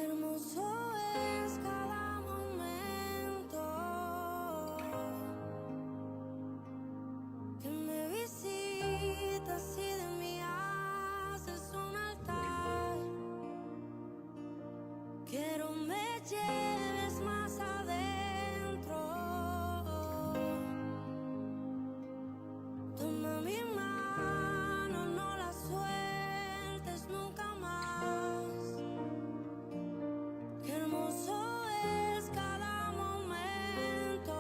Qué hermoso es cada momento que me visitas y de mí haces un altar. Quiero me lleves más adentro. Toma mi mano, no la sueltes nunca más. Qué hermoso es cada momento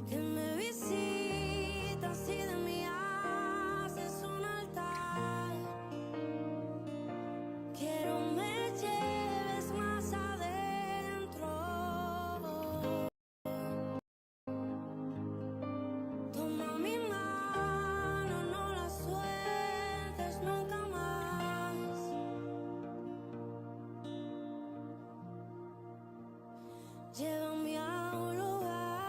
que me visitas y de mí haces un altar. Quiero me lleves más adentro. Toma mi mano, no la sueltes nunca más. Llévame a un lugar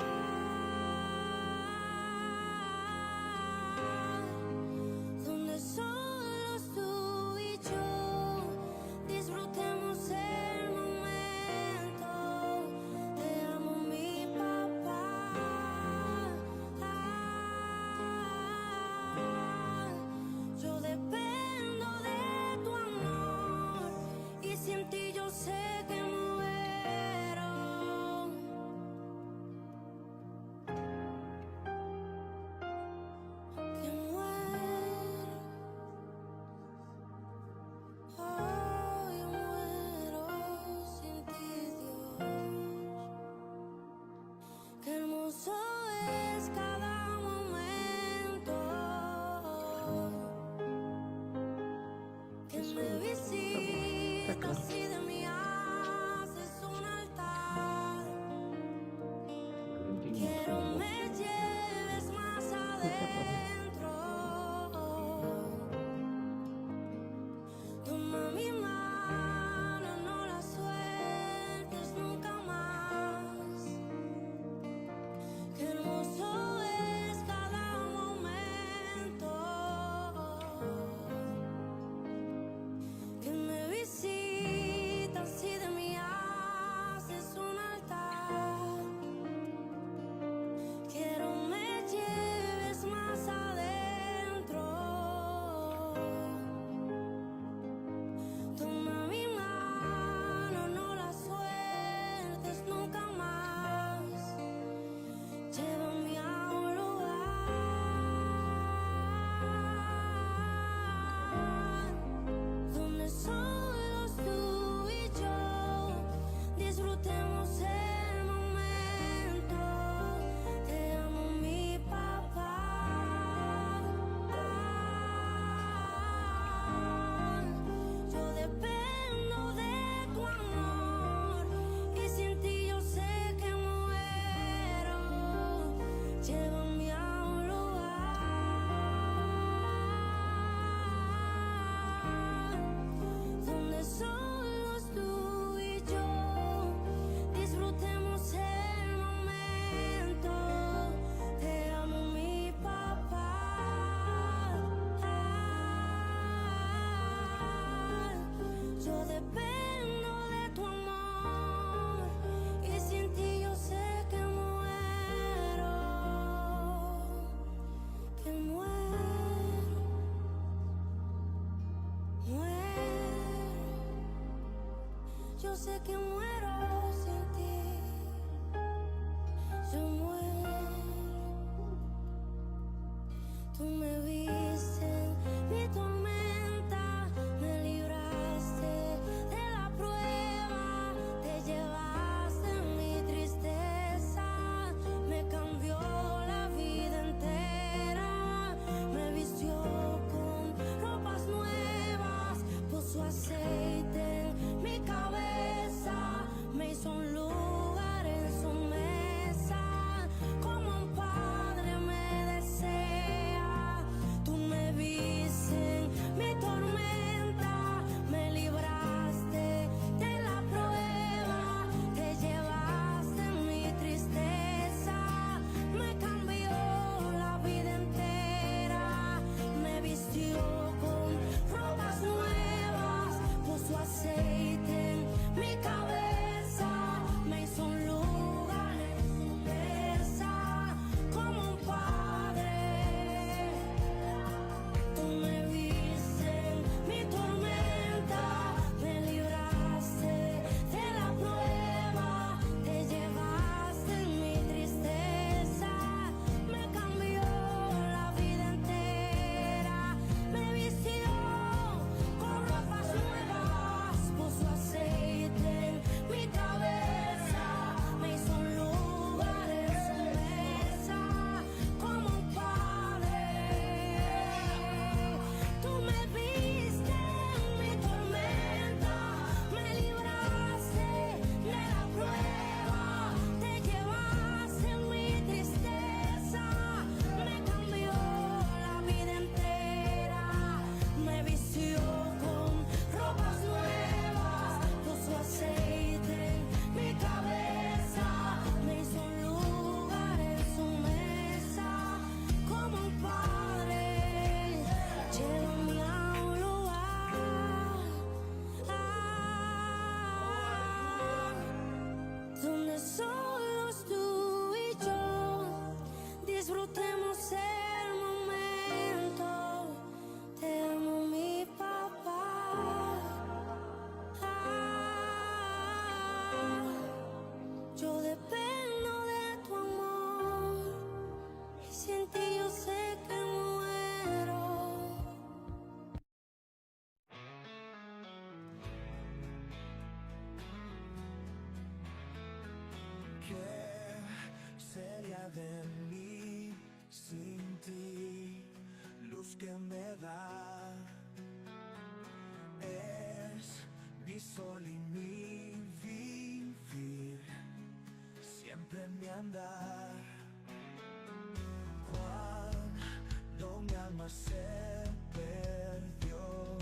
donde solo tú y yo disfrutemos el momento. Te amo, mi papá. Yo dependo de tu amor y sin ti yo sé que muero. Que muero. Oh, yo muero sin ti, Dios. Qué hermoso es cada momento que me Ta kla. visitas y de mí haces un altar. Valentin Quiero Mosquera. me lleves más Ku ta papia. adentro. Toma mi mano, no la sueltes nunca más. Qué hermoso es cada momento que me visitas y de mí haces un altar. Quiero me lleves mas adentro. Toma mi mano, no la sueltes nunca mas. Llévame a un lugar donde solo tú y yo disfrutemos el momento. Te amo, mi papá. Yo dependo de tu amor y sin ti yo sé que muero. Llévame a un lugar donde solo tú y yo disfrutemos el momento. Te amo, mi papá. Yo dependo de tu amor y sin ti yo sé que muero, que muero, muero. Yo sé que muero sin ti. Yo muero. Tú me viste en mi tormenta, me libraste de la prueba, te llevaste mi tristeza, me cambió la vida entera, me vistió con ropas nuevas, puso aceite en mi cabeza, me hizo un lugar en su mesa, como un padre me desea. de mi sin ti? Luz que me da es mi sol y mi vivir, siempre mi andar. Cuando mi alma se perdió,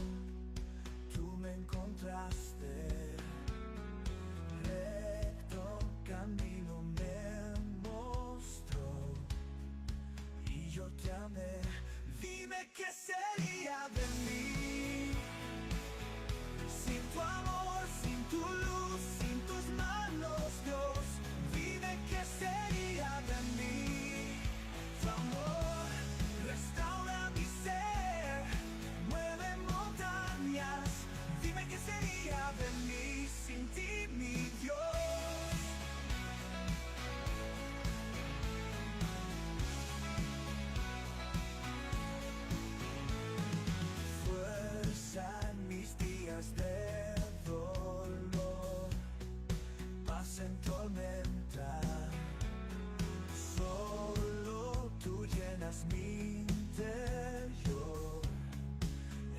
tú me encontraste. Recto camino me mostró y yo te amé. Dime qué sería de mí sin tu amor, sin tu luz, sin tus manos, Dios. Dime qué sería de mí. Tu amor restaura mi ser, mueve montañas. Dime qué sería de mí sin ti, mi Dios. Fuerza en mis días de dolor, paz en tormenta. Solo tú llenas mi interior,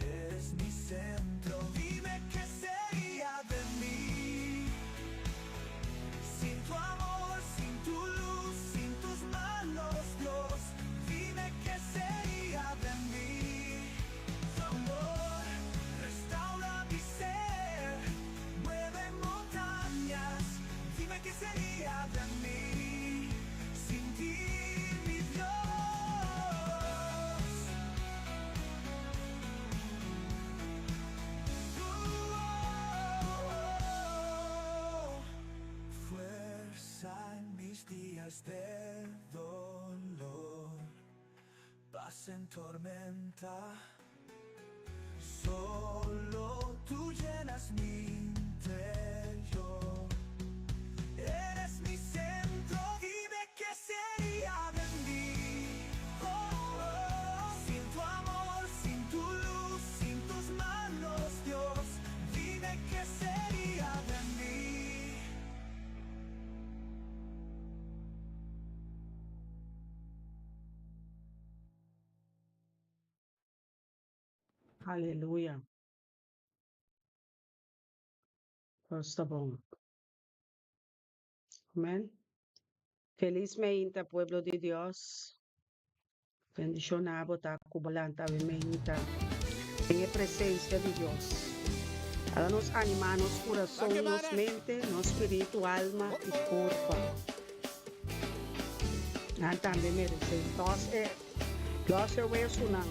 eres mi centro. Dime qué sería de mí sin tu amor, sin tu luz, sin tus manos, Dios. Dime qué sería de mí. Tu amor restaura mi ser, mueve montañas. Dime qué sería de mí sin ti, mi Dios. Oh, fuerza en mis días de dolor, paz en tormenta. Solo tú llenas mi interior. Eres mi centro, dime qué sería de mí. Oh, oh, sin tu amor, sin tu luz, sin tus manos, Dios. Dime qué sería de mí. Aleluya. Dios ta bon. Amen. Felis meinta pueblo di Dios. Bendiciona bo ta cu bo lanta awe meinta den e presencia di Dios. Ala nos anima nos curason, nos mente, nos spiritu, alma y curpa. Nan tambe merece. Los e los e wesunan,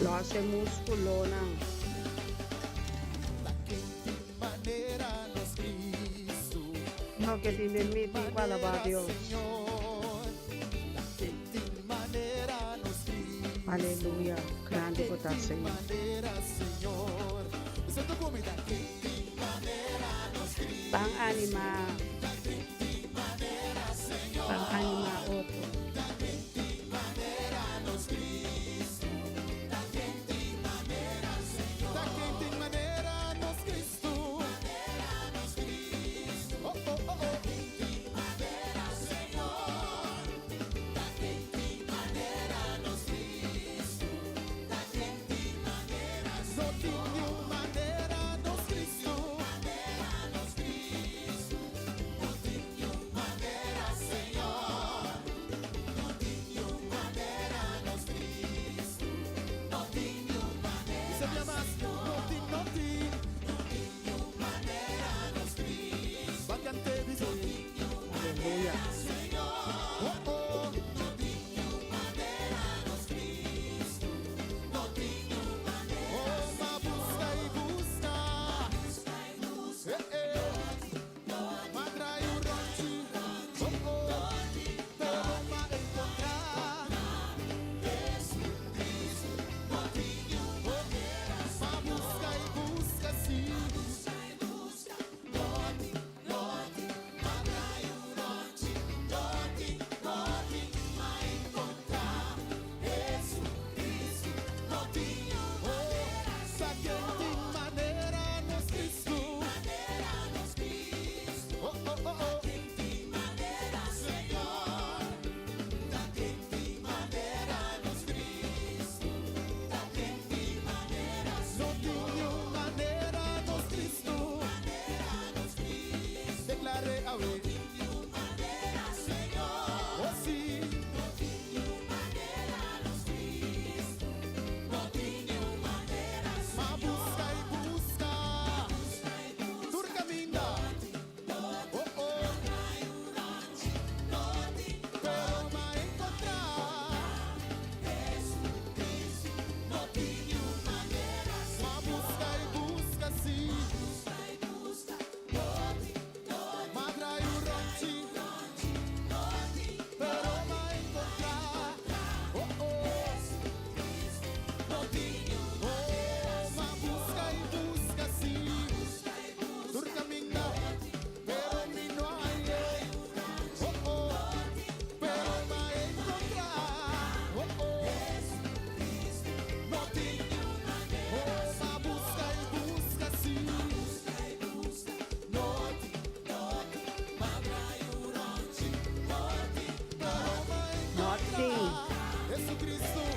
los e musculonan. Loke tin den mi tin cu alaba Dios. Aleluya, grandi bo ta Señor. Ban anima, ban anima otro.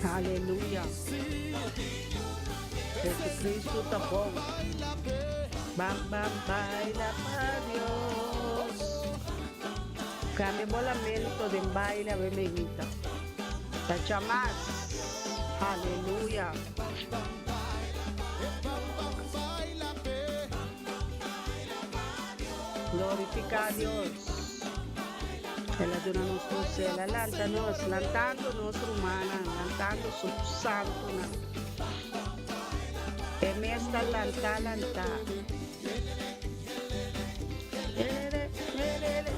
Aleluya. Jesucristo ta bon. Bam bam baila pa Dios. Cambia bo lamento den baile awe mehita. Ta chamas. Aleluya. Glorifica Dios. El a duna nos lus, El a lanta nos, lantando nos rumannan, lantando su santunan. E mes ta lantá, lantá. Elele, elele.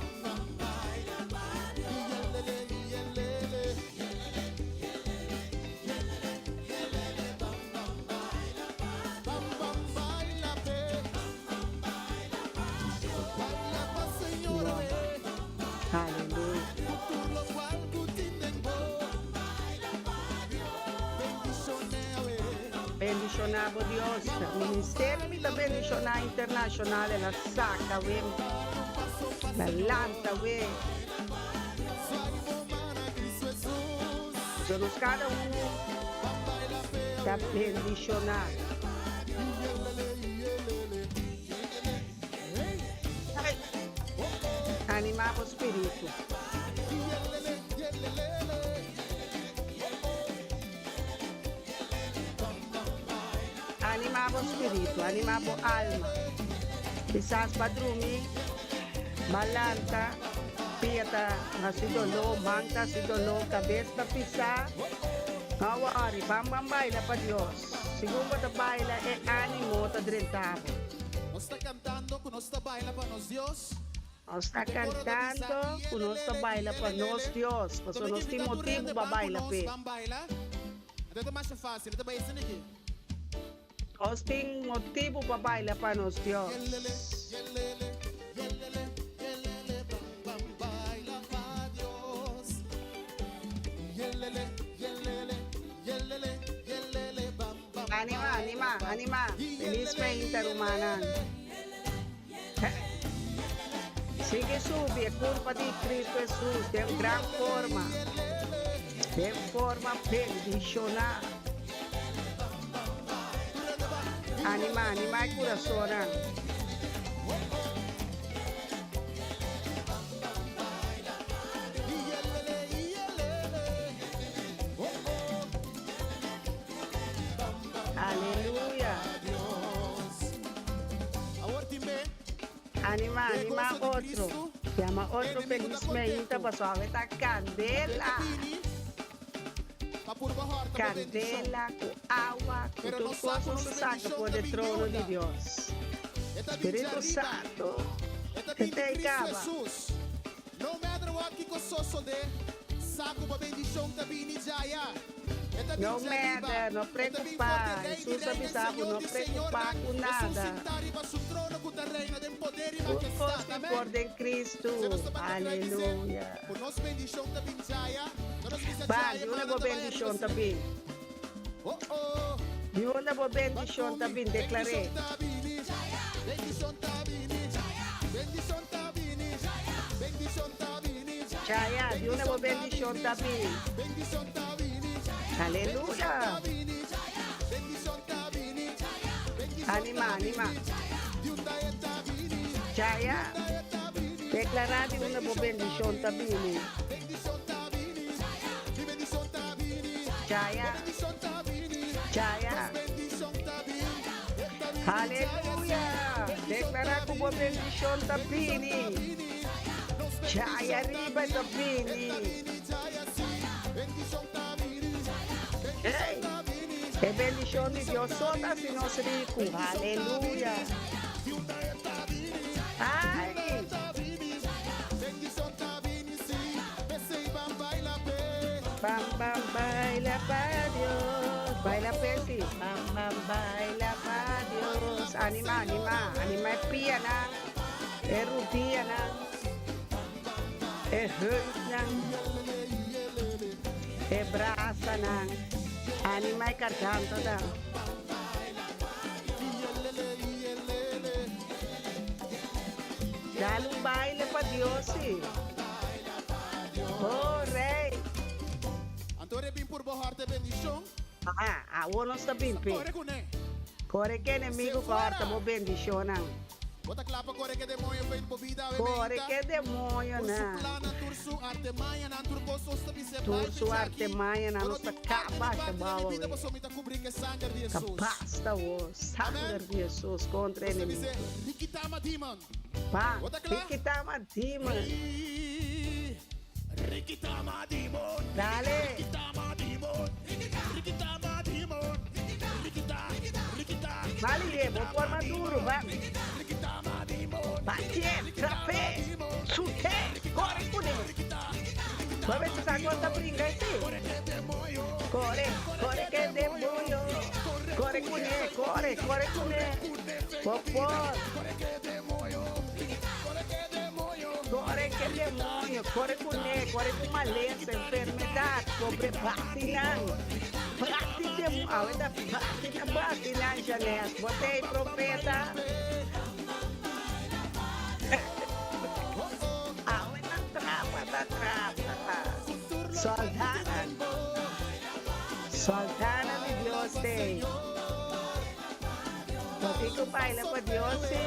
Bendiciona bo Dios. Ministerio mi ta bendiciona internacional el a saca we. La lanta we. So nos cada uno ta bendiciona. Animá bo spiritu. Animá bo spiritu, animá bo alma. Kisas b'a drumi, b'a lanta, pia ta hasi doló, man ta hasi doló, kabes ta pisá. No wòri, ban ban baila pa Dios. Segun bo ta baila, e ánimo ta drenta bo. Nos ta cantando cu nos ta baila pa nos Dios. Nos ta E coro ta bisa, cantando cu nos ta Yelelele, baila pa nos yelelele. Dios, Anto pasobra mi nos ke tin invita tur motibu hende pa ban cu baila nos, p'e. ban baila. Anto e ta masha facil, e ta bai esaki aki. Nos tin motibu pa baila pa nos Dios. Yelele, yelele, yelele, yelele, ban, ban baila pa Dios. Yelele, yelele, yelele, yelele, ban, ban Anima, baila anima, pa. anima. Feliz Yelele, meinta, rumannan. yelele. Sigui subi e curpa di Cristo Jesus den gran forma, den forma bendicioná. Anima, anima e curasonnan. Aleluya. Anima, anima otro. Yama otro feliz meinta paso awe ta candela. Candela cu awa cu tur cos nos ta saca for de trono di Dios. Spiritu Santo e ta e caba. No matter what kiko sosode, sa ku bo bendishon ta bini djaya. E ta bin No djariba. matter, no E ta bin preokupá. for di Rei di Hesus a Reinan, bisa bo Señor no di preokupá Señornan. ku Esun nada. sintá riba su trono ku ta reina den poder i Tur kos majestad. tin Amèn. por den Kristu. Si nos ta banda krai bis'é Aleluya. ku nos bendishon ta bin djaya, no nos bisa Ban, djaya, di unda mana bo ta bai ariba bendishon ta si. bin? Oh oh. Di unda bo Ban bendishon ku ta mi. bin? Deklar'é. Bendishon ta bini. Bendishon ta bini. Bendishon ta bini. Bendishon ta bini. Chaya, di unda bo Bendishon ta bendishon ta bini. bin? Bendishon ta bini. Bendishon Aleluya! ta bini. Bendishon ta bini. Bendishon Anima, ta anima. bini. Di unda e ta bini. Di Chaya, unda e ta bini. deklará di unda bo Bendishon ta bendishon ta bini. bini. Bendishon ta bini. Mi bendishon ta bini. Bo Chaya, bendishon ta bini. chaya. Nos bendishon ta bini. E ta bini chaya sí. Aleluya! Bendishon Deklará ta ku bo bini. bendishon ta Bendishon ta bini. bini. Nos Chaya bendishon ta riba e ta bini. E ta bini. bini chaya sí. Bendishon ta bini. Bendishon Hey! ta bini. E bendishon di Bendishon Dios ta so ta bini. hasi nos riku. Bendishon ta Aleluya! bini. Di unda e ta bini. Di Ai! unda e ta bini. Bendishon ta bini sí. P'esei ban baila p'e. Bam bam baila pa Dios. Baila p'e sí. Bam bam baila pa Dios. Anima, anima, anima e pianan, e rudianan, e heupnan, e brasanan. Anima e kargantanan. Dal un baile pa Dios sí. Oh Rey. purba hòrta e bendishon. Aha, awor nos ta bin p'e. Kore kuné. Kore ku enemigu ku hòrta bo bendishonnan. Bo ta kla pa kore ku e demoño fen bo bida awe Kore meinta? ku e Tur su demoñonan. plannan, tur su artemañanan, tur kos nos ta bis'é Tur bai su fecha aki. artemañanan Bo no nos ta tin arte kaba ni ku parti den bou mi bida awe. pasobra mi ta kubrí ku e sanger di Ta Hesus. basta awor, Amen. sanger di Hesus kontra Nos ta bis'é, enemigu. Rikitama demon. Pa, Bo ta kla? rikitama demon. Rikitama demon. Dale. Rikitama demon. Rikitama demon. Rikita, rikita. Vale, ye, bo por maduro, ba. Rikitama demon. Batié, trapé, sut'é, kore kuné. Bo a mester sa kon ta bringa esei. Kore, kore ke demoño. Kore kuné, kore, kore kuné. Bo por. Kore ke demoño, kore kuné, kore ku malesa, enfermedat, pobre bati nan. Bati demoño, awe ta bati ta bati nan, Janes. Bo t'ei profeta. Awe ta trapa, ta trapa. Soldanan, soldanan di Dios t'ei. Bo tin ku baila pa Dios sí.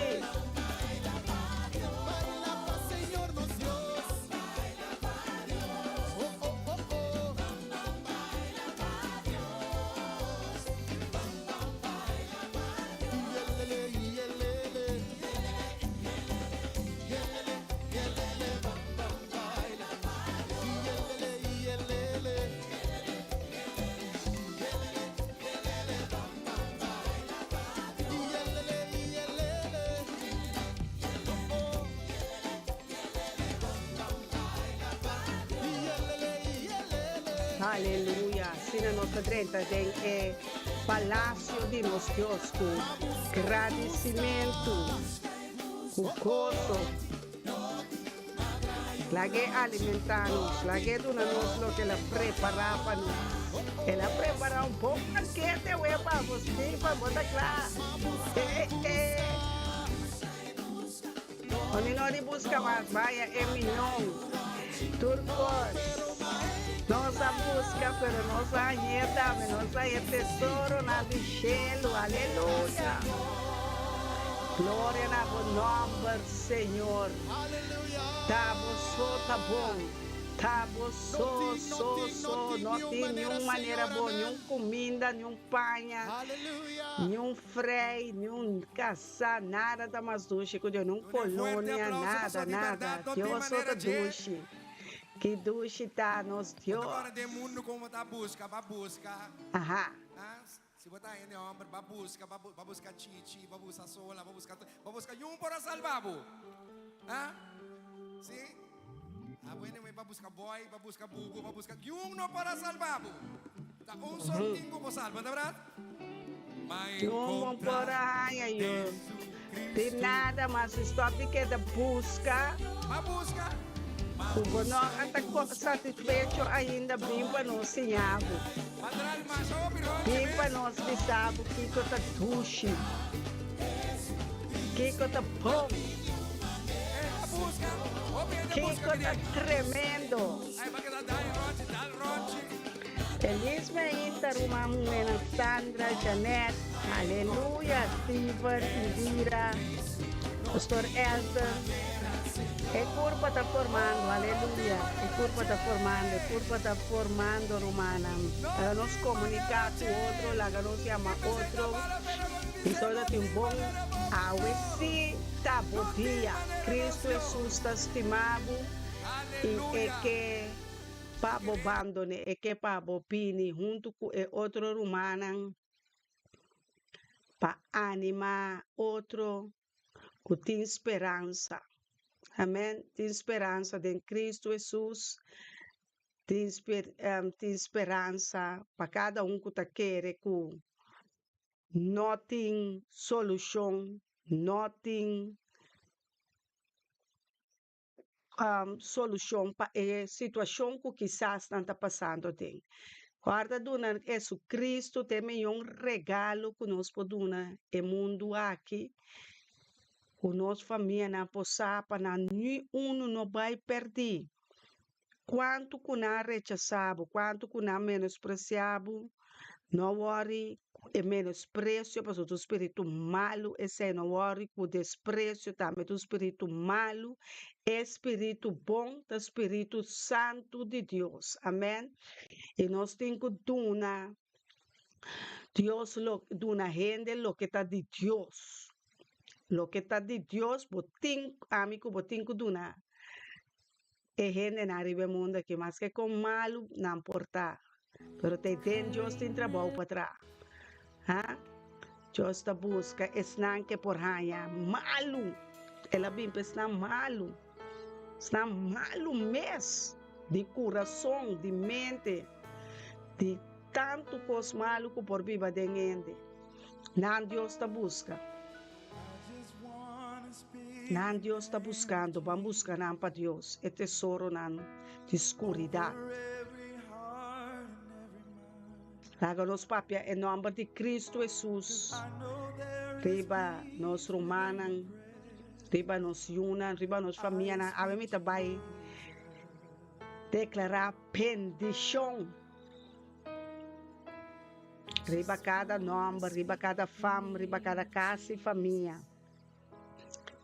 Aleluya! Asina nos ta drenta den e palacio di nos Dios cu gradicimentu, cu goso. Lag'é alimentá nos, lag'é duna nos loke el a prepará pa nos. El a prepará un bon bankete awe pa bo, Stephen, bo ta kla? Eh, eh. Oni no di buska mas, baya e mion. Tur kos. Nos a buska, pero nos a hañ'é tambe, nos a haña tesoronan di shelu. Aleluya! Gloria na bo nomber, Señor. Ta bo so ta bon. Ta bo so, so, so. No tin niun manera bon, niun cuminda, niun paña, niun frei, niun casa, nada ta mas dushi cu Dios, niun colonia, nada, nada. Dios so ta dushi. Ki dushi ta nos Dios. Aha. Si bo ta hende homber, ba buska, ba ba buska chichi, ba buska sola, ba buska, ba buska yun por a salba bo. Ha? Si? Abo hende ba buska boy, ba buska bubu, ba buska, yun no por a salba bo. Ta un sol tin ku por salba, ta berdad? Ma Yun no por encontra a haña yun. Tin Jesucristo. nada mas stop di keda buska. Ba buska, ba Ku bo no buska. a ta satisfecho ainda, bin pa nos siña bo. Bin pa nos bisa bo kiko ta dushi, kiko ta bon, kiko ta tremendo. Feliz meinta ruman muhénan Sandra, Janet, Aleluya, Steven, Indira, Pastor Elton. E kurpa ta formando, aleluya, e kurpa ta formando, e kurpa ta formando rumannan. Laga nos komuniká ku otro, laga nos yama otro. I so ta tin bon. Awe sí ta bo dia. Kristu Hesus ta stima bo i e ke pa bo bandone, e ke pa bo bini huntu ku e otro rumannan pa animá otro ku tin speransa. Amen. Tin speransa den Kristu Hesus. Tin tin speransa pa kada un ku ta kere ku no tin solushon, no tin solushon pa e situashon ku kisas nan ta pasando aden. Guarda duna Jesucristo ta e miyon regalo ku nos por duna e mundu aki, ku nos famianan por sa pa nan ni unu no bai pèrdí. Kuantu ku nan a rechasá bo, kuantu ku nan a menospresiá bo, no wòri ku e menospresio pasobra ta un spiritu malu esei, no wòri ku despresio tambe ta un spiritu malu, e spiritu bon ta spiritu santu di Dios, amèn. I nos tin ku duna Dios lo duna hende loke ta di Dios, loke ta di Dios bo tin ami ku bo tin ku duna. E hendenan riba e mundu aki, maske kon malu nan por ta, pero ta den Dios tin trabou pa traha. Ha? Dios ta buska esnan ke por haña malu. El a bin pa esnan malu, esnan malu mes, di kurason, di mente, di tantu kos malu ku por biba den hende. Nan Dios ta buska. Nan Dios ta buskando, ban buska nan pa Dios, e tesoronan di skuridat. Laga nos papia e nòmber di Kristu Hesus riba nos rumannan, riba nos yunan, riba nos famianan. Awe mi ta bai deklará bendishon. Riba kada nòmber, riba kada fam, riba kada kas i famia.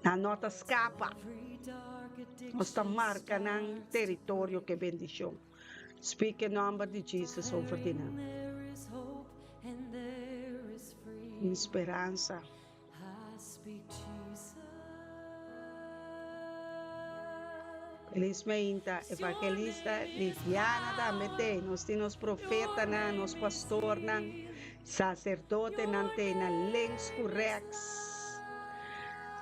Nan no ta skapa. Nos ta marka nan teritorio ku e bendishon. Speak e nòmber di Jesus over di nan. Tin speransa. Felis meinta, Evangelista Lidiana tambe t'ei. Nos tin nos profetanan, nos pastornan, saserdotenan t'ei na links ku rèks.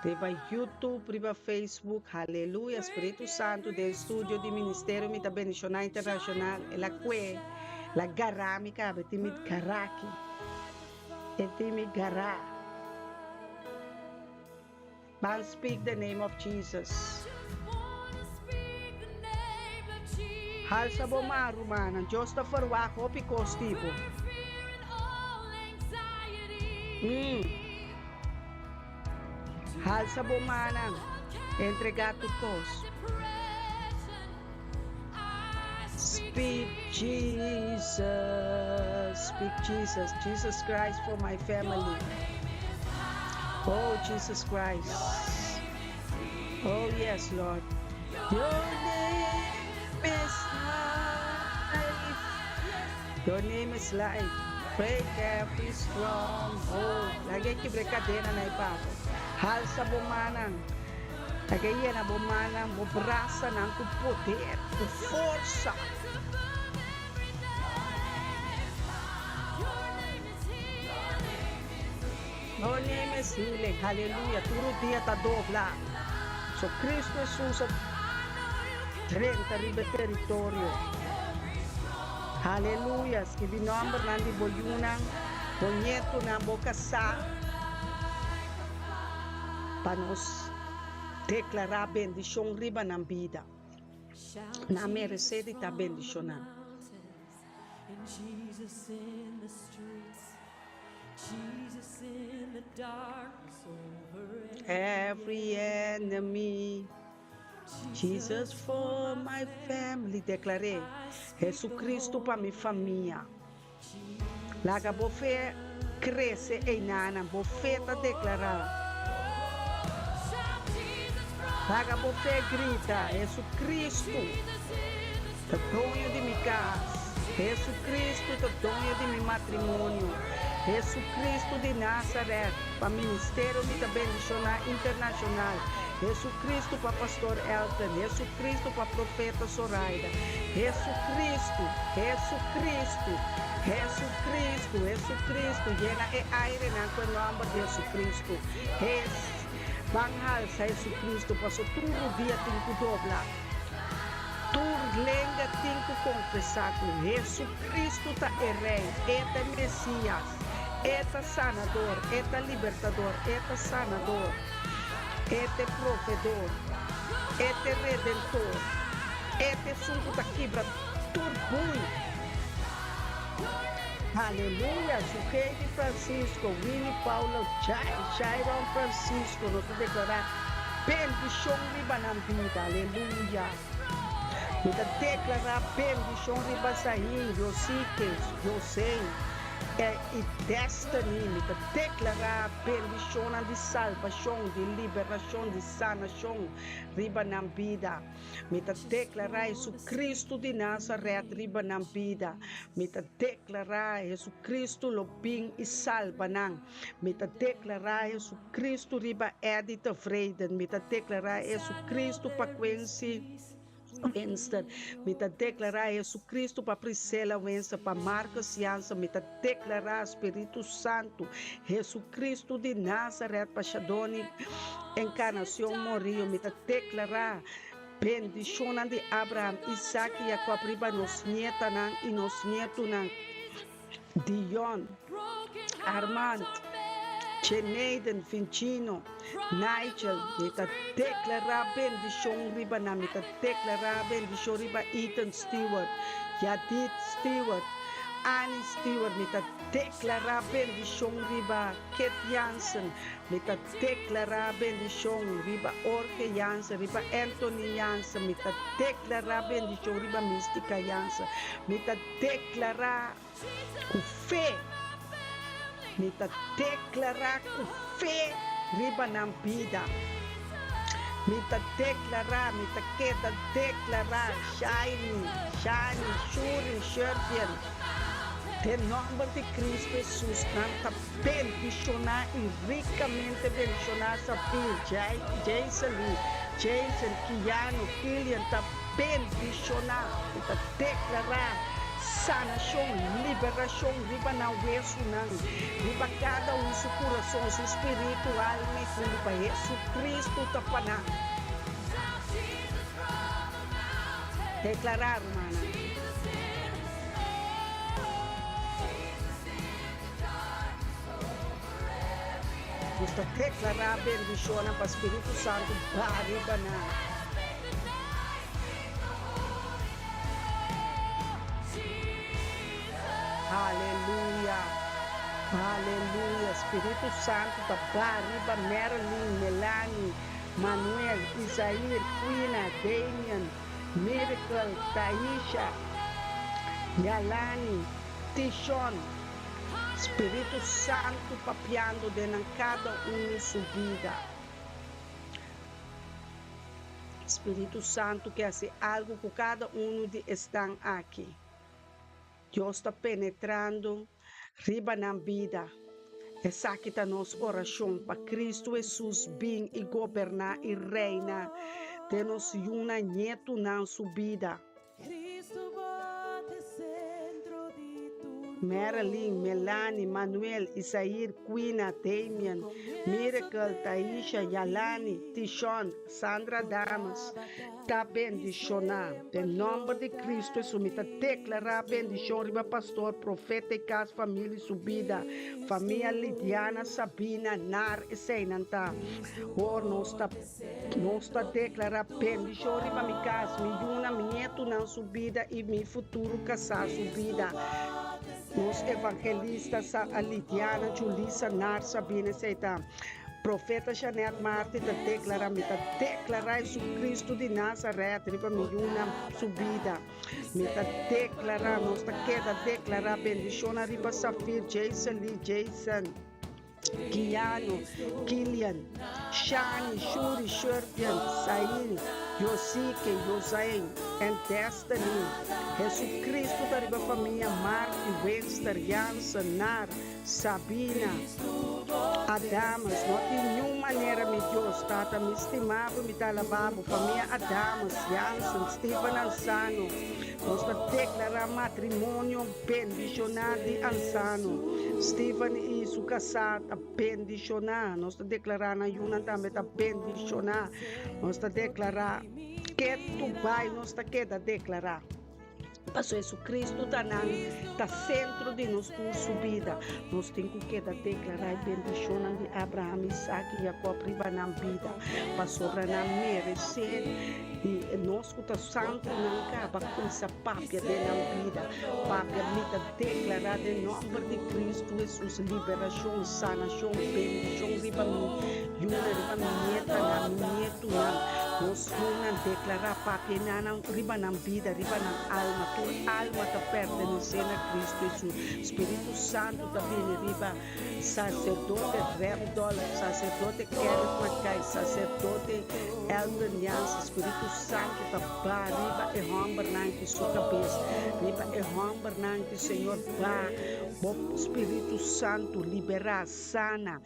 Riba YouTube, riba Facebook. Haleluya! Spiritu Santu den studio di Ministerio Mi Ta Bendishoná Internashonal. El a kue, el a gará mi kabe, tin mi gará aki. E tin mi gará. Ban speak the name of Jesus. Halsa bo man, rumannan. Dios ta ferwagt hopi kos di bo. Mm. Halsa bo mannan. Entregá tur kos. Speak Jesus, speak Jesus, Jesus Christ for my family. Oh, Jesus Christ. Oh, yes, Lord. Your name is life. Your name is life. Break every stronghold. Lagay kibre cadena na ipapo. Halsa bo manan. Laga yena bo mannan, bo brasanan ku poder, ku forsa. Your name is healing, haleluya, tur dia ta dobla. So Cristo Jesus a drenta riba e teritorio. Haleluya, skibi nombernan di bo yunan, bo ñetunan, bo kasá. Pa nos deklará bendishon riba nan bida. Nan meresé di ta bendishoná. Every enemy, Jesus for my family, Deklar'é, Jesucristo pa mi famia. Laga bo fe krese einanan, bo fe ta deklará. Laga bo fe grita, Jesucristo ta doño di mi kas, Jesucristo ta doño di mi matrimonio, Jesucristo di Nazaret pa ministerio mi ta bendishoná internashonal, Jesucristo pa Pastor Elton, Jesucristo pa Profeta Zoraida, Jesucristo, Jesucristo, Jesucristo, Jesucristo, yena e airenan cu e nomber di Jesucristo. Hes, ban halsa Jesucristo, paso tur rudia tin cu dobla, tur lenga tin cu confesa cu Jesucristo ta e Rey, E ta e Mesias, E ta Sanador, E ta Libertador, E ta Sanador. E t'e Proveedor, E t'e Redentor, E t'esun ku ta kibra tur bui. Aleluya! Suheidi Francisco, Winnie Paulo, Jai, Jairon Francisco, nos ta deklará bendishon riba nan bida. Aleluya! Mi ta deklará bendishon riba Zahin, Josike, Josein i Destiny. Mi ta deklará bendishonnan di salbashon, di liberashon, di sanashon riba nan bida. Mi ta deklará Jesucristo di Nazaret riba nan bida. Mi ta deklará Jesucristo lo bin i salba nan. Mi ta deklará Jesucristo riba Eddie Tevreden. Mi ta deklará Jesucristo pa Quincy Winston. Mi ta deklará Jesucristo pa Priscilla Winston, pa Marcus Jansen. Mi ta deklará Spiritu Santu, Jesucristo di Nazaret pa Shadoni Encarnacion Morillo. Mi ta deklará bendishonnan di Abraham, Isaac i Jacob riba nos nietanan i nos nietunan. Dion, Armand, Chenaden, Vincino, Nigel, mi ta deklará bendishon riba nan. Mi ta deklará bendishon riba Ethan Stewart, Yadid Stewart, Annie Stewart. Mi ta deklará bendishon riba Kit Jansen. Mi ta deklará bendishon riba Orge Jansen, riba Anthony Jansen. Mi ta deklará bendishon riba Mystica Jansen. Mi ta Deklará ku fe. Mi ta deklará ku fe riba nan bida. Mi ta deklará, mi ta keda deklará, Shiny, Shani, Shurin, Shervien, den nòmber di Kristu Hesus, nan ta bendishoná i rikamente bendishoná, Safir, Jaycelie, Jason, Keanu, Killian ta bendishoná. Mi ta deklará sanashon, liberashon riba nan wesunan, riba kada un su kurason, su spiritu, alma i kurpa. Jesucristo ta pa nan. Deklará, rumannan. Nos ta deklará bendishonnan pa Spiritu Santu baha riba nan. Aleluya! Aleluya! Spiritu Santu ta baha riba Marilyn, Melanie, Manuel, Isair, Quina, Damian, Miracle, Taisha, Yalani, Tishon. Spiritu Santu papiando den nan kada unu su bida. Spiritu Santu ke hasi algu ku kada unu di esnan aki. Dios ta penetrando riba nan bida. Esaki ta nos orashon pa Kristu Hesus bin i goberná i reina den nos yunan ñetunan su bida. Marilyn, Melanie, Manuel, Isair, Quina, Damian, Miracle, Taisha, Yalani, Tishon, Sandra Damas ta bendishoná. Den nòmber di Kristu Hesus mi ta deklará bendishon riba pastor, profeta i kas famili su bida, famia Lidiana, Sabina, Nar eseinan ta. Hor nos ta. Nos ta deklará bendishon riba mi kas, mi yunan, mi nietunan su bida i mi futuro kasá su bida. Nos evangelista sa a Lidiana, Julissa, Nar, Sabina esei ta. Profeta Jeanette Martin ta deklará, Mi ta deklará Jesucristo di Nazaret riba mi yunan su bida. Mi ta deklará, nos ta keda deklará bendishonnan riba Safir, Jason Lee, Jason. Keanu, Kilian, Shani, Shuri, Sherpian, Sain, Josike, Josain, en Destiny. Jesucristo ta riba famia Marty, Winster, Jansen, Nar, Sabina, Adamus. No tin niun manera mi Dios, Tata mi stima bo, mi ta alaba bo. Famia Adamus, Jansen, Steven Ansano. Nos ta declara matrimonio Bendishoná di ansano. Steven i su kasá ta bendishoná. Nos ta deklará nan yunan tambe ta bendishoná. Nos ta deklará ketu bai nos ta keda deklará. Pasobra Jesucristo ta nan ta sentro di nos tur su bida. Nos tin ku keda deklará e bendishonnan di Abraham, Isaac i Jacob riba nan bida. Pasobra nan meresé di nos ku ta santunan kaba kumsa Papia den nan bida. Papia, mi ta deklará den nòmber di Kristu Hesus liberashon, sanashon, bendishon riba mi yunan, riba mi nietanan, mi nietunan. Nos yunan deklará papia nan riba nan bida, riba nan alma. Tur alma ta pertenesé na Kristu Hesus. Spiritu Santu ta bini riba Saserdote Randolph, Saserdote Kenneth McKay, Saserdote Eldon Jansen. Spiritu Santu ta ba riba e hòmbernan ki su kabes, riba e hòmbernan ki Señor ba bo Spiritu Santu liberá, sana,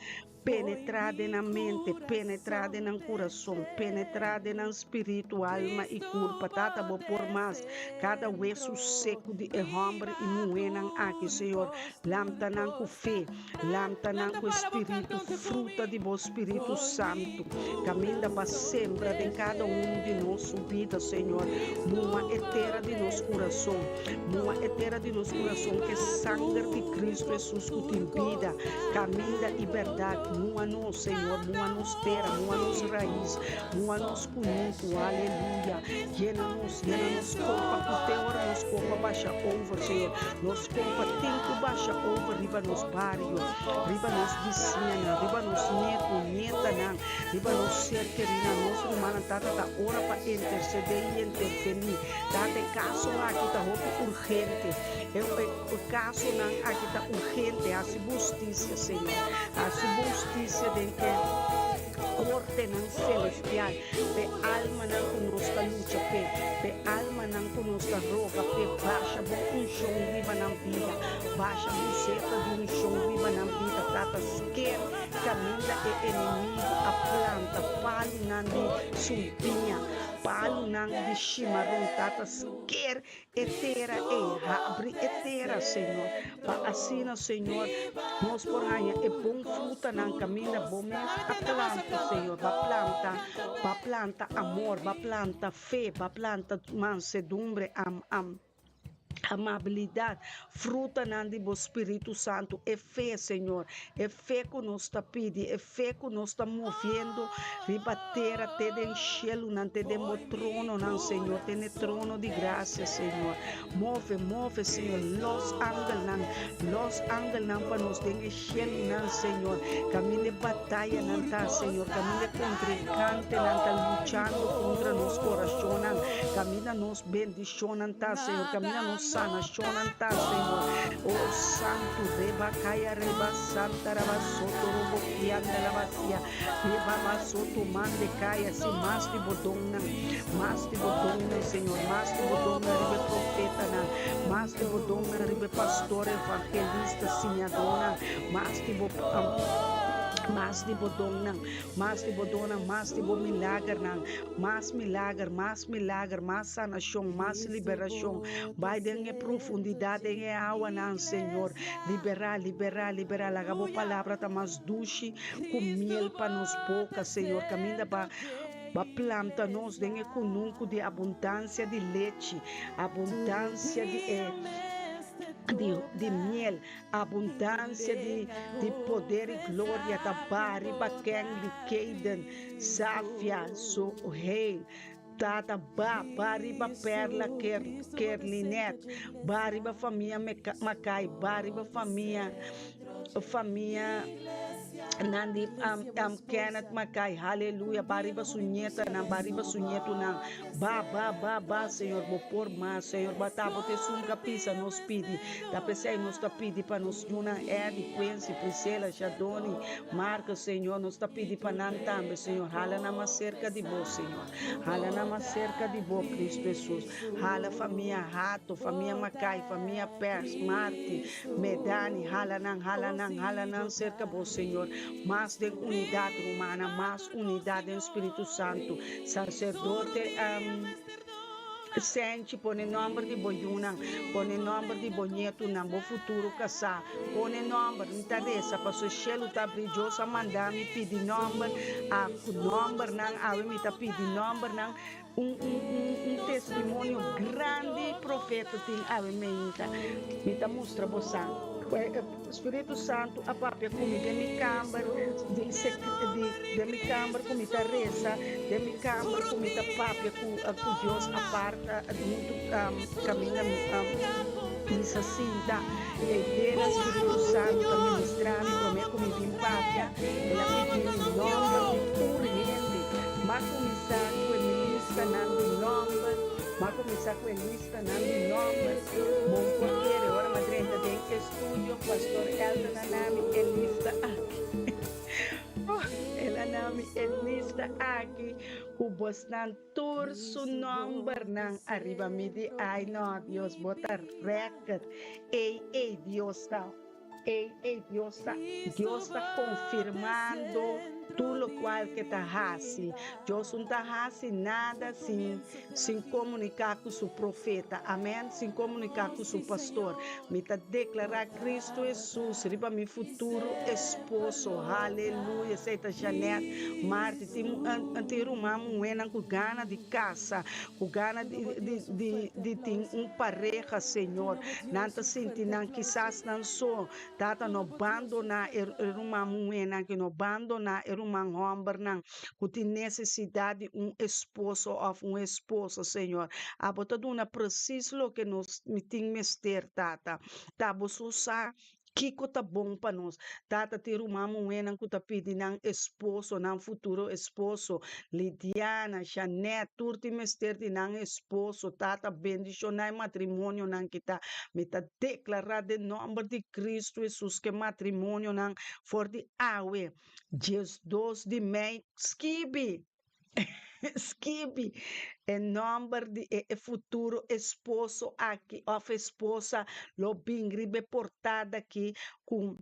Penetrá den nan mente, penetrá den nan kurason, penetrá den nan spiritu, alma i kurpa. Tata, Bo por mas kada wesu seku di e hòmber i muhénan aki, Señor. Lamta nan ku fe, lamta nan ku e spiritu, fruta di Bo Spiritu Santu, kaminda pa sembra den kada unu di nos su bida, Señor. Muha e tera di nos kurason, muha e tera di nos kurason ku e sanger di Kristu Hesus ku tin bida. Kaminda i bèrdat, mua nos, Señor, mua nos tera, mua nos rais, mua nos kunuku, aleluya. Yena nos, yena nos kopa ku te ora nos kopa basha over, Señor. Nos kopa tin ku basha over riba nos bario, riba nos bisiñanan, riba nos nietu, nietanan, riba nos ser kerinan, nos rumannan. Tata, ta ora pa intersedé i intervení. Tata, e kaso aki ta hopi urgente. E kasonan aki ta urgente. Hasi bo hustisia, Señor. Hasi bo hustisia den e kortenan selestial p'e almanan ku nos ta lucha p'e, p'e almanan ku nos ta roga p'e. Basha bo unshon riba nan bida. Basha bo seta di unshon riba nan bida, Tata. Sker kaminda e enemigu a planta palunan di sumpiña, palunan di shimaron, Tata. Sker E tera ei, habri e tera, Señor, pa asina, Señor, nos por haña e bon frutanan kaminda Bo mes a planta, Señor. Bo a planta, Bo a planta amor, Bo a planta fe, Bo a planta mansedumbre, am, am, amabilidat, frutanan di Bo Spiritu Santu, e fe, Señor, e fe ku nos ta pidi, e fe ku nos ta moviendo riba tera te den shelunan, te den bo trononan, Señor, te n'e trono di grasia, Señor. Move, move, Señor, los angelnan, los angelnan pa nos den e shelunan, Señor. Kaminda e batayanan ta, Señor, kaminda e kontrinkantenan ta luchando kontra nos korashonnan, kaminda nos bendishonnan ta, Señor, kaminda nos sanashonnan ta, Señor. Oh, Santu, reba kaya reba santa raba soto robo kianda la basia reba ba soto mande kaya si mas di bo donnan, mas di bo donnan, Señor, mas di bo donnan riba e profetanan, mas di bo donnan riba e pastor, evangelista, siñadónan, mas di bo mas di bo donnan, mas di bo donnan, mas di bo milagernan, mas milager, mas milager, mas sanashon, mas liberashon. Bai den e profundidat den e awanan, Señor. Liberá, liberá, liberá. Laga bo palabra ta mas dushi ku miel pa nos boka, Señor. Kaminda ba ba planta nos den e kununku di abundansia di lechi, abundansia di e di di miel, abundansia di di poder i gloria ta ba riba Kenley, Kayden, Safia, Soheil, Tata ba ba riba Perla Ker Kerlinet, ba riba famia Makai, ba riba famia famia nan di um, Kenneth Makai, haleluya, ba riba su nietanan, ba riba su nietunan, ba ba ba ba Señor, bo por mas, Señor, ba ta bo te esun ka pisa nos pidi, ta p'esei nos ta pidi pa nos yunan Eddie, Quincy, Priscilla, Shadoni, Marcus, Señor, nos ta pidi pa nan tambe, Señor, hala nan mas serka di bo, Señor. Hala nan mas serka di bo, Cristo Hesus. Hala famia Hato, famia Makai, famia Pers, Marti, Medani, hala nan, hala nan, hala nan serka bo, Señor. Mas den unidat, rumannan, mas unidat den Spiritu Santu. Sacerdote, Senchi, pone nòmber di bo yunan, pone nòmber di bo ñetunan, bo futuro kasá, pone nòmber, mi ta resa paso shelu ta abrí, Dios a manda mi pidi nòmber, a ku nòmbernan, awe mi ta pidi nòmbernan, un un un un testimonio grandi profeta tin awe meinta, mi ta mustra bosan. Spiritu Santu a papia ku mi den mi kamber di den mi kamber ku mi ta resa, den mi kamber ku mi ta papia ku ku Dios apart huntu kaminda mi sa sinta. E dena Spiritu Santu ta ministra mi promé ku mi bin papia. El a pidi mi nòmber di tur hende. M'a kuminsá ku e mi. listanan di nòmber, m'a kuminsá ku e listanan di nòmber. Bon por kere ora m'a drenta den e studio, Pastor Elton a nami e lista aki. Oh, el a nami e lista aki ku bosnan tur su nòmbernan ariba. Mi di, Ai no, Dios, bo ta rèkert. Ei, ei, Dios ta. Ei, ei, Dios ta, Dios ta konfirmando tur lokual ke ta hasi. Dios un ta hasi nada sin, sin komuniká ku su profeta. Amèn. Sin komuniká ku su pastor. Mi ta deklará Kristu Hesus riba mi futuro esposo. Haleluya. Esei ta Jeanette Marti. Tin, tin ruman muhénan ku gana di kasa. Ku gana di di di tin un pareha, Señor. Nan ta sinti nan kisas nan so. Tata, no bandoná e ruman muhénan aki, no bandoná e ruman hòmbernan ku tin nesesidat di un esposo òf un esposa, Señor. Abo ta duna presis loke nos tin mester, Tata. Ta bo so sa Kiko ta bon pa nos? Tata tin ruman muhénan ku ta pidi nan esposo, nan futuro esposo. Lidiana, Jeanette, tur tin mester di nan esposo. Tata, bendishoná e matrimonionan ki ta. Mi ta deklará den nòmber di Kristu Hesus ku e matrimonionan for di awe, 12 di mei, skibi! Skibi e nòmber di e futuro esposo aki òf esposa lo bin riba e portada aki ku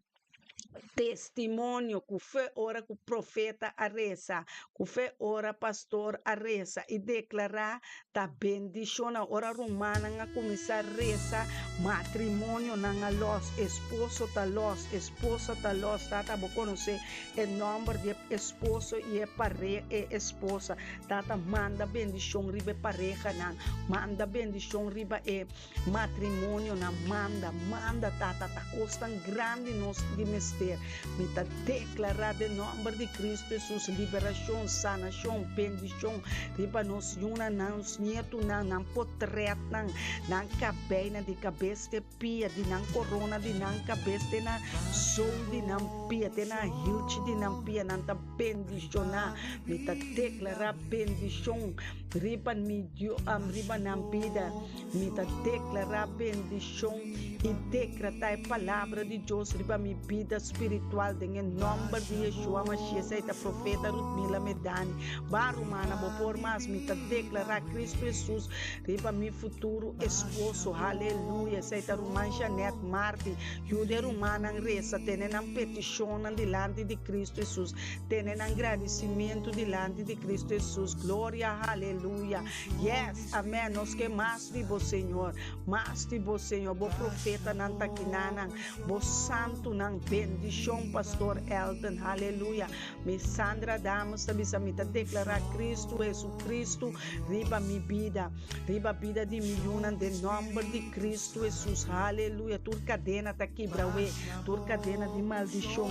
testimonio ku fe ora ku profeta a resa, ku fe ora pastor a resa i deklará ta bendishona ora rumannan a kuminsá resa, matrimonionan a lòs, esposo ta lòs, esposa ta lòs, tata bo konosé E nòmber di e esposo i e pare e esposa. Tata, manda bendishon riba e parehanan. Manda bendishon riba e matrimonionan. Manda, manda, Tata. Ta kosnan grandi nos di mester. Mi ta deklará den nòmber di Kristu Hesus liberashon, sanashon, bendishon riba nos yunan, nos nietunan, nan potrètnan, nan kabeinan di kabes te pia di nan korona di nan kabes te na zool di nan pia, te na hilchi di nan pia, nan ta bendishoná. Mi ta deklará bendishon riba mi Dio, riba nan bida. Mi ta deklará bendishon i dekretá e palabra di Dios riba mi bida spiritual den e nòmber di Yeshua Mashiach. Esei ta Profeta Rutmila Medani. Ba rumana, bo por mas. Mi ta deklará Kristu Hesus Riba mi futuro esposo, haleluya, esei ta ruman Jeanette Martin. Yuda e rumannan resa, tene nan petishonnan dilanti di Cristo Hesus, tene nan gradisimentu dilanti di Cristo Hesus. Gloria, haleluya. Yes, amen, nos ke mas di bo, Señor, mas di bo, Señor. Bo profetanan ta kinanan, bo santunan. Bendishon, Pastor Elton, haleluya. Mi Sandra Dames ta bisa, Mi ta deklará Kristu Hesukristu riba mi bida, riba bida di mi yunan den nòmber di Kristu Hesus. Haleluya! Tur kadena ta kibra wé, tur kadena di maldishon,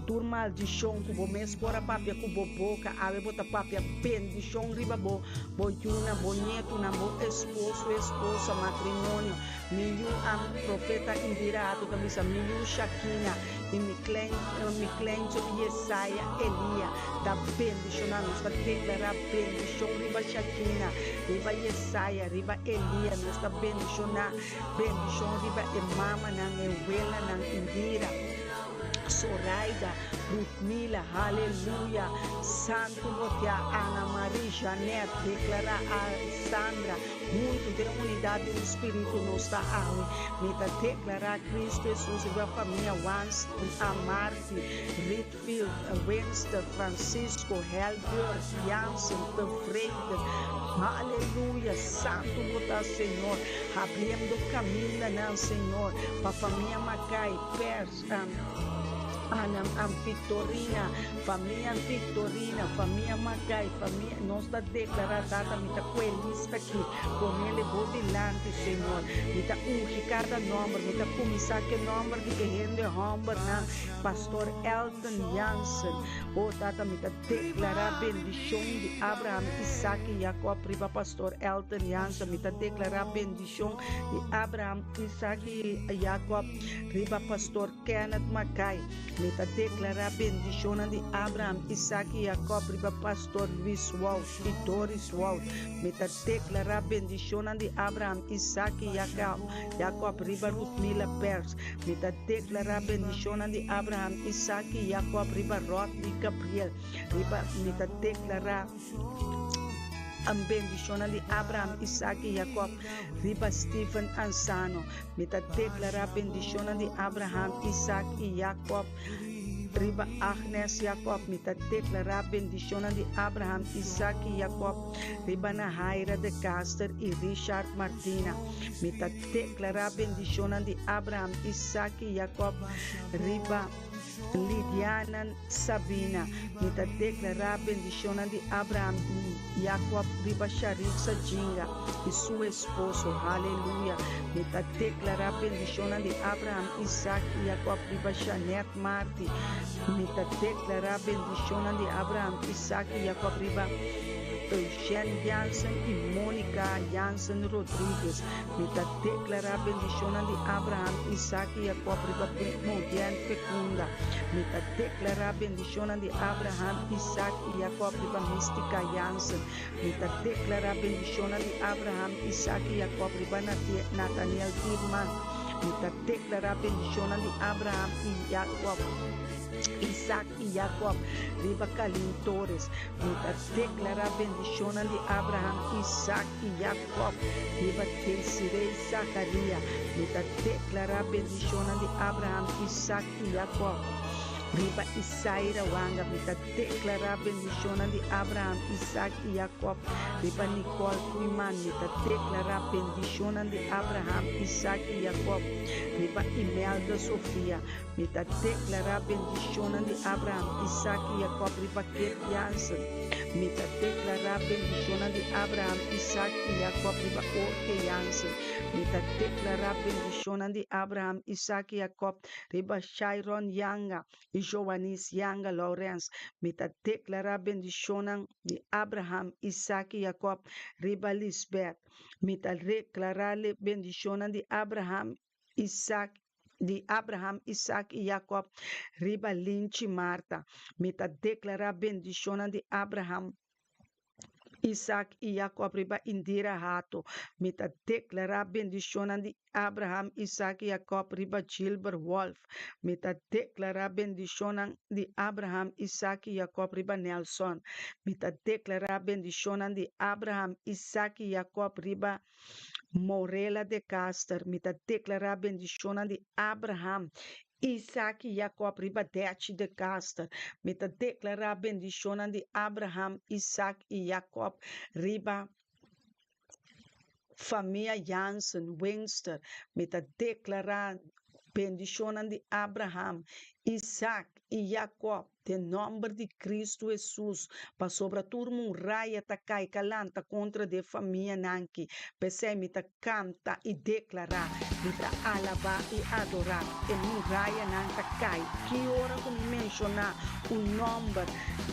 tur maldishon ku bo mes por a papia ku bo boka, awe bo ta papia bendishon riba bo, bo yunan, bo nietunan, bo esposo, esposa, matrimonio. Mi yu am profeta Indira Hato ta bisa mi yu Shakina i mi klein mi kleincho Yesaya Elia ta bendishona nos ta deklara bendishon riba Shakina riba Yesaya riba Elia nos ta bendishona bendishon riba e mamanan e welanan Indira Soraida Rutmila haleluya santu botea Ana Marie Jeanette deklara a Sandra Huntu den unidat di un spiritu nos ta awe. Mi ta deklará Kristu Hesus riba famia Wanston, A. Marti, Ritfield, Winster, Francisco, Helberg, Jansen, Tevreden. Haleluya! Santu bo ta, Señor, habriendo kamindanan, Señor, pa famia Mackay, Pers, Ana, Victorina, famia Victorina, famia Mackay, famia, nos ta declara, Tata, mi ta coe lista aki, ponele bo dilanti, Señor. Mi ta ungi cada nomber, mi ta cuminsa cu e nomber di e hende hombernan, Pastor Elton Jansen. Oh, Tata, mi ta declara bendicion di Abraham, Isaac y Jacob riba Pastor Elton Jansen. Mi ta declara bendicion di Abraham, Isaac y Jacob riba Pastor Kenneth Mackay. Mi ta deklará bendishonnan di Abraham, Isaac i Jacob riba Pastor Luis Wout i Doris Wout. Mi ta deklará bendishonnan di Abraham, Isaac i Jacob riba Ruthmila Pers. Mi ta deklará bendishonnan di Abraham, Isaac i Jacob riba Rodney Gabriel. Riba mi ta deklará bendishonnan di Abraham, Isaac i Jacob riba Steven Ansano. Mi ta deklará bendishonnan di Abraham, Isaac i Jacob riba Agnes Jacob. Mi ta deklará bendishonnan di Abraham, Isaac i Jacob riba Nahaira de Caster i Richard Martina. Mi ta deklará bendishonnan di Abraham, Isaac i Jacob riba Lidiana Sabina. Mi ta deklará bendishonnan di Abraham i Jakob riba Sharitza Jinga i su esposo. Haleluya! Mi ta deklará bendishonnan di Abraham, Isaac i Jakob riba Shanet Marti. Mi ta deklará bendishonnan di Abraham, Isaac i Jakob riba Eugène Jansen i Monica Jansen Rodriguez. Mi ta deklará bendishonnan di Abraham, Isaac i Jakob riba Modien Fecunda. Mi ta deklará bendishonnan di Abraham, Isaac i Jakob riba Mystica Jansen. Mi ta deklará bendishonnan di Abraham, Isaac i Jakob riba Nathaniel Dirman. Mi ta deklará bendishonnan di Abraham i Jakob. Isaac i Jacob riba Kalin Torres. Mi ta deklará bendishonnan di Abraham, Isaac i Jacob riba Desiree Zacharia. Mi ta deklará bendishonnan di Abraham, Isaac i Jacob riba Isaira Wanga. Mi ta deklará bendishonnan di Abraham, Isaac i Jacob riba Nicole Koeiman. Mi ta deklará bendishonnan di Abraham, Isaac i Jacob riba Imelda Sofia. Mi ta deklará bendishonnan di Abraham, Isaac i Jacob riba Kurt Jansen. Mi ta deklará bendishonnan di Abraham, Isaac i Jacob riba Jorge Jansen. Mi ta deklará bendishonnan di Abraham, Isaac i Jacob riba Shairon Yanga i Joanis Yanga Lawrence. Mi ta deklará bendishonnan di Abraham, Isaac i Jacob riba Lisbeth. Mi ta reklará bendishonnan di Abraham, Isaac di Abraham, Isaac i Jacob riba linchi Marta. Mi ta deklará bendishonnan di Abraham, Isaac i Jacob riba Indira Hato. Mi ta deklará bendishonnan di Abraham, Isaac i Jacob riba Gilbert Wolf. Mi ta deklará bendishonnan di Abraham, Isaac i Jacob riba Nelson. Mi ta deklará bendishonnan di Abraham, Isaac i Jacob riba Morela de Caster, mi ta deklará bendishonnan di Abraham, Isaac i Jacob riba Dechi de Caster. Mi ta deklará bendishonnan di Abraham, Isaac i Jacob riba famia Jansen, Wingster. Mi ta deklará bendishonnan di Abraham, Isaac i Jacob Den nòmber di Kristu Hesus, pasobra tur muraya ta kai ka lanta kontra di e famianan ki. P'esei mi ta kanta i deklará, mi ta alabá i adorá. E murayanan ta kai. Ki ora ku mi menshoná un nòmber,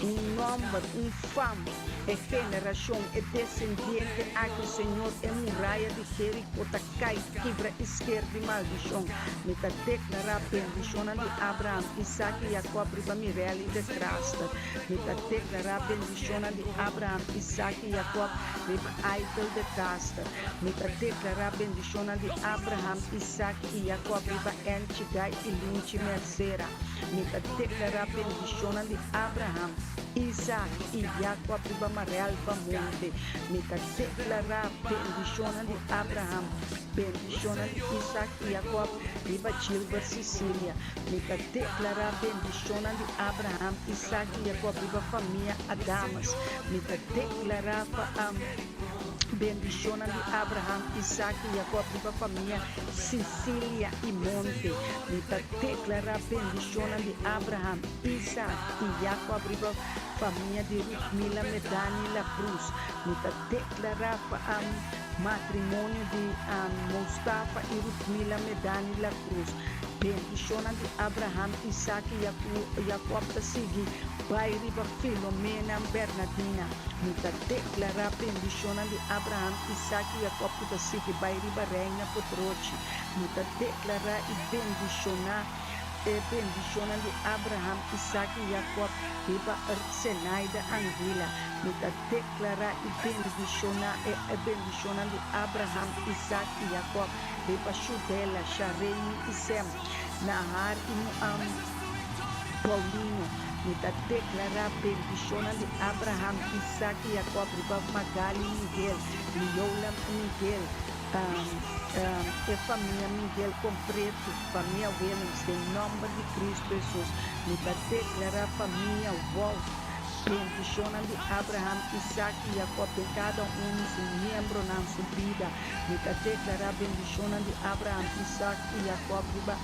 un nòmber, un fam, e generashon, e desendiente aki, Señor, e muraya di Jeriko ta kai kibra i sker di maldishon. Mi ta deklará bendishonnan di Abraham, Isaac i Jacob riba Mirel i de Kraster. Mi ta deklará bendishonnan di Abraham, Isaac i Jacob riba Aitel de Kaster. Mi ta deklará bendishonnan di Abraham, Isaac i Jacob riba Enchi Gai i Lunchi Mercera. Mi ta deklará bendishonnan di Abraham, Isaac i Jacob riba Marel Bamonte. Mi ta deklará bendishonnan di Abraham, bendishonnan di Isaac i Jacob riba Gilbert Cecilia. Mi ta deklará bendishonnan di Abraham, Isaac i Jacob riba famia Adamas. Mi ta deklará pa bendishonnan di Abraham, Isaac i Jacob riba famia Cecilia i Monte. Mi ta deklará bendishonnan di Abraham, Isaac i Jacob riba famia di Rutmila Medani La Cruz. Mi ta deklará pa matrimonio di Mostafa i Rutmila Medani La Cruz. Bendishonnan di Abraham, Isaac i Jacob ta sigui bai riba Filomena Bernadina. Mi ta deklará bendishonnan di Abraham, Isaac i Jacob ku ta sigui bai riba Reina Potrochi. Mi ta deklará i bendishoná. E bendishonnan di Abraham, Isaac i Jacob riba Zenaida Anguila. Mi ta deklará i bendishoná e bendishonnan di Abraham, Isaac i Jacob riba Shudela, Shareimi i Sem, Nahar i Muam, Paulino. Mi ta deklará bendishonnan di Abraham, Isaac i Jacob riba Magali Miguel, Liola Miguel, e famia Miguel kompretu, famia Willems, den nòmber di Kristu Hesus, mi ta deklará famia Wout, bendishonnan di Abraham, Isaac i Jacob den kada un di su miembronan su bida. Mi ta deklará bendishonnan di Abraham, Isaac i Jacob riba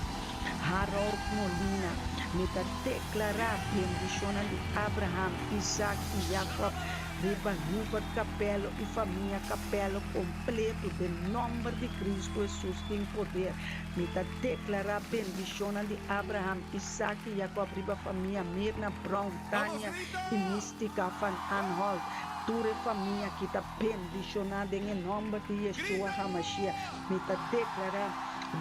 Harold Molina. Mi ta deklará bendishonnan di Abraham, Isaac i Jacob Riba Hubert Capello y famia Capello completo den nomber di Cristo Jesus tin poder. Mi ta declara bendicionnan di Abraham, Isaac y Jacob riba famia Mirna Brown, Tania y Mystica van Anholt. Tur e famia ki ta bendiciona den e nomber di Yeshua Hamashiach. Mi ta declara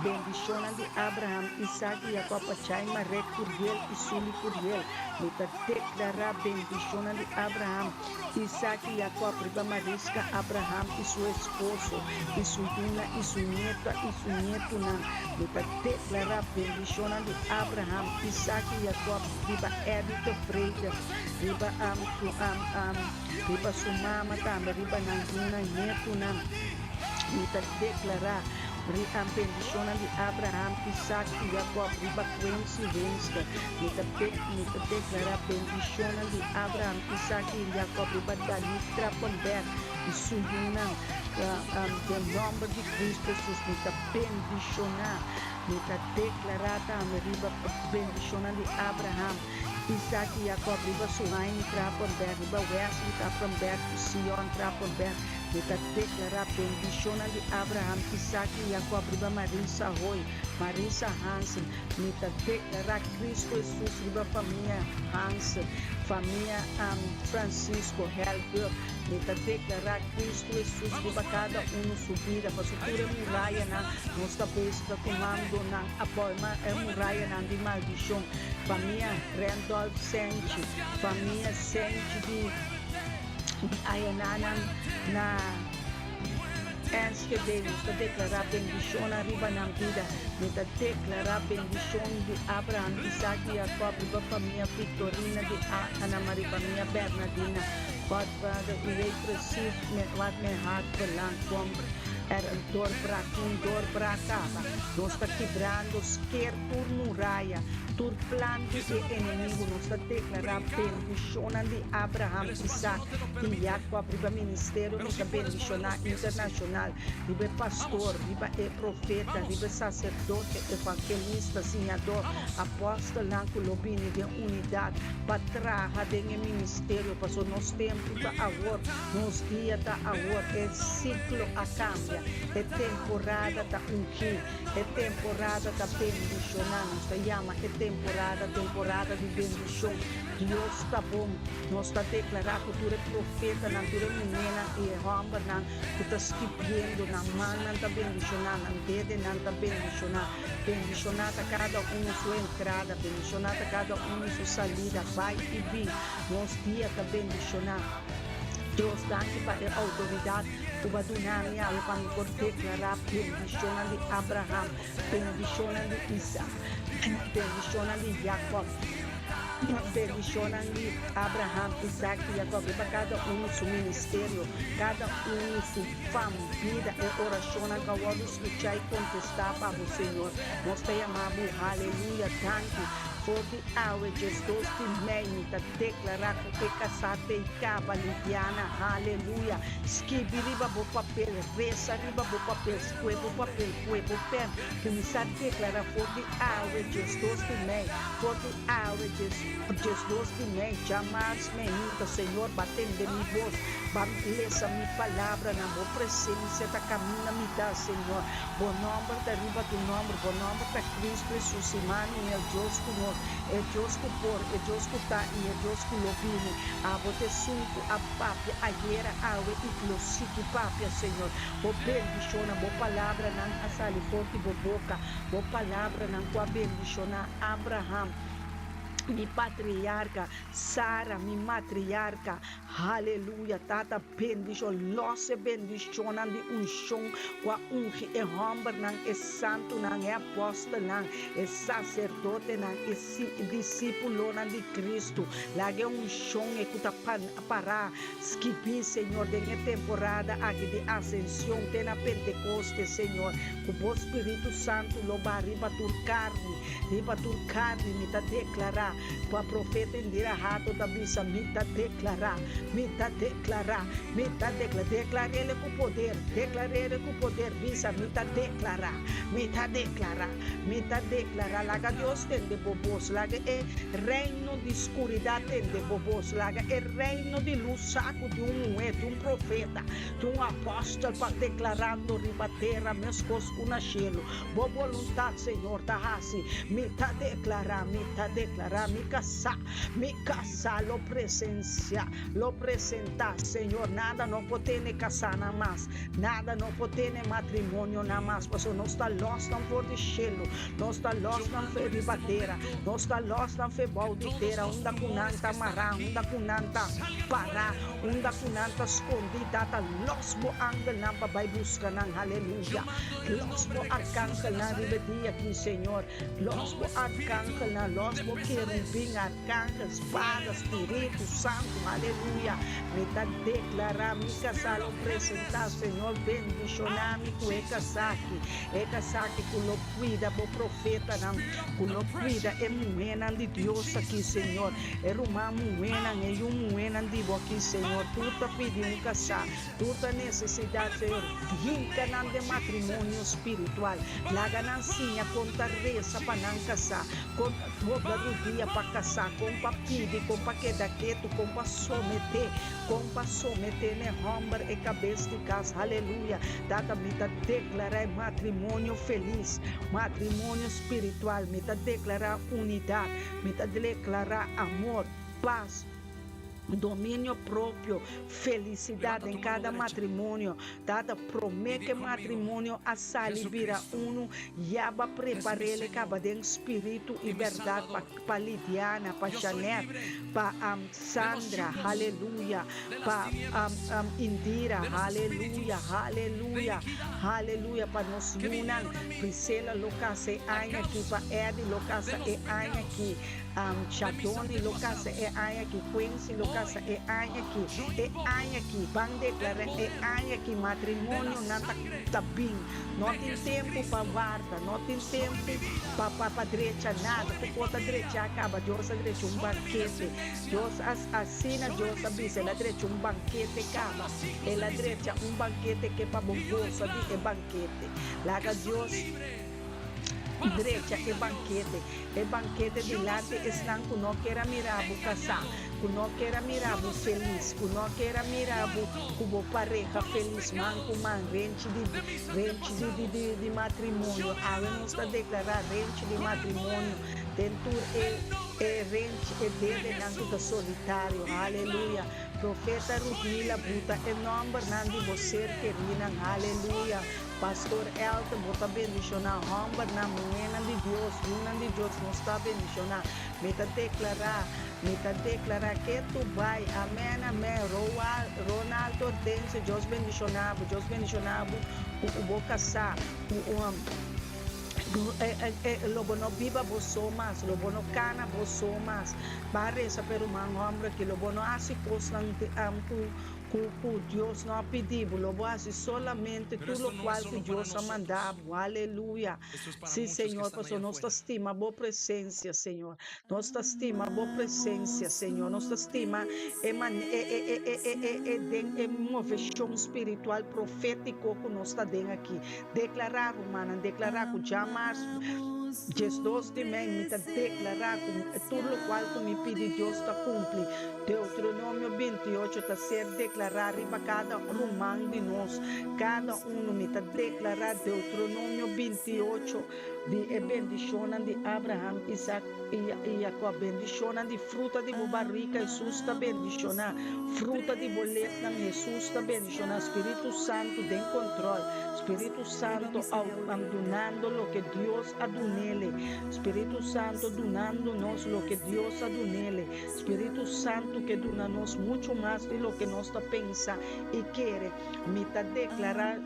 bendicionnan di Abraham, Isaac y Jacob pa Chaima Rek Curiel y Sully Curiel. Mi ta Deklará bendishonnan di Abraham, Isaac i Jacob riba Mariska Abraham i su esposo, i su yunan, i su nieta, i su nietunan. Mi ta deklará bendishonnan di Abraham, Isaac i Jacob riba Eddie Tevreden, riba su riba su mama tambe, riba nan yunan, nietunan. Mi ta deklará bendishonnan di Abraham, Isaac i Jacob riba Quincy Winster. Mi ta mi ta deklará bendishonnan di Abraham, Isaac i Jacob riba Danik Trappenberg i su yunan. Den nòmber di Kristu Hesus mi ta bendishoná. Mi ta deklará tambe riba bendishonnan di Abraham, Isaac i Jacob riba Suhaimi Trappenberg, riba Wesley Trappenberg ku Sion Trappenberg. Mi ta deklará bendishonnan di Abraham, Isaac i Jacob riba Marisa Hoy, Marisa Hansen. Mi ta deklará Kristu Hesus riba famia Hansen, famia Francisco, Helburg. Mi ta deklará Kristu Hesus riba kada unu su bida, pasobra tur e murayanan nos ta bezig ta tumando nan abou, e murayanan di maldishon. Famia Randolph Senchi, famia Senchi di ayananan na. Enschede, nos ta deklará bendishonnan riba nan bida. Mi ta deklará bendishon di Abraham, Isaac i Jacob riba famia Victorina di Ana Marie, famia Bernadina. God Vader, u weet precies met wat mijn hart verlangt. Komt er een doorbraak, un doorbraak kaba. Nos ta kibrando sker tur muraya, tur plan di e enemigu. Nos ta deklará bendishonnan di Abraham, Isaac i Jacob riba ministerio mi ta bendishoná internashonal, riba e pastor, riba e profeta, riba e saserdote, evangelista, siñador, apòstelnan ku lo bini den unidat pa traha den e ministerio, pasobra nos tempu ta awor, nos dia ta awor, e siklo a kambia, e temporada ta ungí, e temporada ta bendishoná, nos ta yama e temporada temporada di bendishon. Dios ta bon. Nos ta deklará ku tur e profetanan, tur e muhénan i e hòmbernan ku ta skibiendo, nan mannan ta bendishoná, nan dedenan ta bendishoná. Bendishoná ta kada unu su entrada, bendishoná ta kada unu su salida, bai i bin. Nos dia ta bendishoná. Dios, danki pa e outoridat ku bo a duna mi awe pa mi por deklará bendishonnan di Abraham, bendishonnan di Isak, bendishonnan di Jakòb. Bendishonnan di Abraham, Isaac i Jacob riba kada unu su ministerio, kada unu su fam, bida, e orashonnan ku a wòrdu skuchá i kontestá pa bo, Señor. Nos ta yama bo, Haleluya, danki. For di awe, 12 di mei, mi ta deklará ku e kasá t'ei kaba, Lidiana. Haleluya. Skibi riba bo papel, resa riba bo papel, skue bo papel, kue bo pèn, kuminsá deklará for di awe, 12 di mei, For di awe 12 di mei djamars meinta, Señor, ba tende mi bos, ba lesa mi palabranan. Bo presencia ta caminda mi ta, Señor. Bo nomber ta riba tu nomber, Bo nomber ta Cristo Jesus, Immanuel, Dios cu nos. Señor, e Dios ku por, e Dios ku ta i e Dios ku lo bini. Abo ta esun ku a papia ayera, awe i lo sigui papia, Señor. Bo bendishona, bo palabranan a sali for di bo boka, bo palabranan ku a bendishoná Abraham, mi patriarka, Sara, mi matriarka. Haleluya, Tata, bendishon, lòs e bendishonnan di unshon ku a ungi e hòmbernan, e santunan, e apòstelnan, e saserdotenan, e disípulonan di Kristu. Laga e unshon e ku ta pará skibí, Señor, den e temporada aki di Asension te na Pentekoste, Señor, ku Bo Spiritu Santu lo baha riba tur karni, riba tur karni, mi ta deklará. Kua profeta Indira Hato ta bisa, Mi ta deklará, mi ta deklará, mi ta deklará. Deklar'ele ku poder, deklar'ele ku poder, bisa, Mi ta deklará, mi ta deklará, mi ta deklará. Laga Dios tende bo bos, laga e reino di skuridat tende bo bos, laga e reino di lus sa ku tin un muhé, tin un profeta, tin un apòstel pa deklarando riba tera meskos ku na shelu. Bo boluntat, Señor, ta hasi. Mi ta deklará, mi ta deklará, mi kasá, mi kasá lo presensiá, lo presentá, Señor. Nada no por tene kasánan mas, nada no por tene matrimonionan mas, pasobra nos ta lòsnan for di shelu, nos ta lòsnan for riba tera, nos ta lòsnan for bou di tera, unda ku nan ta mará, unda ku nan ta pará, unda ku nan ta skondí. Tata, lòs bo angelnan pa bai buska nan. Haleluya! Los bo arkangelnan riba e dia aki, Señor. Los bo arkangelnan, los bo kerubin, arkangel, spada, Spiritu Santu. Aleluya. Mi ta deklará mi kasá lo presentá, Señor, bendishoná mi ku e kasá aki, e kasá aki ku lo kuida bo profetanan, ku lo kuida e muhénan di Dios aki, Señor, e ruman muhénan, e yu muhénan di bo aki, Señor. Tur ta pidi un kasá. Tur ta nesesidat, Señor. Hinka nan den matrimonio spiritual. Laga nan siña kon ta resa pa nan kasá, kon ta dobla rudia pa kasá, kon pa pidi, kon pa keda ketu, kon pa someté, kon pa someté n'e hòmber, e kabes di kas. Haleluya! Tata, mi ta deklará e matrimonio felis, matrimonio spiritual. Mi ta deklará unidat. Mi ta deklará amor, pas. Dominio propio, felicidad den cada matrimonio. Tata, prome ke matrimonio a sali bira unu, ya ba preparele caba den spiritu y berdad pa pa Lidiana, pa Janet, pa Sandra, haleluya, pa Indira, haleluya, haleluya, haleluya, pa nos yunan, Priscilla lo casa e aña aki, pa Eddie lo casa e aña aki. Chadoni lo kasa e aña aki, Quincy lo kasa e aña aki, e aña aki, ban deklará e aña aki matrimonionan ta ta bin. No tin tempu pa warda, no tin tempu pa pa pa drecha nada, tur kos ta drechá kaba, Dios a drecha un bankete, Dios a asina Dios a bisa, el a drecha un bankete kaba, el a drecha un bankete ke pa bo gosa di e bankete. Laga Dios drecha e bankete. E bankete dilanti esnan ku no ker a mira bo kasá, ku no ker a mira bo felis, ku no ker a mira bo ku bo pareha felis, man ku man, renchi di renchi di di di di matrimonio. Awe nos ta deklará renchi di matrimonio den tur e e renchi, e dedenan ku ta solitario. Haleluya! Profeta Rutmila buta e nòmbernan di bo ser kerinan. Haleluya! Pastor Elton bo ta bendiciona hombernan, muhernan di Dios, yunan di Dios nos ta bendiciona. Mi ta declara, mi ta declara ke tu bai. Amen amen Roal, Ronald Hortensio Dios bendiciona bo, Dios bendiciona bo cu cu bo casa, cu um lo bo no biba bo so mas, lo bo no cana bo so mas. Ba reza pa e ruman homber aki, lo bo no haci cosnan cu Ku ku Dios no a pidi bo, lo bo hasi solamente tur lokual ku Dios a manda bo. Aleluya! Sí, Señor, pasobra nos ta stima bo presensia, Señor. Nos ta stima bo presensia, Señor. Nos ta stima e mane e e e e e e e den e moveshon spiritual profétiko ku nos ta den aki. Deklará, rumannan, deklará ku djamars. 12 di mei mi ta deklará ku tur lokual ku mi pidi Dios ta kumpli. Deuteronomio 28 ta ser deklará riba kada ruman di nos, kada unu. Mi ta deklará Deuteronomio 28 di e bendishonnan di Abraham, Isaac i Jacob, bendishonnan di fruta di bo barika, Hesus ta bendishoná, fruta di bo lepnan, Hesus ta bendishoná, Spiritu Santu den kontròl, Spiritu Santu dunando loke Dios a dunele, Spiritu Santu dunando nos loke Dios a dunele, Spiritu Santu ke duna nos muchu mas di loke nos ta pensa i kere. Mi ta deklará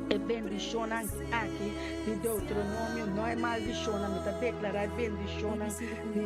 e bendishonnan aki di Deuteronomio, no e maldishonnan. Mi ta deklará e bendishonnan di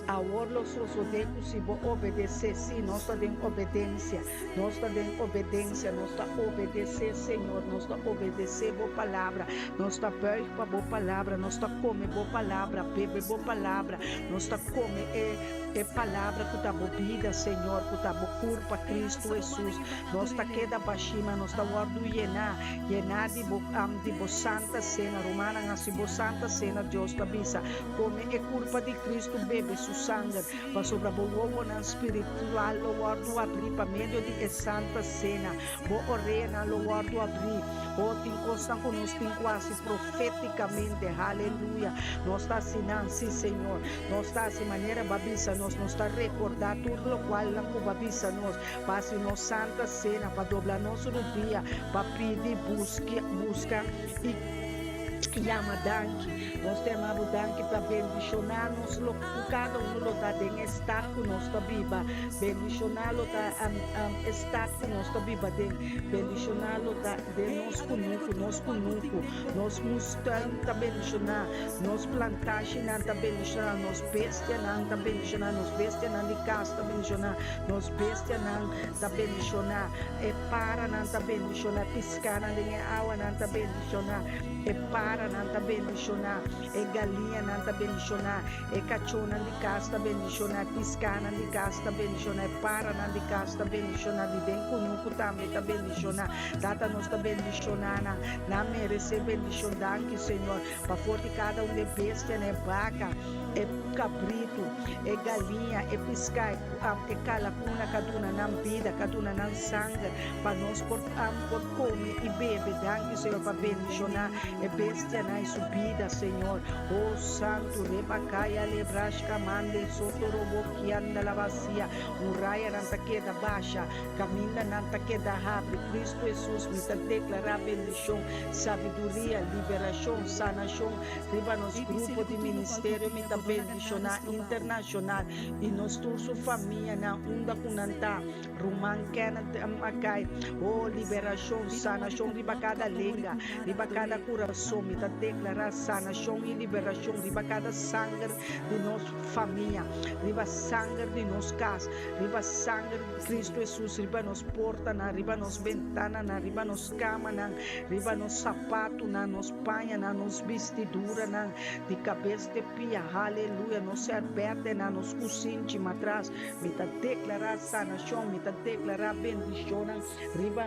awor lo sosodé ku si bo obedesé. Sí, nos ta den obedensia. Nos ta den obedensia. Nos ta obedesé, Señor. Nos ta obedesé bo palabra. Nos ta buig pa bo palabra. Nos ta kome bo palabra, bebe bo palabra. Nos ta kome e e palabra ku ta bo bida, Señor, ku ta bo kurpa, Kristu Hesus. Nos ta keda bashí, ma nos ta wòrdu yená, yená di bo di bo Santa Sena. Rumannan, hasi bo Santa Sena, Dios ta bisa. Kome e kurpa di Kristu, bebe su sanger, pasobra bo wowonan spiritual lo wòrdu abrí pa medio di e Santa Sena. Bo oreanan lo wòrdu abrí. Oh, tin kosnan ku nos tin ku hasi profétikamente. Haleluya! Nos ta hasi nan, sí, Señor. Nos ta hasi manera Bo a bisa nos. Nos ta rekordá tur lokualnan ku Bo a bisa nos, pa hasi nos santa sena, pa dobla nos rudia, pa pidi, buska, buska i yama danki. Nos ta yama Bo danki pa bendishoná nos lo ku kada uno lo ta den e stat ku nos ta biba. Bendishoná lo ta e stat ku nos ta biba den. Bendishoná lo ta den nos kunuku, nos kunuku, nos mustuin ta bendishoná, nos plantashinan ta bendishoná, nos bestianan ta bendishoná, nos bestianan di kas ta bendishoná, nos bestianan ta bendishoná, e paranan ta bendishoná, piskanan den e awanan ta bendishoná, e paranan ta bendishoná, e galiñanan ta bendishoná, e kachónan di kas ta bendishoná, e piskanan di kas ta bendishoná, e paranan di kas ta bendishoná, di den kunuku tambe ta bendishoná. Tata nos ta bendishoná nan, nan meresé bendishon. Danki Señor, pa for di kada un di e bestianan, e baka, e kabritu, e galiña, e piská, e kalakuna ka duna nan bida, ka duna nan sanger, pa nos por por kome i bebe. Danki Señor pa bendishoná e bestianan i su bida, Señor. Oh Santu, rebakaya lebrashka mande sotorobo kianda labasia, murayanan ta keda basha, kaminda nan ta keda habri. Kristu Hesus, mi ta deklará bendishon, sabiduria, liberashon, sanashon riba nos grupo di ministerio. Mi ta bendishoná internashonal i nos tur su famianan unda ku nan ta. Ruman Kenneth Mackay, oh, liberashon, sanashon riba kada lenga, riba kada kurason. Mi ta deklará sanashon i liberashon riba kada sanger di nos famia, riba sanger di nos kas, riba sanger di Kristu Hesus, riba nos portanan, riba nos bentananan, riba nos kamanan, riba nos sapatunan, nos pañanan, nos bistiduranan, di kabes te pia. Haleluya! Nos sèrbètenan, nos kusinchi, matras, Mi ta deklará sanashon, mi ta deklará bendishonnan riba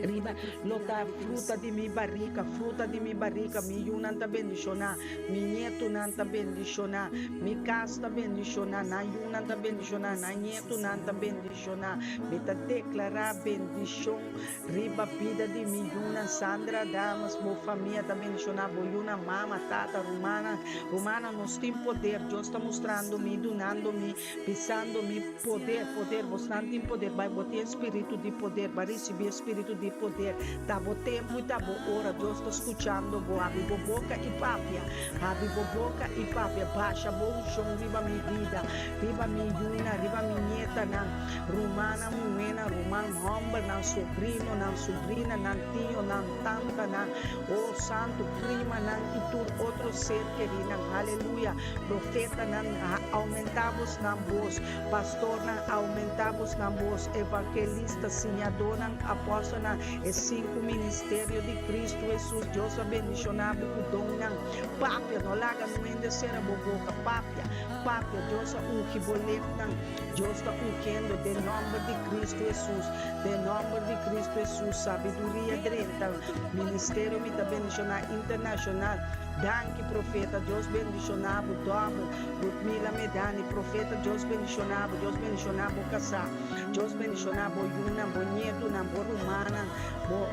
riba lo ta fruta di mi barika, fruta di mi barika, mi yunan ta bendishoná, mi ñetunan ta bendishoná, mi kas ta bendishoná, nan yunan ta bendishoná, nan ñetunan ta bendishoná. Mi ta deklará bendishon Riba bida di mi yunan Sandra Damas bo famia ta bendiciona bo yunan mama tata rumannan rumannan nos tin poder Dios ta mustrando mi dunando mi bisando mi poder poder bosnan tin poder bai bo tin espiritu di poder bai ricibi espiritu di poder ta bo tempo y ta bo ora Dios ta scuchando bo habri bo boca y papia habri bo boca y papia basha bo uncion riba mi bida riba mi yunan riba mi nietanan rumannan muhenan ruman Hòmbernan, sobrinonan, subrinanan, tionan, tantanan, oh santu, primanan i tur otro ser kerinan. Haleluya! Profetanan, oumentá bosnan bos. Pastornan, oumentá bosnan bos. Evangelista, siñadónan, apòstelnan. bendishoná e sinku ministerio di Kristu Hesus. Dios a bendishoná bo ku donnan. Papia, no laga nun hende sera bo boka. Papia, papia, Dios a ungi bo lepnan. Dios ta ungiendo den nòmber di Kristu Hesus. Den nòmber di Kristu Hesus, sabiduria drenta ministerio mi ta bendishoná internashonal. Danki profeta, Dios bendishoná bo dòbel. Ludmila Medani, profeta Dios bendishoná bo, Dios bendishoná bo kasá, Dios bendishoná bo yunan, bo nietunan, bo rumannan, bo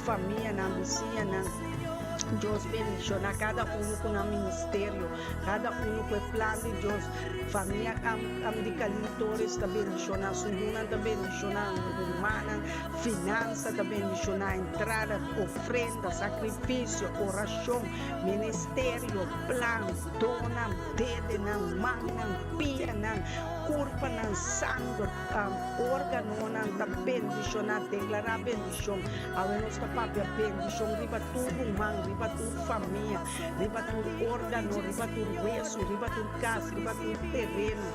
famianan, bisiñanan. Dios bendishoná kada unu ku nan ministerio, kada unu ku e plan di Dios. Famia am di Kalin Torres ta bendishoná, su yunan ta bendishoná, rumannan, finansa ta bendishoná, entrada, ofrenda, sakrifisio, orashon, ministerio, plan, Donan, dedenan, mannan, pianan, kurpanan, sanger, órganonan ta bendishoná. Deklará bendishon. Awe nos ta papia bendishon riba tur ruman, riba tur famia, riba tur órgano, riba tur wesu, riba tur kas, riba tur tereno.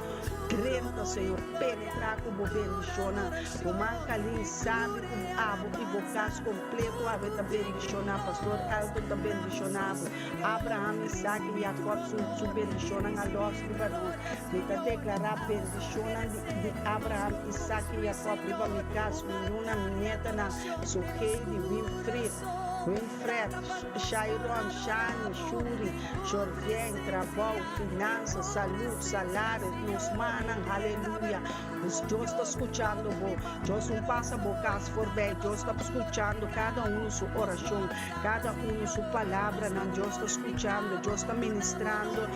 Drenta, Señor, penetrá ku bo bendishonnan. Ruman Kalin sabi ku abo i bo kas kompleto awe ta bendishoná. Pastor Elton ta bendishoná bo. Abraham, Isaac i Jacob su su bendishonnan a lòs riba nos. Mi ta deklará bendishonnan di di Abraham, Isaac i Jacob riba mi kas, mi yunan, mi nietanan, Suheidi, Winfried, Winfred, Shairon, Shani, Shuri, Jorvien, trabou, finansa, salud, salario, nos mannan, haleluya. Pues Dios ta skuchando bo. Dios no pasa bo kas forbij. Dios ta skuchando kada unu su orashon. Kada unu su palabranan Dios ta skuchando, Dios ta ministrando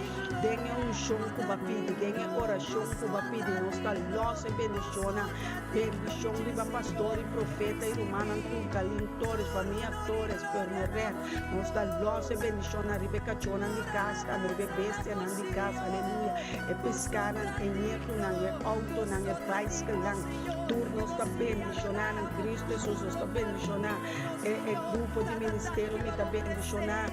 den e unshon ku bo a pidi, den e orashon ku bo a pidi. Nos ta lòs e bendishonnan, bendishon riba pastor i profeta i rumannan tur, Kalin Torres, famia Torres, Pernoret. Nos ta lòs e bendishonnan riba e kachónan di kas tambe, riba e bestianan di kas, aleluya, e piskanan, e ñetunan, e outonan, e baiskelnan. Tur nos ta bendishoná nan Kristu Hesus, nos ta bendishoná. E e grupo di ministerio mi ta bendishoná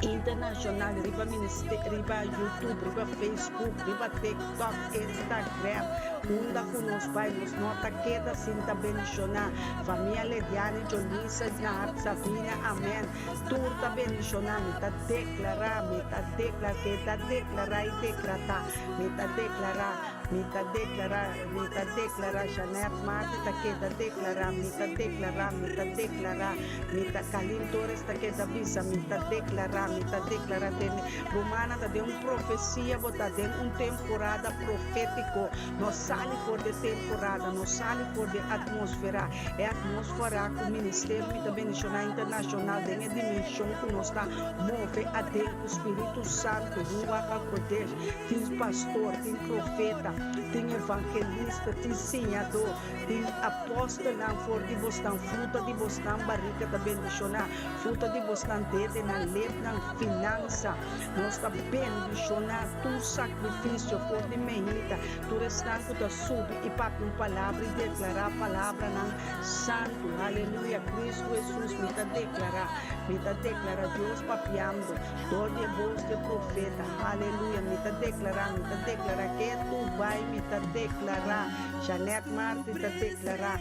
internashonal riba ministerio riba YouTube, riba Facebook, riba TikTok, Instagram, unda ku nos bai nos no ta keda sin ta bendishoná. Famia Lediani, Jolisa, Nahart, Sabina, amen. Tur ta bendishoná. Mi ta deklará, mi ta deklará, keda deklará i dekratá. Mi ta deklará. Mi ta deklará, mi ta deklará, Jeanette Marti ta keda deklará, mi ta deklará, mi ta deklará, mi ta, Kalin Torres ta keda bisa, mi ta deklará, mi ta deklará, tende, rumannan ta den un profesia, bo ta den un temporada profétiko, no sali for di e temporada, no sali for di e atmósfera, e atmósfera ku ministerio mi ta bendishoná internashonal den e dimenshon ku nos ta move aden ku Spiritu Santu, Ruach HaKodesh. Tin pastor, tin profeta, tin evangelista, tin siñadó, tin apòstelnan for di bosnan, fruta di bosnan barika ta bendishoná, fruta di bosnan dedenan, lepnan, finansa. Nos ta bendishoná tur sakrifisio for di mehita, tur esnan ku ta subi i papia un palabra i deklará palabranan santu. Haleluya! Kristu Hesus, mi ta deklará, mi ta deklará Dios papiando. Dor di e bos di e profeta, Haleluya, mi ta deklará, mi ta deklará, ke tu bai, mi ta deklará, Jeanette Marti ta deklará,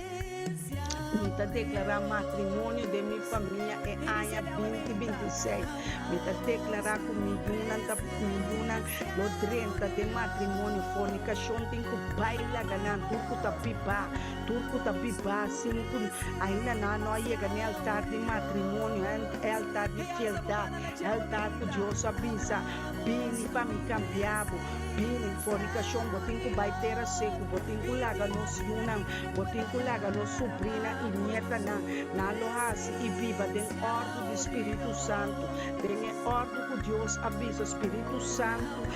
mi ta deklará matrimonio den mi famia e aña binti 26, mi ta deklará ku mi yunan ta, mi yunan lo drenta den matrimonio, fornikashon tin ku bai laga nan, tur ku ta bibá, tur ku ta bibá sin ku ainda nan no a yega n'e altar di matrimonio, e altar di fieldat, e altar ku Dios a bisa, Bini pa mi kambia bo, bini, fornikashon, bo tin ku bai tera seku, bo tin ku laga nos yunan, bo tin ku laga nos subrina i nietanan, nan lo hasi i biba den òrdu di Spiritu Santu, den e òrdu ku Dios a bisa, Spiritu Santu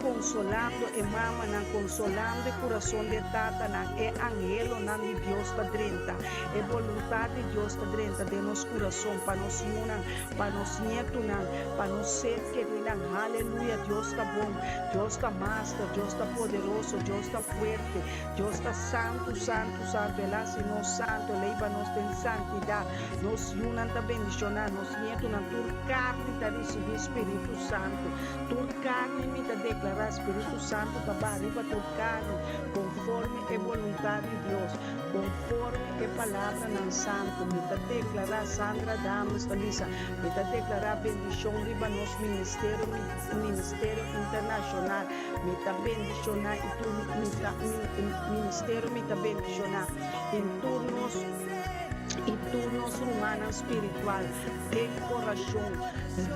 konsolando e mamanan, konsolando e kurason di e tatanan, e anhelonan di Dios ta drenta. E boluntat di Dios ta drenta den nos kurason pa nos yunan, pa nos nietunan, pa nos ser kerí. einan. Haleluya! Dios ta bon, Dios ta master, Dios ta poderoso, Dios ta fuerte, Dios ta santu, santu, santu. El a hasi nos santu, El a hiba nos den santidat. Nos yunan ta bendishoná, nos nietunan, tur karni ta risibí Spiritu Santu. Tur karni mi ta deklará, Spiritu Santu ta baha riba tur karni, konforme e boluntat di Dios, konforme e palabranan santu. Mi ta deklará, Sandra Dames ta bisa, mi ta deklará bendishon riba nos ministerio, ministerio internashonal. Mi ta bendishoná i tur mi ta ministerio mi ta bendishoná i tur nos i tur nos rumannan spiritual den orashon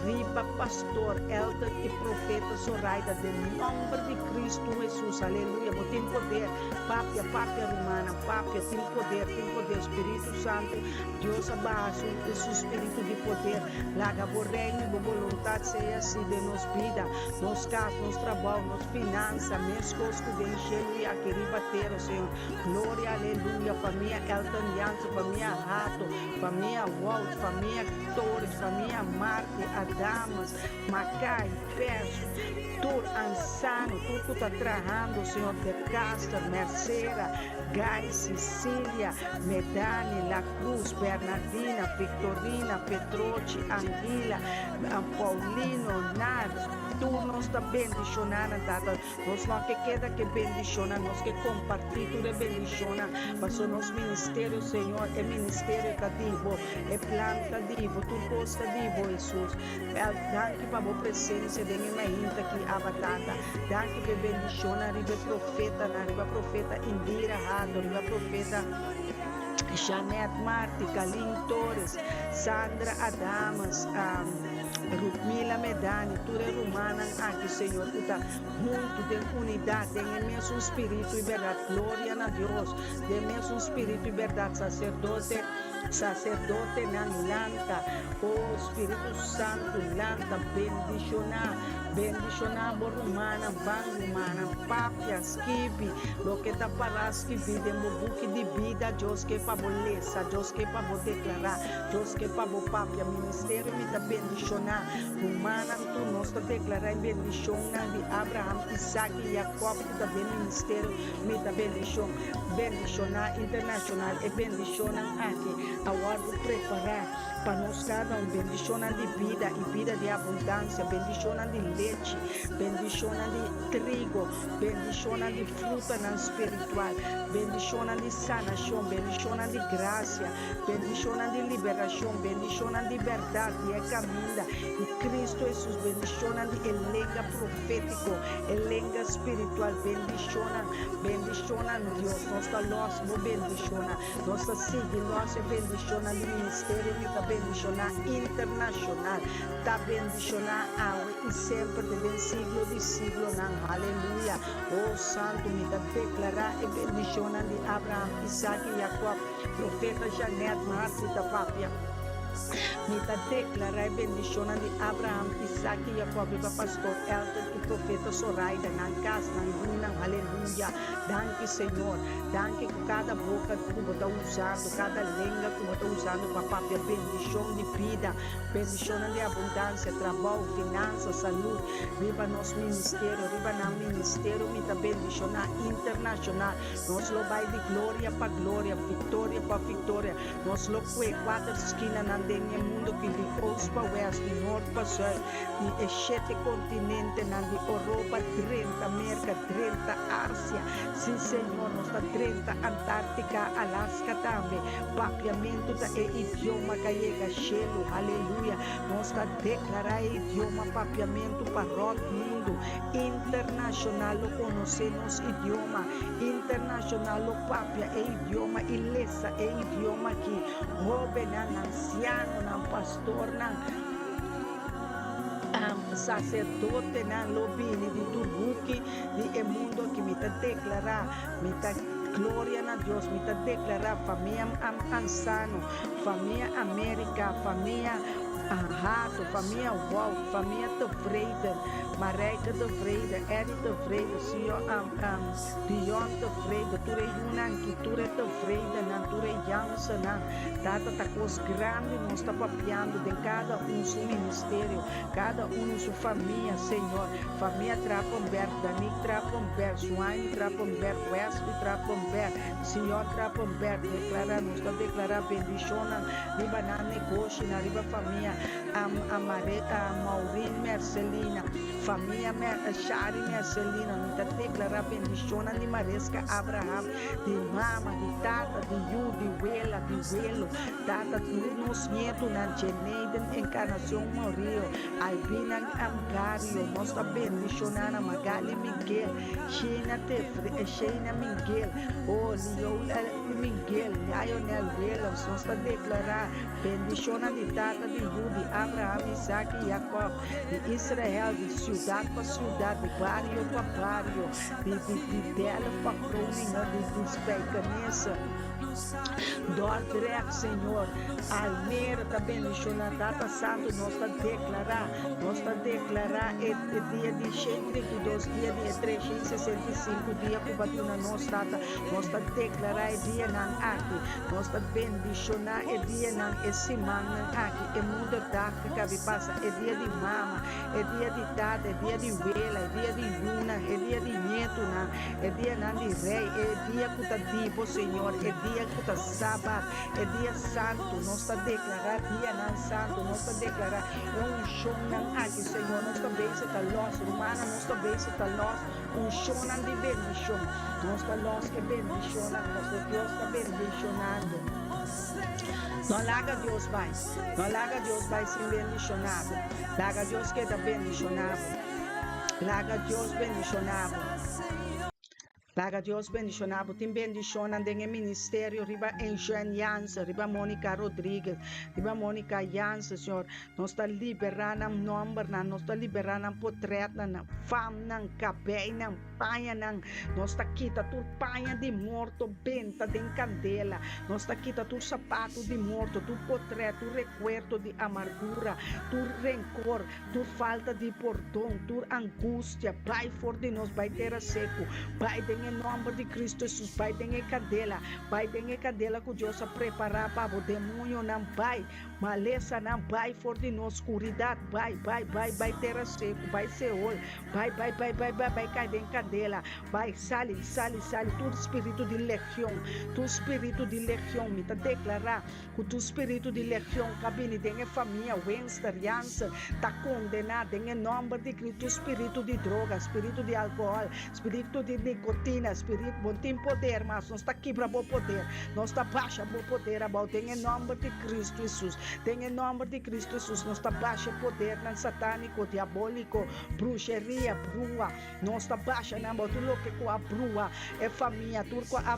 riba Pastor Elton i Profeta Zoraida den nòmber di Kristu Hesus aleluya bo tin poder papia papia rumannan papia tin poder tin poder Spiritu Santu Dios a baha su su spiritu di poder laga bo reino i bo boluntat sea hasi den nos bida nos kas nos trabou nos finansa meskos ku den shelu i aki riba tera Señor gloria aleluya famia Elton Jansen famia Hato famia Wout famia Torres famia Marti Adames Makai Pers tur ansano tur ku ta trahando Señor De Caster Mercera Guy Cecilia Medani La Cruz Bernardina Victorina Petrochi Anguila Paulino Nar tur nos ta bendiciona nan Tata nos no ke keda ke bendiciona nos ke comparti tur e bendiciona paso nos ministerio Señor e ministerio ta di bo e plan ta di bo tur cos ta di bo Jesus danki pa bo presencia den e mainta aki Abba Tata danki pa e bendiciona riba e profetanan riba profeta Indira Hato riba profeta Jeanette Marti, Kalin Torres, Sandra Adames, Rutmila Medani, tur e rumannan aki, Señor, ku ta huntu den unidat, den e mesun spiritu i bèrdat. Gloria na Dios! Den mesun spiritu i bèrdat, saserdote, saserdotenan lanta. O Spiritu Santu, lanta, bendishoná, bendishoná bo rumannan, ban rumannan, papia, skibi loke ta pará skibí den bo buki di bida. Dios ke pa bo lesa, Dios ke pa bo deklará, Dios ke pa bo papia. Ministerio mi ta bendishoná rumannan tur. Nos ta deklará e bendishonnan di Abraham, Isaac i Jacob ku ta den ministerio mi ta bendishon. Bendishoná internashonal. E bendishonnan aki a wòrdu prepará pa nos kada un. Bendishonnan di bida i bida di abundansia, bendishonnan di lechi, bendishonnan di trigo, Bendishonnan di frutanan spiritual, bendishonnan di sanashon, bendishonnan di grasia, bendishonnan di liberashon, bendishonnan di bèrdat di e kaminda di Kristu Hesus, bendishonnan di e lenga profétiko, e lenga spiritual, bendishonnan, bendishonnan, Dios, nos ta lòs bo bendishonnan, nos ta sigui lòs e bendishonnan di ministerio mi ta bendishoná internashonal. Ta bendishoná awe i semper te den siglo di siglonan. Haleluya! O Santu, mi ta deklará e bendishonnan di Abraham, Isaac i Jacob. Profeta Jeanette Marcy ta papia. Mi ta deklará e bendishonnan di Abraham, Isaac i Jacob riba Pastor Elton i Profeta Soraida, nan kas, nan yunan. Haleluya! Danki, Señor. Danki ku kada boka ku bo ta usando, kada lenga ku bo ta usando pa papia bendishon di bida. Bendishonnan di abundansia, trabou, finansa, salud, riba nos ministerio, riba nan ministerio mi ta bendishoná internashonal. Nos lo bai di gloria pa gloria, viktoria pa viktoria. Nos lo kue kuater skinanan den e mundu ki di oost pa west, di noord pa zuid, di e shete kontinentenan, di Oropa drenta Merka, drenta Asia. Sí, Señor, nos ta drenta Antartika, Alaska tambe. Papiamentu ta e idioma ka yega shelu. Haleluya! Nos ta deklará e idioma papiamentu pa rònt mundu. Internashonal lo konosé nos idioma. Internashonal lo papia e idioma i lesa e idioma aki. Hóbennan, ansianonan, pastornan, saserdotenan lo bini di tur huki di e mundu aki. Mi ta deklará, mi ta. Gloria na Dios, mi ta declara famia Ansano, famia America, famia Hato, famia Wout, famia Tevreden, Marijke Tevreden, Eddy Tevreden, Señor, Dion Tevreden, tur e yunan ki, tur e Tevredennan, tur e Jansennan. Tata, ta kos grandi nos ta papiando den kada un su ministerio, kada unu su famia, Señor. Famia Trapenberg, Danique Trapenberg, Suaini Trapenberg, Wesley Trapenberg, Sion Trapenberg, deklará, nos ta deklará bendishonnan riba nan negoshinan, riba famia Amare, Maureen Mercelina, famia Shari Mercelina, mi ta deklará bendishonnan di Maresca Abraham, di mama, di tata, di yu, di wela, di welo, tata, tur nos nietunan, Jeneiden Encarnacion Morillo, Albina Amgario, nos ta bendishoná na Magali Miguel, Sheina Tefre, Sheina Miguel, oh, Liola Miguel, Lionel Willems, nos ta deklará bendishonnan di Tata, di Yu, di Abraham, Isaac i Jacob, di Israel, di siudat pa siudat, di bario pa bario, di, di, di Delft pa Groningen, di, di Spijkenisse. Dordrecht, Señor. Almere ta bendiciona Tata Santo. Nos ta declara, nos ta declara e, e dia di 132 dia di e 365 dia cu ba duna nos, Tata. Nos ta declara e dianan aki. Nos ta bendiciona e dianan, e simannan aki, e moederdag cu cabi pasa, e dia di mama, e dia di tata, e dia di wela, e dia di yunan, e dia di nietunan, e dianan di rey, e dia cu ta di bo, Señor, e dia cu ta Sabat, e dia santu. Nos ta declara dianan santu, nos ta declara e uncionnan aki, Señor. Nos ta bezig ta los, rumannan, nos ta bezig ta los uncionnan di bendicion. Nos ta los e bendicionnan, pasobra Dios ta bendicionando. No laga Dios bai, no laga Dios bai sin bendiciona bo. Laga Dios keda bendiciona bo. Laga Dios bendiciona bo. Laga Dios bendiciona bo. Tin bendicionnan den e ministerio riba Eugene Jansen, riba Monica Rodriguez, riba Monica Jansen, Señor. Nos ta libera nan nombernan, nos ta libera nan potretnan, nan famnan, cabeinan, pañanan. Nos ta kita tur paña di morto benta den candela. Nos ta kita tur sapato di morto, tur potret, tur recuerdo di amargura, tur rencor. Tur falta di pordon, tur angustia, bai for di nos, bai tera seku, bai den e nomber di Cristo Jesus, bai den e candela, bai den e candela cu Dios a prepara pa bo, demonionan bai, malesanan bai for di nos, scuridad bai, bai, bai, bai tera seku, bai Seol, bai, bai, bai, bai, bai, bai cai den candela, bai, sali, sali, sali, tur spiritu di legion, tur spiritu di legion, mi ta declara Ku tur spiritu di legion ku a bini den e famia Wenster, Jansen, ta kondená den e nòmber di Cristo tur spiritu di droga, spiritu di alkohòl, spiritu di nikotina, spiritu, bo no tin poder mas, nos ta kibra bo poder, nos ta basha bo poder abou den e nòmber di Cristo Hesus, den e nòmber di Cristo Hesus nos ta basha podernan satániko, diabóliko, brusheria, brua, nos ta basha nan abou tur loke ku a brua e famia, tur ku a.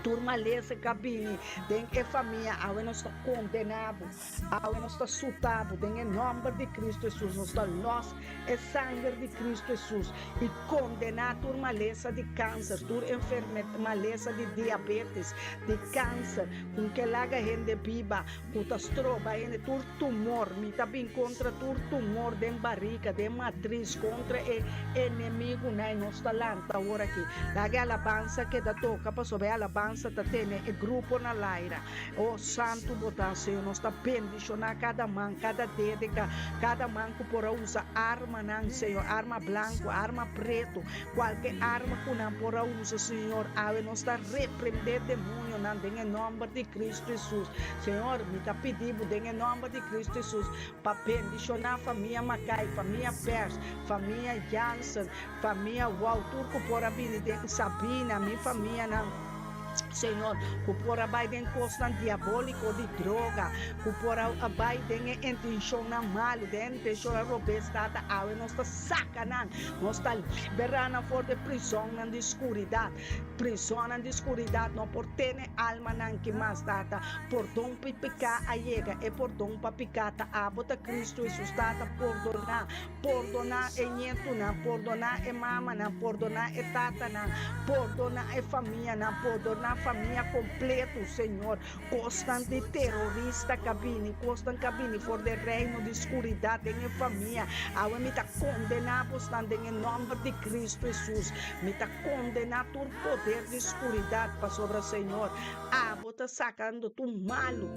Tur malesa ka bini den e famia awe nos ta kondena bo, awe nos ta suta bo den e nomber di Cristo Jesus, nos ta los e sanger di Cristo Jesus i kondena tur malesa di kanser, tur enfermet malesa di diabetes, di kanser, ku ke laga hende biba, ku ta stroba hende, tur tumor, mi ta bin kontra tur tumor den barika, den matris, kontra e enemigunan i nos ta lanta awor aki. Laga e alabansa keda toka pasobra e alabansa ta tene e grupo na laira. O Santu bo ta, Señor, nos ta bendishoná kada man, kada dede, kada man ku por a usa armanan, Señor, arma blanku, arma pretu, kualke arma ku nan por a usa, Señor, awe nos ta reprendé demonionan den e nòmber di Kristu Hesus. Señor, mi ta pidi bo den e nòmber di Kristu Hesus pa bendishoná famia Makai, famia Pers, famia Jansen, Famia wou tur ku por a bini den Sabina, mi famianan, Señor, ku por a bai den kosnan diabóliko di droga, ku por a bai den e intenshonnan malu, den e intenshonnan robes, Tata, awe nos ta saka nan, nos ta liberá nan for di e prizonnan di skuridat. Prizonnan di skuridat no por tene almanan ki mas, Tata. Pordon pa piká a yega, e pordon pa piká ta abo ta Kristu Hesus, Tata, pordoná. Pordoná e ñetunan, pordoná e mamanan, pordoná e tatanan, pordoná e famianan, pordoná. famia kompleto, Señor. Kosnan di terorista ka bini, kosnan ka bini for di reino di skuridat den e famia. Awe mi ta kondená bosnan den e nòmber di Kristu Hesus. Mi ta kondená tur poder di skuridat, pasobra, Señor, abo ta sakando tur malu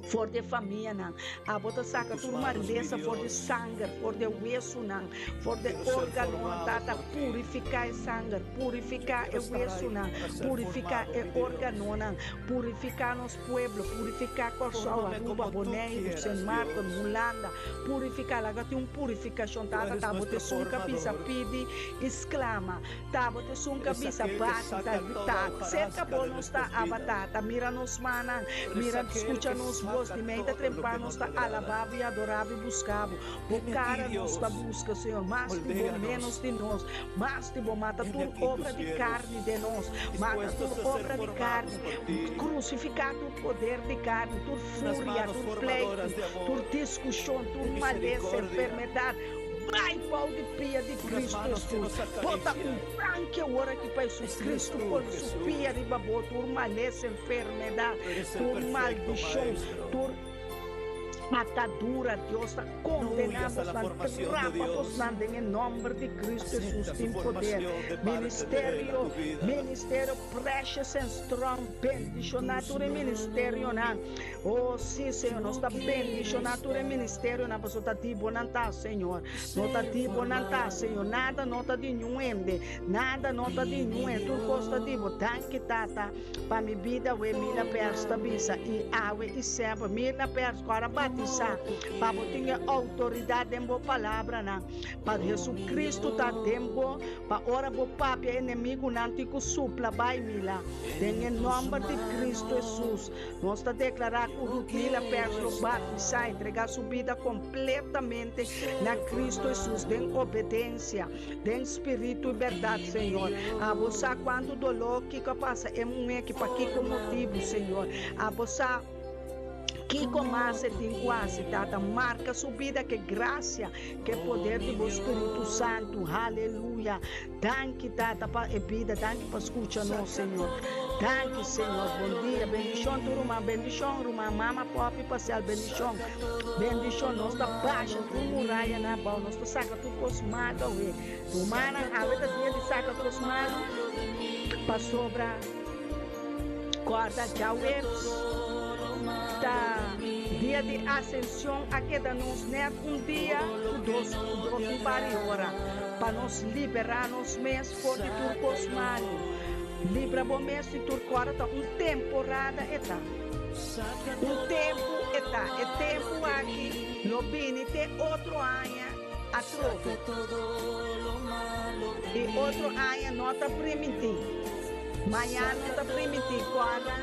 for di e famianan. Abo ta saka tur malesa for di sanger, for di e wesunan, for di e órganonan. Tata, purifiká e sanger, purifiká e wesunan, purifiká e órganonan, purifiká nos pueblo, purifiká Kòrsou, Aruba, Boneiru, Sint Maarten, Hulanda. Purifiká, laga tin un purifikashon. Tata, ta bo ta esun ku a bisa pidi i sklama. Ta bo ta esun ku a bisa bati, ta grita. Serka bo nos ta, Abba Tata. Mira nos mannan, mira, skucha nos bos. Di mei ta trempa nos ta alabá bo i adorá bo i buská bo. Bo kara nos ta buska, Señor. Mas di bo, ménos di nos. Mas di bo, mata tur obra di karni den nos. Mata tur obra di karni. Krusifiká tur poder di karni, tur furia, tur pleitu, tur diskushon, tur malesa, enfermedat. Bai bou di pia di Kristu Hesus. Bo ta un tanki awor aki pa Hesus Kristu pone su pia riba bo, tur malesa, enfermedat, tur maldishon, tur atadura. Dios ta kondená bosnan, trapa bosnan den e nòmber di Kristu Hesus tin poder. Ministerio, ministerio Precious and Strong, bendishoná tur e ministerionan. Oh, sí, Señor, nos ta bendishoná tur e ministerionan, pasobra ta di Bo nan ta, Señor. No ta di Bo nan ta, Señor. Nada no ta di niun hende. Nada no ta di niun hende. Tur kos ta di Bo. Danki, Tata, pa mi bida awe, Mirna Pers ta bisa, i awe i semper. Mirna Pers, ku ora batisá, pa bo tin e outoridat den bo palabranan, pa Jesucristo ta den bo, Pa ora bo papia enemigunan tin ku supla bai mila. Den e nòmber di Kristu Hesus, nos ta deklará ku Rutmila Pers lo batisá, entregá su bida kompletamente na Kristu Hesus den obedensia, den spiritu i bèrdat, Señor. Abo sa kuantu doló kiko a pasa e muhé aki, pa kiko motibu, Señor. Abo sa. Kiko mas e tin ku hasi, Tata? Marka su bida ke grasia, ke poder di bo Spiritu Santu. Haleluya! Danki, Tata, pa e bida. Danki pa skucha nos, Señor. Danki, Señor. Bon dia. Bendishon tur ruman. Bendishon, ruman. Mama Poppy Pasel, bendishon. Bendishon. Nos ta basha tur murayanan abou. Nos ta saka tur kos malu awe. Rumannan, awe ta dia di saka kos malu, pasobra. Kòrda djaweps ta dia di Asension a keda nos nèt un dia ku dos un par di ora pa nos liberá nos mes for di tur kos malu. Libra bo mes di tur kòrda ta un temporada e ta. Un tempu e ta. E tempu aki lo bini te otro aña atrobe. I otro aña no ta primintí. Mañana no ta primintí. Kòrda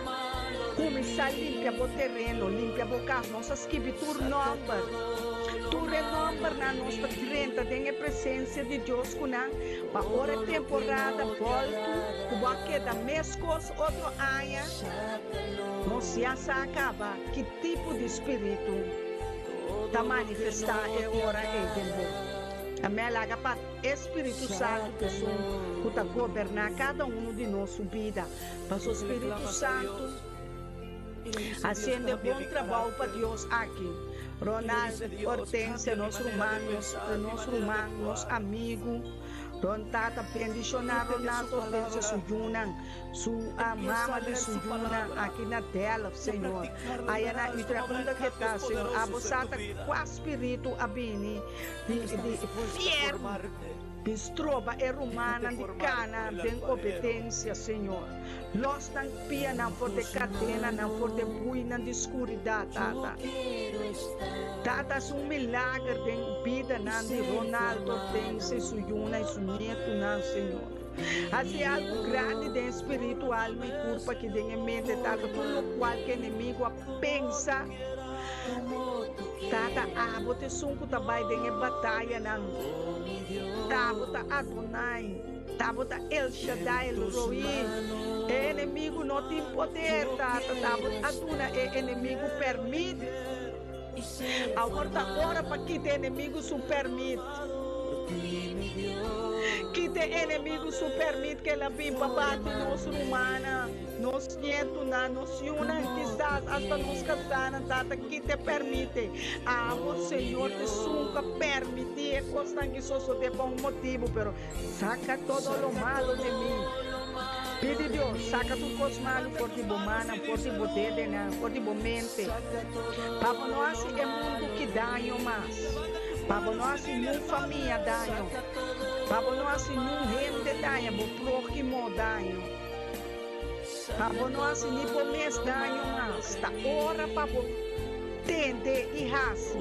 kuminsá limpia bo tereno, limpia bo kas. Nos a skibi tur nòmber. Tur e nòmbernan nos ta drenta den e presensia di Dios ku nan pa ora e temporada bòltu ku bo a keda meskos otro aña, nos ya sa kaba ki tipo di spiritu ta manifestá e ora ei den bo. Amèn. Laga pa e Spiritu Santu ta esun ku ta goberná kada unu di nos su bida. Pasobra Spiritu Santu hasiendo e bon trabou pa Dios aki. Ronald Hortensia, nos ruman, nos nos ruman, nos amigu. Don Tata bendishoná Ronald Hortensia su yunan. Su a mama di su yunan aki na Delft, Señor. Aya na Utrecht, unda ke ta, Señor? Abo sa ta kua spiritu a bini di di fiernu bin stroba e rumannan di kana den obedensia, Señor. Los nan pianan for de kadenanan, for de buinan di skuridat, Tata. Tata, hasi un milager den bidanan di Ronald Hortensia i su yunan i su nietunan, Señor. Hasi algu grandi den e spiritu, alma i kurpa ki den e mente, Tata, tur lokual ku enemigu a pensa, Tata, abo ta esun ku ta bai den e batayanan. Abo ta Adonai, abo ta El Shaddai, El Roi. E enemigu no tin poder, Tata, abo a duna e enemigu pèrmit. Awor ta ora pa kita e enemigu su pèrmit. Kita e enemigu su pèrmit ku el a bin pa bati nos rumannan. Nos nietunan, nos yunan, kisas asta nos kasánan, Tata, ki te permiti. Abo, Señor, ta esun ku a permití e kosnan ki sosodé pa un motibu, pero saka todo lo malu di mi. Pidi Dios, saka tur kos malu for di bo mannan, for di bo dedenan, for di bo mente, pa bo no hasi e mundu ki daño mas, pa bo no hasi niun famia daño, pa bo no hasi niun hende daña, bo próhimo daño, pa bo no hasi ni bo mes daño mas. Ta ora pa bo tende i hasi.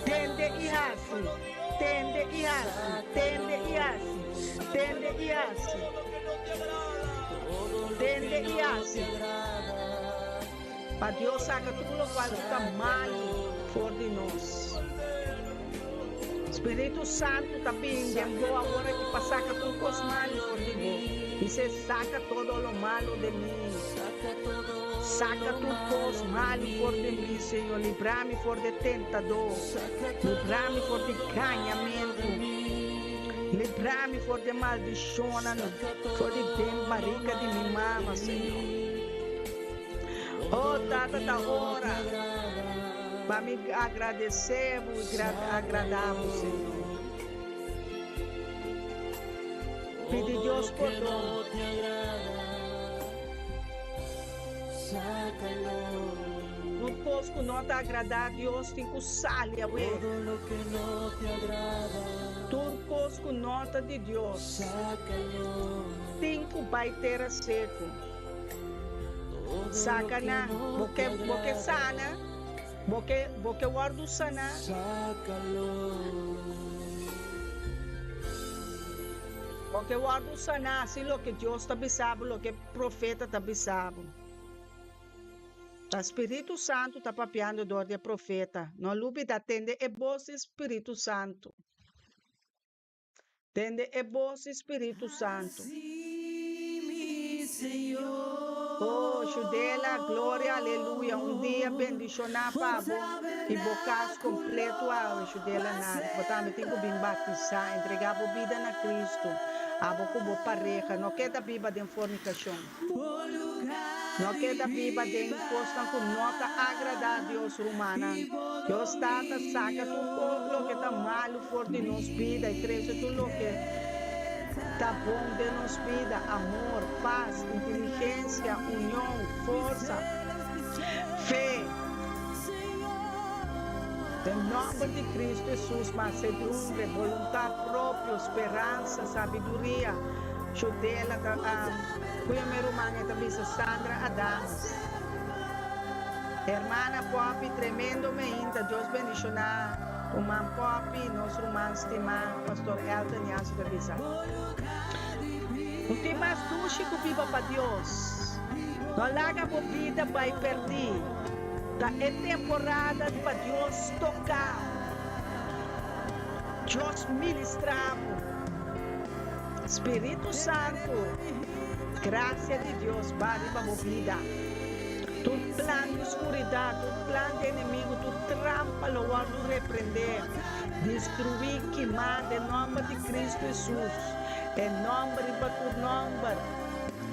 Tende i hasi. Tende i hasi, tende i hasi, tende i hasi, tende i hasi. Pa Dios saka tur lokual ku ta malu for di nos. Spiritu Santu ta bin den bo awor aki pa saka tur kos malu for di bo. Bis'é, Saka todo lo malu de mi. Saka tur kos malu for di mi, Señor. Libra mi for di e tentadó. Libra mi for di gañamentu. Libra mi for di e maldishonnan for di den barika di mi mama, Señor. Oh, Tata, ta ora pa mi agradesé bo i agradá bo, Señor. Pidi Dios pordon. Un kos ku no ta agradá Dios tin ku sali awe. Tur kos ku no ta di Dios tin ku bai tera seku. Saka nan. Bo ke bo ke sana? Bo ke bo ke wòrdu saná? Bo ke wòrdu saná si loke Dios ta bisa bo, loke profeta ta bisa bo. Ta Spiritu Santu ta papiando dor di e profeta. No lubida, tende e bos di Spiritu Santu. Tende e bos di Spiritu Santu. Oh, Shudela, gloria, aleluya. Un dia bendishoná pa bo i bo kas kompleto awe, Shudela Nari. Bo tambe tin ku bin batisá, entregá bo bida na Kristu, abo ku bo pareha. No keda biba den fornikashon. No keda biba den kosnan ku no ta agradá Dios, rumannan. Dios Tata saka tur loke ta malu for di nos bida i trese tur loke ta bon den nos bida, amor, pas, inteligensia, union, forsa, fe. Den nòmber di Kristu Hesus, mansedumbre, boluntat propio, speransa, sabiduria. Chudela ta Cuya mi ruman e ta bisa Sandra Adames. Hermana Poppy tremendo meinta Dios bendiciona ruman Poppy nos ruman stima Pastor Elton Jansen ta bisa Un tin mas dushi cu biba pa Dios no laga bo bida bay perdi ta e temporada pa Dios toca Dios ministra bo. Spiritu Santu, gracia di Dios ba riba bo bida. Tur plan di scuridad, tur plan di enemigo, tur trampa lo wordo reprende, destrui, kima den nomber di Cristo Jesus, e nomber riba tur nomber,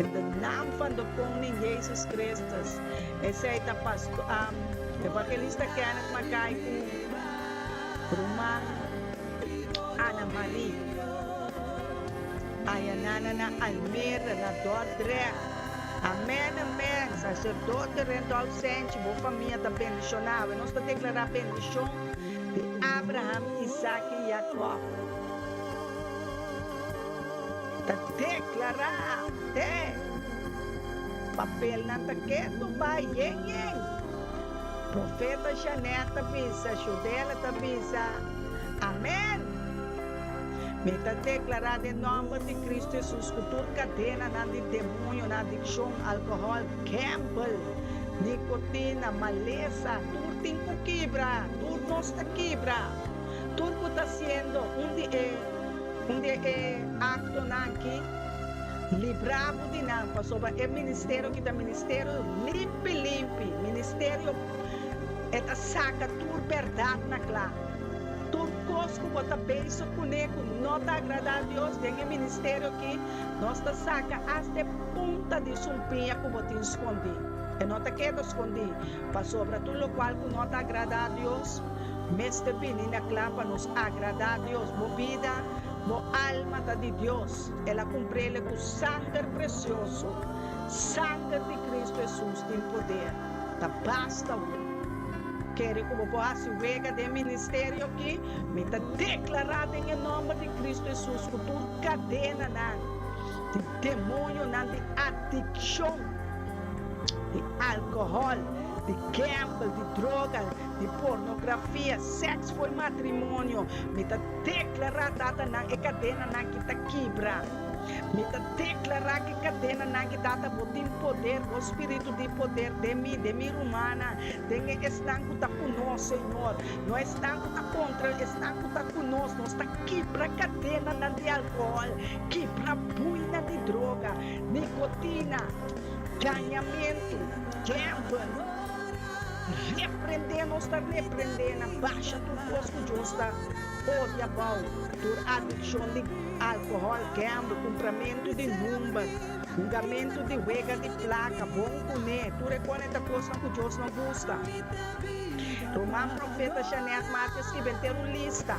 in de naam van de Koning Jezus Christus. Esey ta Pastor, Evangelista Kenneth Mackay cu ruman. Ana Marie. Ayanana na Almere na Dordrecht. Amen amen Sacerdote Randolph Senchi bo famia ta bendiciona awe nos ta declara bendicion di Abraham, Isaac y Jacob ta declara te papelnan ta keto bay yen yen Profeta Jeanette ta bisa Shudela ta bisa. Amen! Mi ta deklará den nòmber di Kristu Hesus ku tur kadenanan di demoñonan, adikshon, alkohòl, gèmbel, nikotina, malesa, tur tin ku kibra! Tur nos ta kibra! Tur ku ta hasiendo un di e un di e aktonan aki, libra bo di nan, pasobra e ministerio aki ta ministerio limpi limpi, ministerio E ta saka tur bèrdat na kla. Tur kos ku bo ta bezig kuné ku no ta agradá Dios den e ministerio akí, nos ta saka asta e punta di sumpiña ku bo tin skondí. E no ta keda skondí, pasobra tur lokual ku no ta agradá Dios mester bini na kla pa nos agradá Dios. Bo bida, bo alma ta di Dios. El a kumpr'el ku sanger presioso. Sanger di Kristu Hesus tin poder. Ta basta wu. Kere ku bo por hasi wega den ministerio aki? Mi ta deklará den e nòmber di Kristu Hesus ku tur kadenanan di demonionan di adikshon, di alkohòl, di gèmbel, di droga, di pornografia, sèks for matrimonio, mi ta deklará, Tatanan, e kadenanan ki ta kibra. Mi ta deklará ku e kadenanan ki Tata bo tin poder, bo spiritu di poder den mi, den mi rumannan, den e esnan ku ta ku nos, Señor. No esnan ku ta kontra, esnan ku ta ku nos. Nos ta kibra kadenanan di alkohòl, kibra buinan di droga, nikotina, gañamentu, gèmbel. Reprendé, nos ta reprendé nan, basha tur kos ku Dios ta odia bou, tur adikshon di alkohòl, gèmbel, kumpramentu di number, hungamentu di wega di plaka, bon kuné, tur e kos ta kosnan ku Dios no gusta. Ruman Profeta Jeanette Martin skibi henter un lista.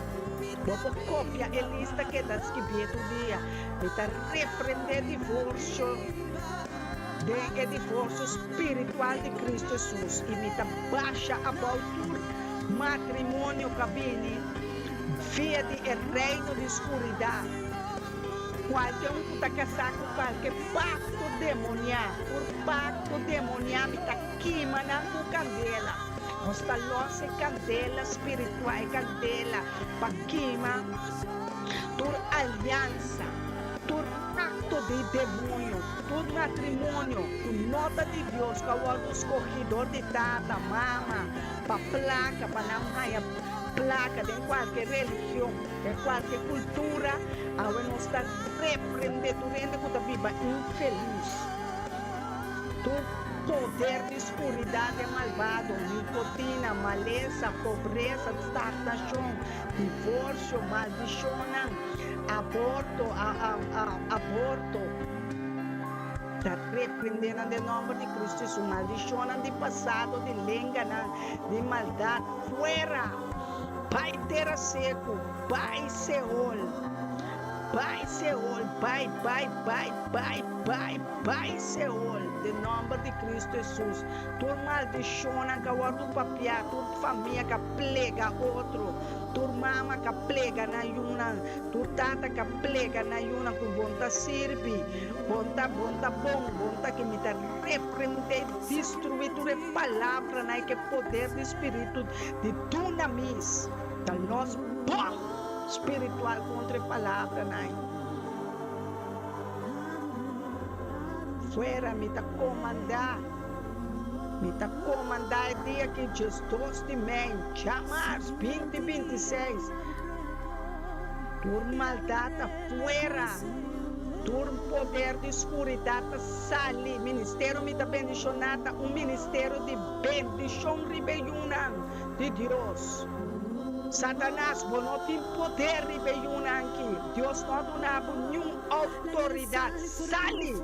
Bo por kopia e lista keda skibié tur dia. Mi ta reprendé divorsio den e divorsio spiritual di Cristo Jesus i mi ta basha abou tur matrimonio ku a bini via di e reino di skuridat. Kualke un ku ta kasá ku kualke pakto demoniá, tur pakto demoniá mi ta kima nan ku kandela. Nos ta los e kandela spiritual, e kandela pa kima tur aliansa, tur pakto di demonio, tur matrimonio ku no ta di Dios, ku a wòrdu skohí dor di tata, mama, pa plaka, pa nan haña plaka den kualke religion, den kualke kultura. Awe nos ta reprendé tur hende ku ta biba infelis. Tur poder di skuridat e malbado, nikotina, malesa, pobresa, stagnashon, divorsio, maldishonnan, aborto, aborto, ta reprendé nan den nòmber di Kristu Hesus. Maldishonnan di pasado, di lenganan di maldat, fuera! Bai tera seku, bai Seol, bai Seol, bai, bai, bai, bai, bai, bai Seol, den nòmber di Kristu Hesus. Tur maldishonnan ka wòrdu papiá, tur famia ka plega otro, tur mama ka plega nan yunan, tur tata ka plega nan yunan ku bon ta sirbi, bon ta, bon ta bon, bon ta ki mi ta reprendé, destruí tur e palabranan i ku e poder di spiritu di dunamis ta nos bòm spiritual kontra e palabranan. Fuera mi ta komandá, mi ta komandá e dia ki djesdos di mei, djamars binti 26, tur maldat ta fuera, tur poder di skuridat ta sali. Ministerio mi ta bendishoná ta un ministerio di bendishon riba e yunan di Dios. Satanas, bo no tin poder riba e yunan aki. Dios no a duna bo niun outoridat. Sali!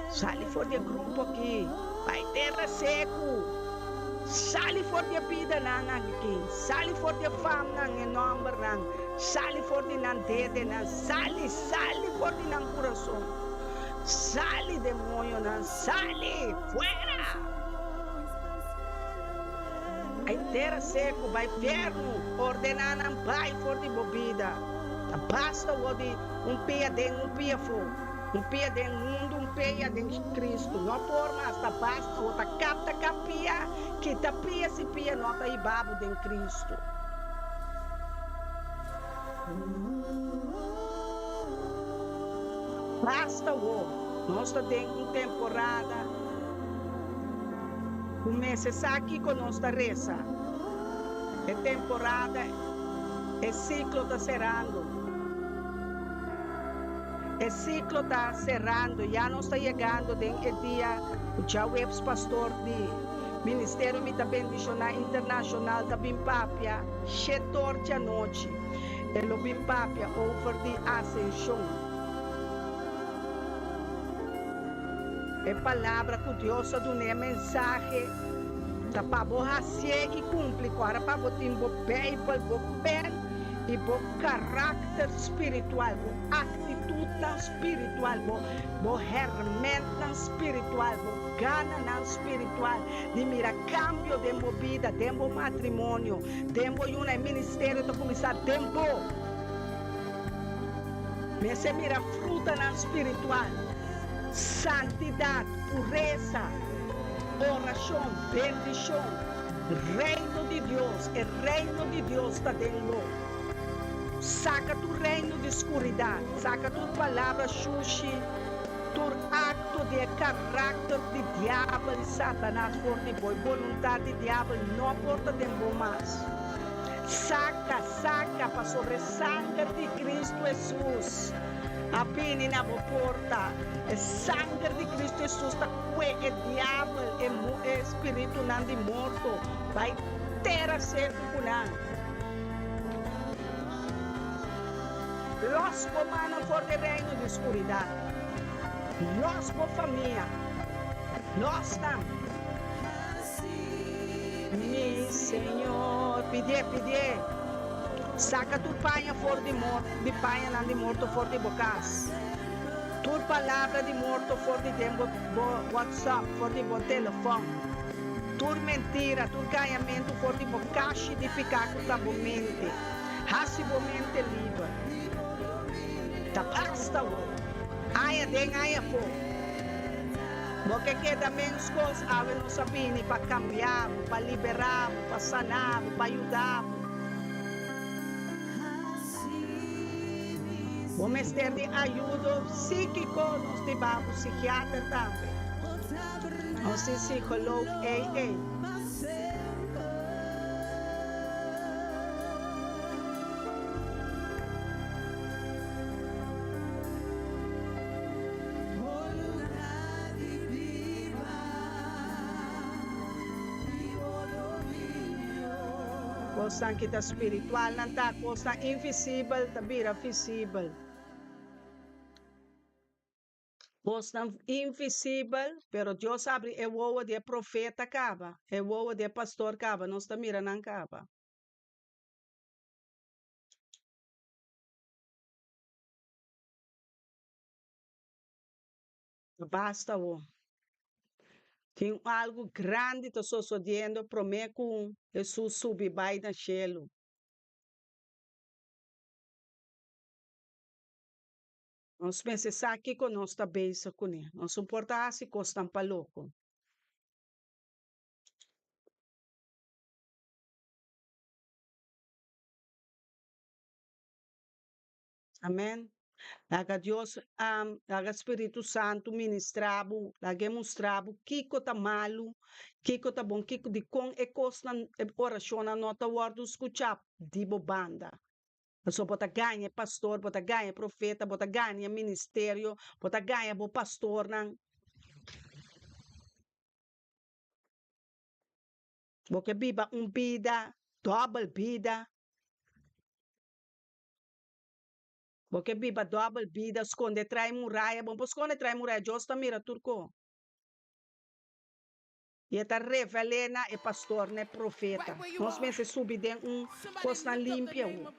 Sali for di e grupo aki. Bai tera seku. Sali for di e bidanan aki. Sali for di e famnan, e nòmbernan. Sali for di nan dedenan. Sali, sali for di nan kurason. Sali, demoñonan, sali! Fuera! Bai tera seku, bai fiernu, ordená nan bai for di bo bida. Ta basta wou di un pia den, un pia afó, un pia den mundu, un pia den Cristo. No por mas, ta basta wou ta kapta kap pia, kita pia si pia no ta hiba bo den Cristo. Basta wou, nos ta den un temporada. Ku mester sa kiko nos ta resa. E temporada, e siklo ta serando. E siklo ta serando, ya nos ta yegando den e dia ku djaweps pastor di. Ministerio Mi Ta Bendishoná Internashonal ta bin papia shetor djanochi. E lo bin papia over di asenshon. E palabra ku Dios a dun'é mensahe ta pa bo hasié i kumpli ku ora pa bo tin bo Beibel, bo pen i bo karakter spiritual, bo aktitutnan spiritual, bo bo hèrmèntnan spiritual, bo gananan spiritual di mira kambio den bo bida, den bo matrimonio, den bo yuna. E ministerio ta kuminsá den bo. Mester mira frutanan spiritual, santidat, puresa, orashon, bendishon, Reino di Dios, e Reino di Dios ta den bo. Saka tur reino di skuridat, saka tur palabra shushi, tur akto di e karakter di diabel i Satanas for di bo. E boluntat di diabel no por ta den bo mas. Saka, saka, pasobra e sanger di Cristo Hesus a bini na bo porta. E sanger di Cristo Hesus ta kue e diabel, e e spiritunan di morto, bai tera seku ku nan. Los bo mannan for di e reino di skuridat. Los bo famia. Los nan. Mi Señor, pidié, pidié, saca tur paña for di mor, di pañanan di morto for di bo cas, tur palabra di morto for di den bo, bo WhatsApp, for di bo telefon, tur mentira, tur gañamentu for di bo kashi di piká ku ta bo mente. Hasi bo mente liber. Ta basta awor. Aña den, aña afó. Bo ke keda menskos awe nos a bini pa kambia bo, pa libera bo, pa sana bo, pa yuda bo. Bo mester di ayudo síkiko, nos di ba bo sikiater tambe. Nos tin sikoloog ei ei. Kosnan ki ta spiritual nan ta kosnan invisibel ta bira visibel. Kosnan invisibel, pero Dios abri e wowo di e profeta kaba, e wowo di e pastor kaba, nos ta mira nan kaba. Basta awor. Tin algu grandi ta sosodiendo promé ku Hesus subi bai na shelu. Nos mester sa kiko nos ta bezig kuné. Nos no por ta hasi kosnan pa loko. Amen. Laga Dios, laga Spiritu Santu ministra bo, laga e mustra bo kiko ta malu, kiko ta bon, kiko, dikon e kosnan, e orashonnan no ta wòrdu skuchá di bo banda. Pasobra bo ta gaña e pastor, bo ta gaña e profeta, bo ta gaña e ministerio, bo ta gaña bo pastornan. Bo ke biba un bida, dòbel bida. Bo ke biba dòbel bida, skonde trai muraya. Bo no por skonde trai muraya, Dios ta mira tur ko. I e ta revel'é na e pastor, na e profeta. Nos mester subi den un kosnan limpia awo.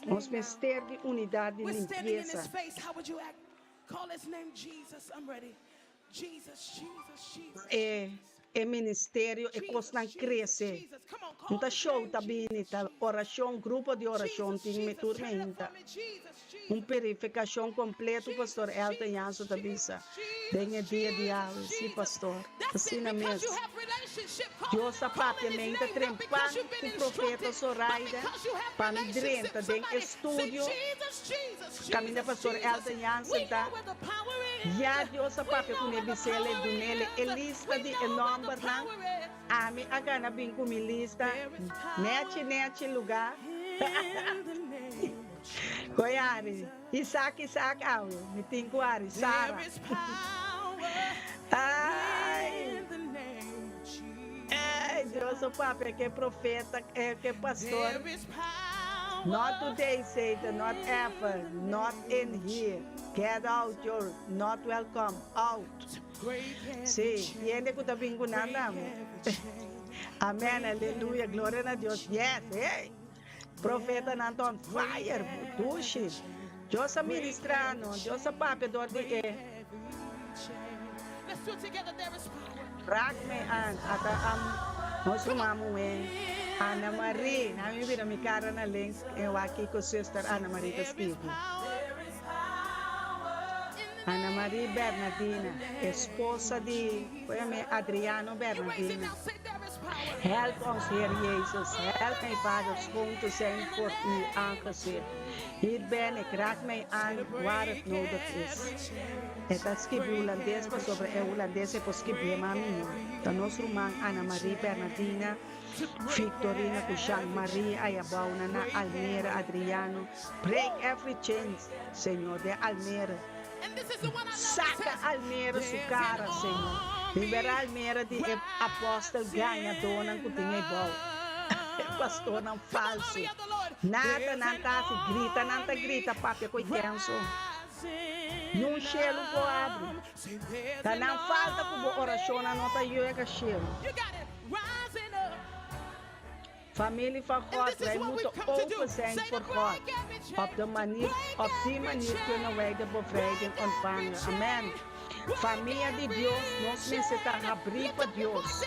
Nos mester di unidat di limpiesa. E e ministerio e kosnan krese. No ta show ta bini, ta orashon, grupo di orashon tin mi tur meinta. Un purifikashon kompleto Pastor Elton Jansen ta bisa den e dia di awe. Si Pastor, asina mes. Dios a papia meinta trempan ku Profeta Zoraida pa mi drenta den e studio kaminda Pastor Elton Jansen ta. Ya Dios a papia ku ne bisele dunele e lista di e nòmbernan. Ami a gana bin ku mi lista nechi nechi lugá. Koe ari Isaac Isaac awe mi tin ku ari Sara. Ai. Dios a papia ku e profeta, ku e pastor. Not today, Satan, not ever, not in here. Get out, you're not welcome, out. Sí, hende ku ta bin ku nan tambe. Amen, aleluya, gloria na Dios. Yes, hey! Profetanan ta on fire, dushi. Dios a ministra nos, Dios a papia dor di e. Raak mij aan, ata am nos ruman muhé Ana Marie. Na mi bira mi kara na links en wak kiko zuster Ana Marie ta skirbi. Ana Marie Bernadina, esposa di, oye Adriano Bernadina. Help ons, Heer Jezus, help mij, Vader, schoon te zijn voor uw aangezicht. Hier ben ik, raak mij aan waar het nodig is. E ta skibi Hulandes pasobra e Hulandes e por skibié mas mihó. Ta nos ruman Ana Marie Bernadina, Victorina ku Jean Marie Ayabauna na Almere Adriano, break every chain, Señor, den Almere. Saka Almere su kara, Señor. Liberá Almere di e apòstel gañadónan ku tin ei bou, e pastornan falsu. Nada nan ta hasi, grita nan ta grita, papia ku e kenso. Niun shelu por abri. Ta nan falta ku bo orashonnan no ta yega shelu. Familie van God, wij moeten open zijn voor God. Op de manier, op die manier kunnen wij de bevrijding ontvangen. Amen. Famia di Dios, nos mester ta habrí pa Dios.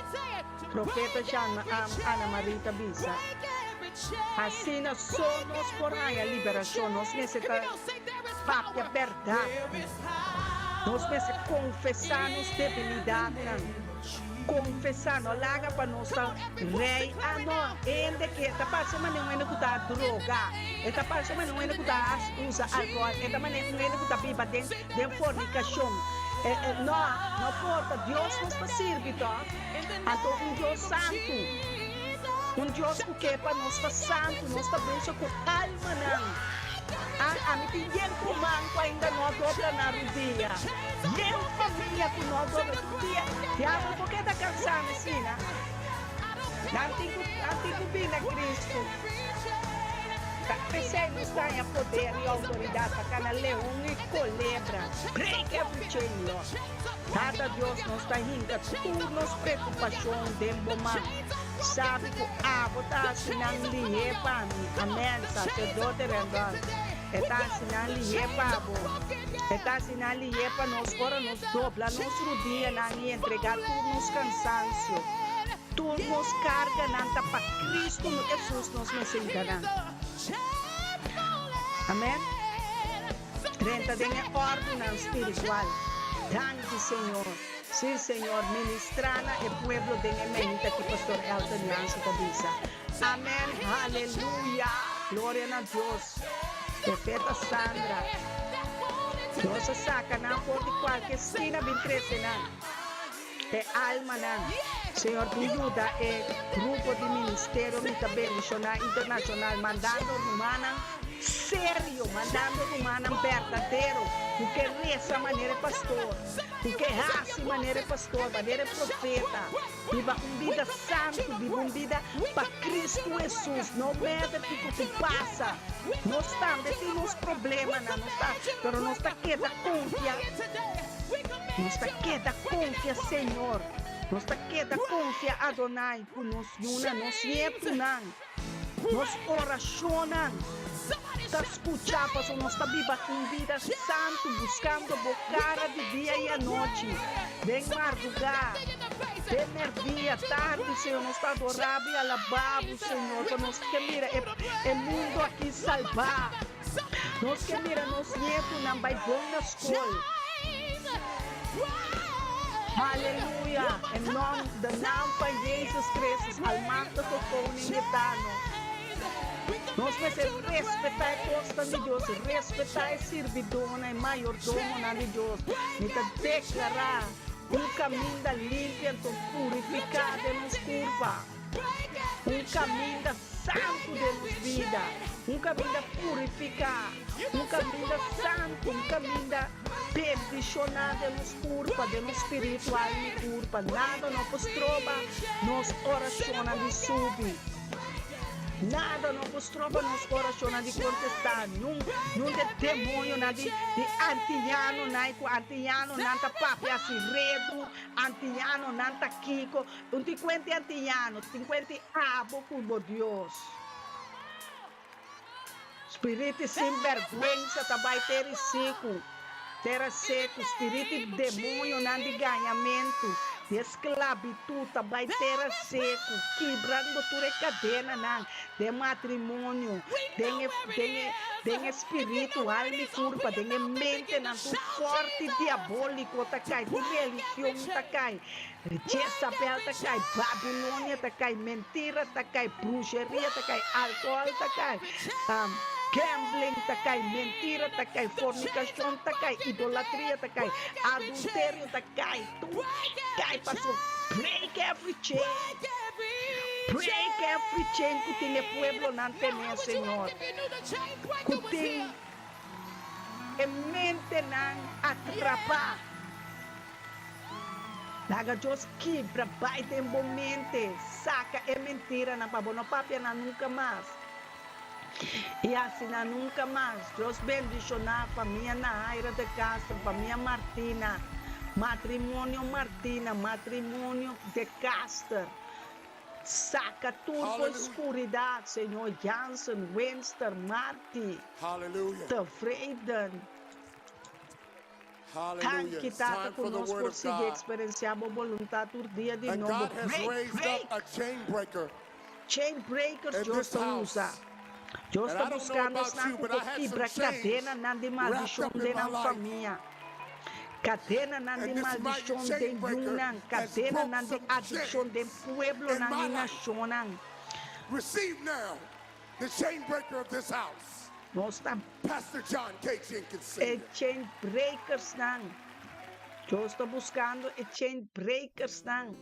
Profeta Jean Ana Marie ta bisa, Asina so nos por haña liberashon, nos mester ta papia bèrdat. Nos mester konfesá nos debilidatnan. Konfesá, no laga pa nos ta rei. Ah no, hende ke ta parse manera un hende ku ta droga, e ta parse manera un hende ku ta usa alkohòl, e ta manera un hende ku ta biba den den fornikashon. No, no por ta Dios nos ta sirbi tòg. Anto un Dios santu, un Dios ku ke pa nos ta santu, nos ta bezig ku almanan. Ah, ami tin yen ruman ku ainda no a dobla nan rudia, yen famia ku no a dobla. Tur dia, diabel por keda kansa mi asina? Nan tin ku, nan tin ku bini na Kristu. Ta p'esei nos ta haña poder i outoridat pa kana leon i kolebra. Break every chain, Lord. Tata Dios, nos ta hinka tur nos preokupashon den bo man. Sabi ku abo ta hasi nan lihé pa mi. Amèn, Saserdote Randolph. E ta hasi nan lihé pa bo. E ta hasi nan lihé pa nos ora nos dobla nos rudianan i entregá tur nos kansansio, tur nos karganan ta pa Kristu Hesus nos mester hinka nan. Amèn. Drenta den e òrdunan spiritual. Danki, Señor. Sí, Señor, ministrá na e pueblo den e meinta ki Pastor Elton Jansen ta bisa. Amèn, haleluya! Gloria na Dios. Profeta Sandra, Dios a saka nan for di kualke skina bin trese nan. E almanan. Señor bin yuda e grupo di ministerio Mi Ta Bendiciona Internacional mandando rumannan serio, mandando rumannan berdadero cu ke reza manera e pastor, cu ke haci manera e pastor, manera e profeta, biba un bida santo, biba un bida pa Cristo Jesus, no matter kico cu pasa. Nos tambe tin nos problemanan, nos ta, pero nos ta keda confia. Nos ta keda konfia Señor. Nos ta keda konfia Adonai ku nos yuna, nos nietunan, nos orashonnan ta skuchá pasobra nos ta biba un bida santu buskando bo kara di dia i anochi, den mardugá, den merdia, tardi, Señor, nos ta adorá bo i alabá bo, Señor, pa nos ke mira e mundu aki salbá. Nos ke mira nos nietunan bai bon na skol. Haleluya! E nom, de naam van Jezus Christus, Almachtige Koning Eterno. Nos mester respetá e kosnan di Dios, respetá e sirbidónan, e mayordomonan di Dios. Mi ta deklará un kaminda limpia anto purifiká den nos kurpa, un kaminda santu den nos bida. Un kaminda purifiká, un kaminda santu, un kaminda bendishoná den nos kurpa, den nos spiritu, alma i kurpa. Nada no por stroba nos orashonnan di subi. Nada no por stroba nos orashonnan di kontestá. Nun, nun de demonionan di, di antianonan i ku antianonan ta papia hasi redu, antianonan ta kiko. Un tin kuenti antiano, tin kuenti abo ku bo Dios. Spiriti sinbèrgwensa ta bai tera seku, tera seku, spiriti demoñonan di gañamentu, di esklabitut ta bai tera seku, kibrando tur e kadenanan den matrimonio, den e, den e, den e spiritu, alma i kurpa, den e mentenan, tur fòrti diabóliko ta kai, tur religion ta kai. Jezabel ta kai, Babilonia ta kai, mentira ta kai, bruheria ta kai, alkohòl ta kai, gambling ta kai, mentira ta kai, fornikashon ta kai, idolatria ta kai, adulterio ta kai, tur kai paso break every chain, break every chain ku tin e pueblonan tene, Señor, ku tin e mentenan atrapá. Laga Dios kibra bai den bo mente, saka e mentiranan pa bo no papia nan nunka mas. I hasi nan nunka mas. Dios bendishoná famia Nahaira de Castro, famia Martina, matrimonio Martina, matrimonio de Castro. Saka tur for skuridat, Señor Jansen, Winster, Marti, Tevreden. Danki, Tata, ku nos por sigui eksperensiá Bo boluntat tur dia di nobo. Break, break! Chain breakers Dios ta usa. Dios ta buskando esnan ku por kibra kadenanan di maldishon den nan famia, kadenanan di maldishon den yunan, kadenanan di adikshon den pueblonan i nashonnan. Nos ta e chain breakersnan. Dios ta buskando e chain breakersnan.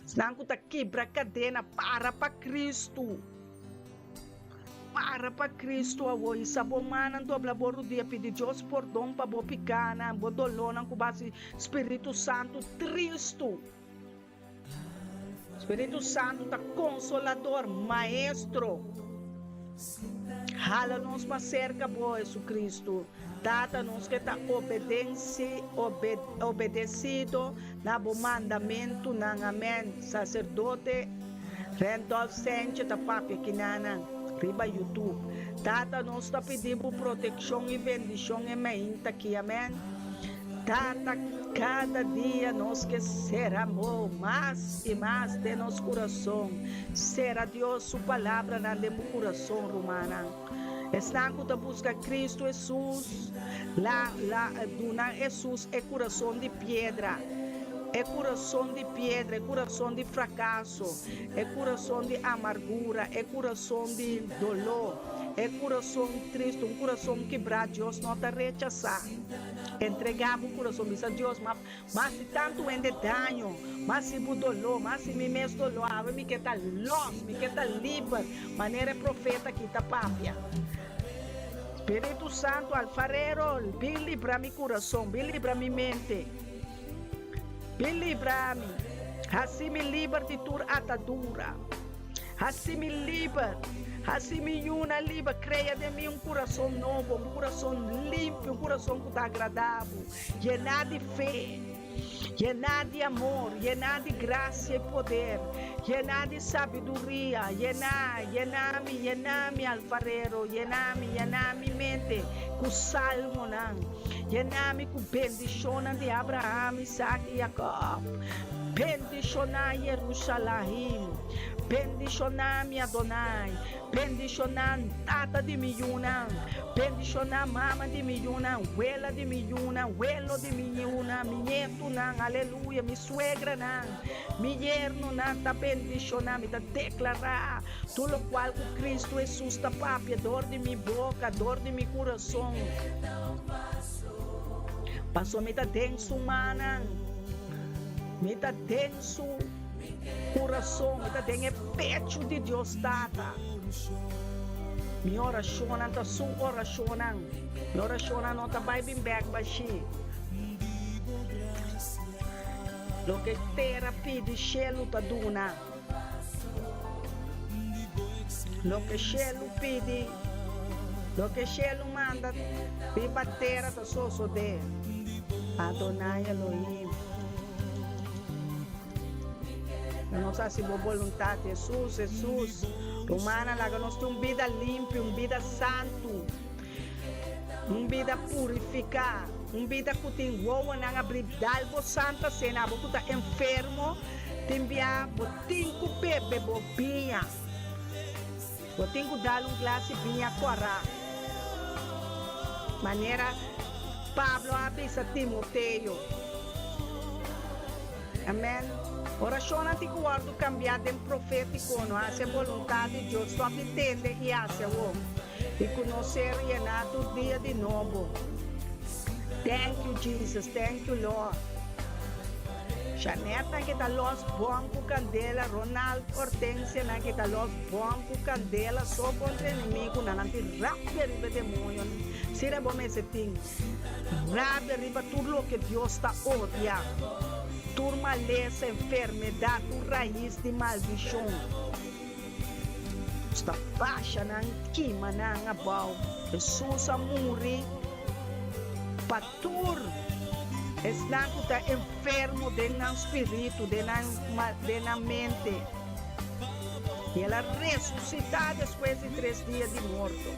Esnan ku ta kibra kadena para pa Kristu. Para pa Kristu awor. Hisa bo mannan, dobla bo rudia, pidi Dios pordon pa bo pikanan, bo dolónan ku bo hasi Spiritu Santu tristu. Spiritu Santu ta konsolador, maestro. Hala nos mas serka bo, Jesucristo. Tata, nos ke ta obedensi, obe, obedesido na bo mandamentunan. Amen. Saserdote Randolph Sanchez ta papia kinanan riba YouTube. Tata, nos ta pidi bo protekshon i bendishon e mainta aki. Amen. Tata, kada dia nos ke sera Bo mas i mas den nos kurason. Sera Dios su palabranan den bo kurason, rumannan. Esnan ku ta buska Kristu Hesus, la, la, duna Hesus e kurason di piedra, e kurason di piedra, e kurason di frakaso, e kurason di amargura, e kurason di doló, e kurason tristu, un kurason kibrá Dios no ta rechasá. Entregá bo kurason, bisa Dios, Ma, ma hasi tantu hende daño, ma hasi bo doló, ma hasi mi mes doló, awe mi ke ta lòs, mi ke ta liber, manera e profeta aki ta papia. Spiritu Santu, alfarero, bin libra mi kurason, bin libra mi mente, bin libra mi, hasi mi liber di tur atadura. Hasi mi liber, hasi mi yuna liber, krea den mi un kurason nobo, un kurason limpi, un kurason ku ta agradá bo, yená di fe, yená di amor, yená di grasia i poder, yená di sabiduria, yená, yená mi, yená mi, Alfarero, yená mi, yená mi mente ku salmonan, yená mi ku bendishonnan di Abraham, Isaac i Jakòb. Bendishoná Yerushalahim, bendishoná mi Adonai, bendishoná tata di mi yunan, bendishoná mama di mi yunan, wela di mi yunan, welo di mi yunan, mi ñetunan, aleluya, mi suegranan, mi yernonan ta bendishoná, mi ta deklará tur lokual ku Kristu Hesus ta papia dor di mi boka, dor di mi kurason, pasobra mi ta den su mannan. Mi ta den su kurason, mi ta den e pechu di Dios Tata. Mi orashonnan ta su orashonnan. Mi orashonnan no ta bai bin bek bashí. Loke tera pidi, shelu ta duna. Loke shelu pidi, loke shelu manda riba tera ta sosodé. Adonai Elohim. Laga nos hasi bo boluntat, Hesus, Hesus. Rumannan, laga nos tin un bida limpi, un bida santu, un bida purifiká, un bida ku tin wowonan abrí. Dal bo Santa Sena, abo ku ta enfermo, tin bia bo tin ku bebe bo biña. Bo tin ku dal un glas di biña kòrá. Manera Pablo a bisa Timoteo. Amen. Orashonnan tin ku wòrdu kambiá den profétiko, no hasi e boluntat di Dios. Stòp di tende i hasi awor, i ku nos ser yená tur dia di nobo. Thank you Jesus, thank you Lord. Shanette nan ke ta lòs bòm ku kandela, Ronald Hortensia nan ke ta lòs bòm ku kandela so kontra enemigunan, nan tin rabia riba e demonionan. Sira bo mester tin rabia riba tur loke Dios ta odia, tur malesa, enfermedat, tur rais di maldishon. Nos ta basha nan, kima nan abou. Hesus a muri pa tur esnan ku ta enfermo den nan spiritu, den nan den nan mente. I el a resusitá despues di tres dia di morto.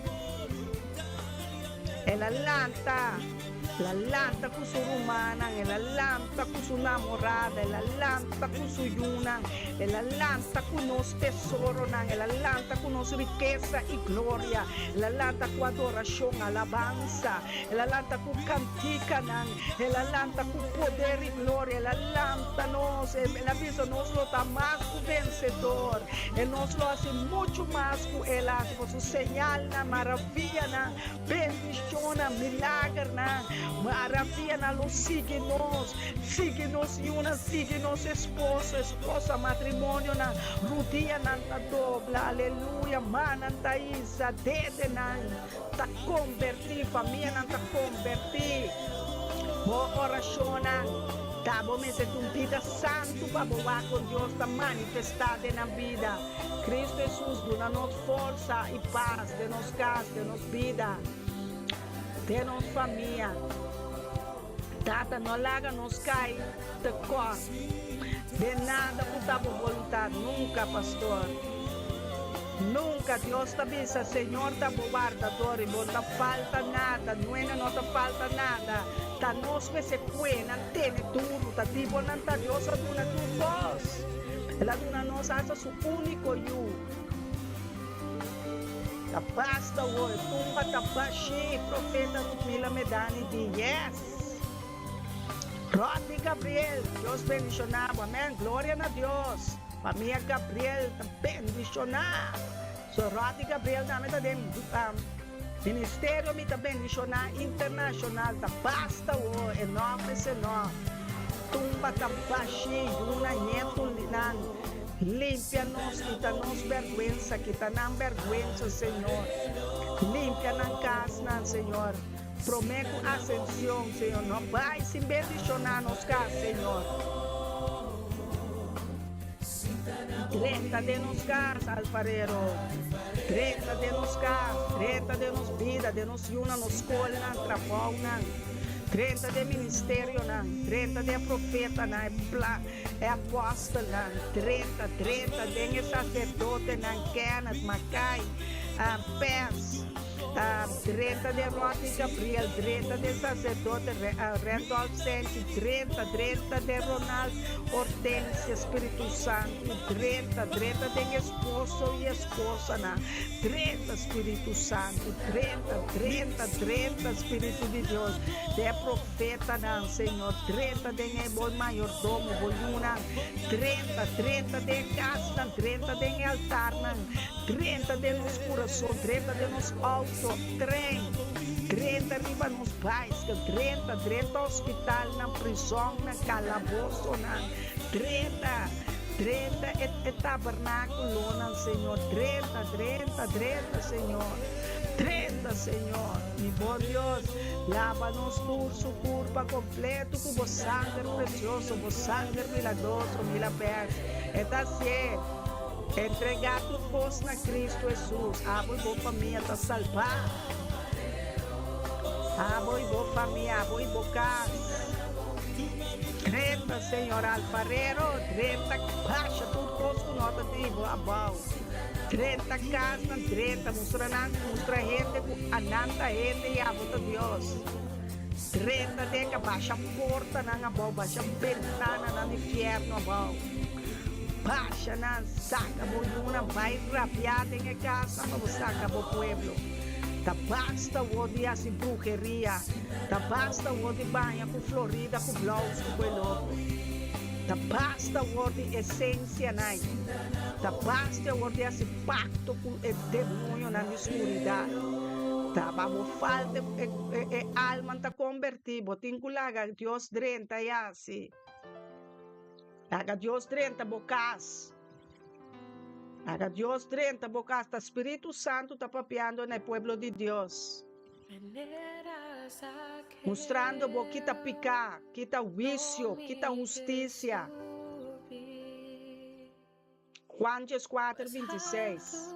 El a lanta. El a lanta ku su rumannan, el a lanta ku su namorada, el a lanta ku su yunan, el a lanta ku nos tesoronan, el a lanta ku nos rikesa i gloria, el a lanta ku adorashon, alabansa, el a lanta ku kantikanan, el a lanta ku poder i gloria, el a lanta nos, el a bisa nos lo ta mas ku vensedor, e nos lo hasi muchu mas ku el a hasi, pasobra su señalnan, maravianan, Bendishonnan, milagernan, maravianan lo sigui nos, sigui nos yunan, sigui nos esposo, esposa, matrimonionan, rudianan ta dobla, aleluya, mannan ta hisa, dedenan ta kombertí, famianan ta kombertí. Bo orashonnan ta bo mester tin un bida santu pa bo wak kon Dios ta manifestá den nan bida. Cristo Hesus duna nos forsa i pas den nos kas, den nos bida, den nos famia. Tata, no laga nos kai tekort den nada ku ta bo boluntat, nunka, Pastor. Nunka. Dios ta bisa, Señor ta bo wardador i bo no ta falta nada, nuene no ta falta nada. Ta nos mester kue nan tene duru, ta di bo nan ta. Dios a duna tur kos. El a duna nos hasta su úniko Yu. Ta basta awor, e tumba ta bashí, profeta Rutmila Medani di. Yes! Rodney Gabriel, Dios bendishoná bo. Amèn. Gloria na Dios. Famia Gabriel ta bendishoná. So Rodney Gabriel tambe ta den ministerio Mi Ta Bendishoná Internashonal. Ta basta awor, enough is enough. Tumba ta bashí, yuna ñetu nan. Limpia nos, kita nos bèrgwensa, kita nan bèrgwensa, Señor. Limpia nan kasnan, Señor. Promé ku Asension, Señor, no bai sin bendishoná nos kas, Señor. Drenta den nos kas, Alfarero. Drenta den nos kas, drenta den nos bida, den nos yunan, nos skolnan, trabounan. Drenta den ministerionan, drenta den e profetanan, e pla, e apòstelnan. Drenta, drenta den e saserdotenan, Kenneth, Makai, Pes. Drenta den Rodney Gabriel, drenta den sacerdote Randolph Senchi, drenta, drenta den Ronald Hortensia, Spiritu Santu, drenta, drenta den esposo y esposanan, drenta, Spiritu Santu, drenta, drenta, drenta, Spiritu di Dios, den e profetanan, Señor, drenta den e bo mayordomo, bo yunan, drenta, drenta den e casnan, drenta den e altarnan, Drenta den nos kurason, drenta den nos outo, trein, drenta riba nos baiskel, drenta, drenta hospitalnan, prisonnan, kalabosonan, drenta. Drenta e e tabernáculonan, Señor. Drenta, drenta, drenta, Señor. Drenta, Señor. Mi bon Dios, laba nos tur su curpa completo cu bo sanger precioso, bo sanger milagroso, mila bes. E ta hacié. Entregá tur cos na Cristo Jesús. Abo y bo famia ta salbá. Abo y bo famia, abo y bo cas. Drenta, Señor Alfarero, drenta basha tur cos cu no ta di bo abao. Drenta casnan, drenta, mustra nan, mustra hende cu anan ta hende y abo ta Dios. Drenta den ca basha portanan abao, basha bentananan di fierno abao. Basha nan, saca bo yunan, bay rabia den e casnan pa bo saca bo pueblo. Ta basta wor di haci bruheria. Ta basta wor di baña ku florida ku blous ku koe loko. Ta basta wor di esensianai. Ta basta wor di hasi pakto ku e demonionan di skuridat. Ta pa bo falta e e alman ta kombertí. Bo tin ku laga Dios drenta i hasi. Laga Dios drenta bo kas. Laga Dios drenta bo kas. Ta Spiritu Santu ta papiando na e pueblo di Dios. Mustrando bo ki ta piká, ki ta huisio, ki ta hustisia. Juan 14, 26.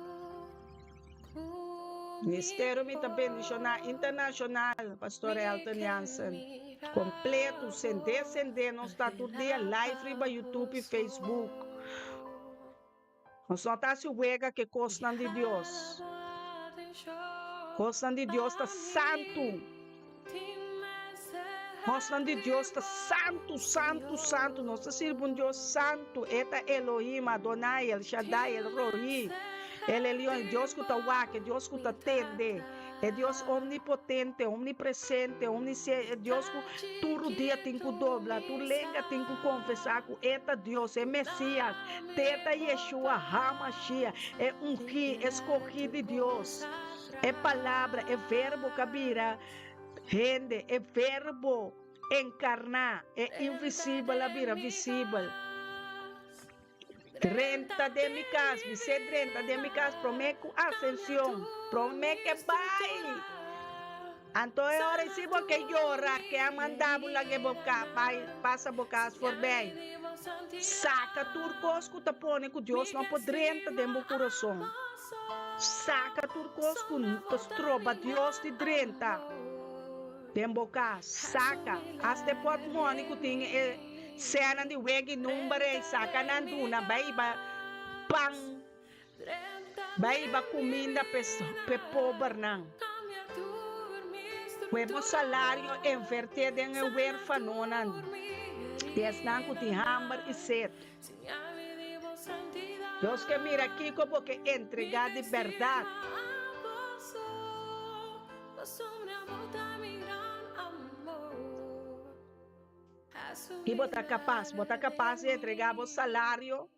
Ministerio mi ta bendishoná internashonal, Pastor Elton Jansen. Kompleto, sendé sendé, nos ta tur dia live riba YouTube i Facebook. Nos no ta hasi wega ku e kosnan di Dios. Kosnan di Dios ta santu. Kosnan di Dios ta santu, santu, santu. Nos ta sirbi un Dios santu. E ta Elohim, Adonai, El Shaddai, El Rohi, El Elyon, e Dios ku ta wak, e Dios ku ta tende. E Dios omnipotente, omnipresente, omnisciente, e Dios ku tur rudia tin ku dobla, tur lenga tin ku konfesá ku E ta Dios, e Mesías, t'E ta Yeshua HaMashiach, e Ungí, e Skogí di Dios, e Palabra, e Verbo k'a bira hende, e Verbo enkarná, e invisibel a bira visibel. Drenta den mi kas, bis'é drenta den mi kas promé ku Asension, promé ke bai. Anto e ora ei si bo ke yora, ke a manda bo laga e bo ka bai pasa bo kas forbei. Saka tur kos ku ta pone ku Dios no por drenta den bo kurason. Saka tur kos ku ta stroba Dios di drenta. Den bo kas, saka hasta e pòtmòni ku tin e sènan di wega i number ei, saka nan duna, bai hiba pan, bai hiba kuminda p'e pobernan. Ku e bo salario invert'é den e wérfanonan, di esnan ku tin hamber i set. Dios ke mira kiko bo ke entregá di bèrdat. I bo ta kapas, bo ta kapas di entregá bo salario,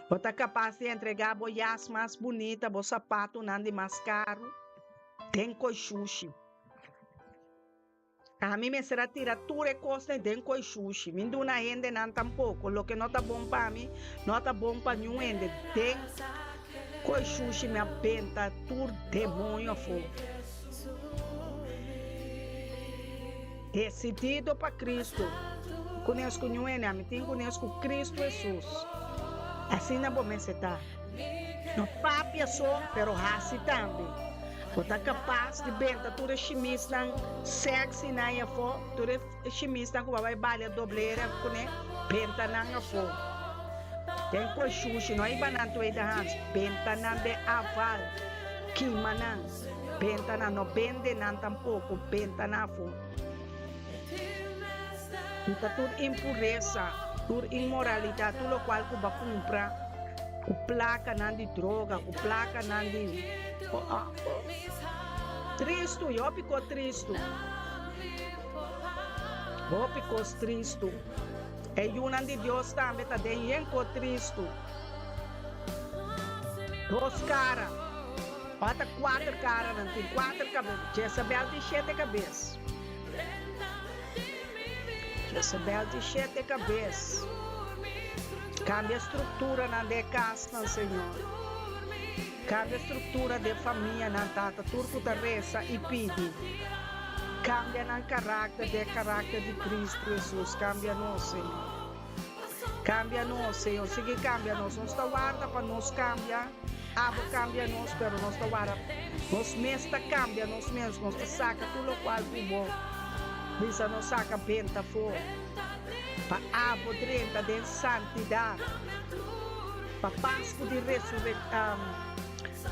bo ta kapas di entregá bo yas mas bunita, bo sapatunan di mas karu, den koi shushi. Ami mester a tira tur e kosnan den koi shushi. Mi duna hendenan tampoko. Loke no ta bon pa mi, no ta bon pa niun hende. Den koi shushi mi a benta tur demoño afó. Desidido pa Cristo. Kunes ku niun hende, ami tin kunes ku Cristo Hesus. Asina bo mester ta. No papia so, pero hasi tambe. Bo ta kapas di benta tur e shimisnan sexy nan ei afó, tur e shimisnan ku bo a bai balia doblera kuné, benta nan afó. Den koi shushi, no hiba nan tweedehands, benta nan den afval, kima nan, benta nan, no bende nan tampoko, benta nan afó. Kita tur impuresa, tur inmoralidat, tur lokual ku bo a kumpra ku plakanan di droga, ku plakanan di Tristu, i hopi kos tristu. Hopi kos tristu. E yunan di Dios tambe ta den yen kos tristu. Dos kara, ota kuater kara nan tin, kuater kabes. Jezabel tin shete kabes. Jezabel tin shete kabes. Kambia strukturanan den e kasnan, Señor. Kambia struktura den famianan, Tata, tur ku ta resa i pidi. Kambia nan karakter den e karakter di Kristu Hesus. Kambia nos, Señor. Kambia nos, Señor. Sigui kambia nos. Nos ta warda pa nos kambia. Abo kambia nos, pero nos ta warda. Nos mes ta kambia nos mes. Nos ta saka tur lokual ku bo bisa nos saka benta afó. Pa abo drenta den santidat. Pa Pasku di Resurek,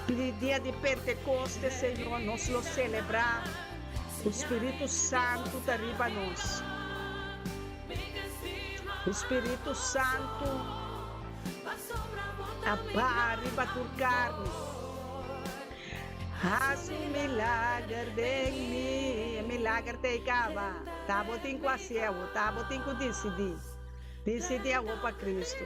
di dia di Pentekoste, Señor, nos lo selebrá ku Spiritu Santu ta riba nos. Ku Spiritu Santu a baha riba tur karni. Hasi un milager den mi. E milager ta ei kaba. Ta bo tin ku hasi awo. Ta bo tin ku disidí. Disidí awo pa Kristu.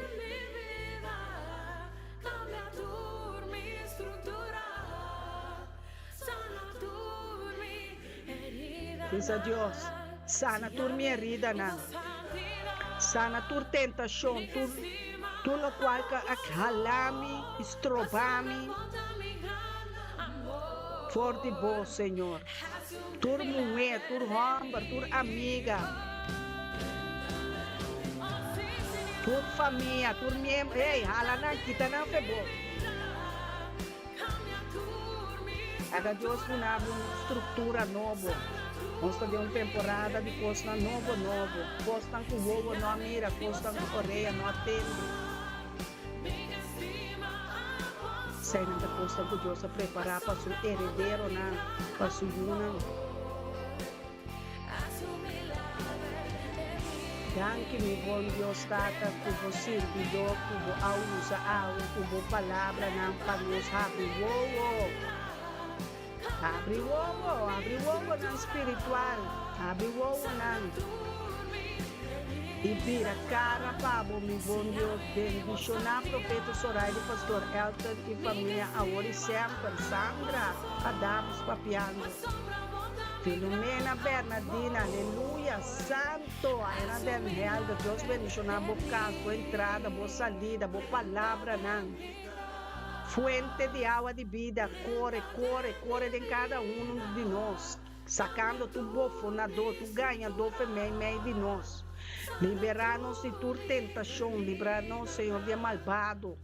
Bisa Dios, Sana tur mi heridanan. Sana tur tentashon, tur tur lokual ku a hala mi i stroba mi for di Bo, Señor. Tur muhé, tur hòmber, tur amiga, tur famia, tur miembro, hey, hala nan, kita nan fe Bo. Laga Dios duna bo un struktura nobo. Nos ta den un temporada di kosnan nobo nobo, kosnan ku wowo no a mira, kosnan ku orea no a tende. Eseinan ta kosnan ku Dios a prepará pa su herederonan, pa su yunan. Danki mi bon Dios Tata ku bo sirbidó ku bo a usa awe ku bo palabranan pa nos habri wowo. Habri wowo, habri wowonan spiritual, habri wowonan i bira kara pa bo mi bon Dios. Bendishoná Profeta Soraida i Pastor Elton i famia awor i semper. Sandra Adams papiando. Filomena Bernardina, aleluya, santo, Ana den Helder, Dios bendiciona bo cas, bo entrada, bo salida, bo palabranan, fuente di awa di bida, core, core, core den cada uno di nos, sacando tur bofonador, tur gañador fe mei mei di nos, libera nos di tur tentacion, libra nos, Señor, di e malbado,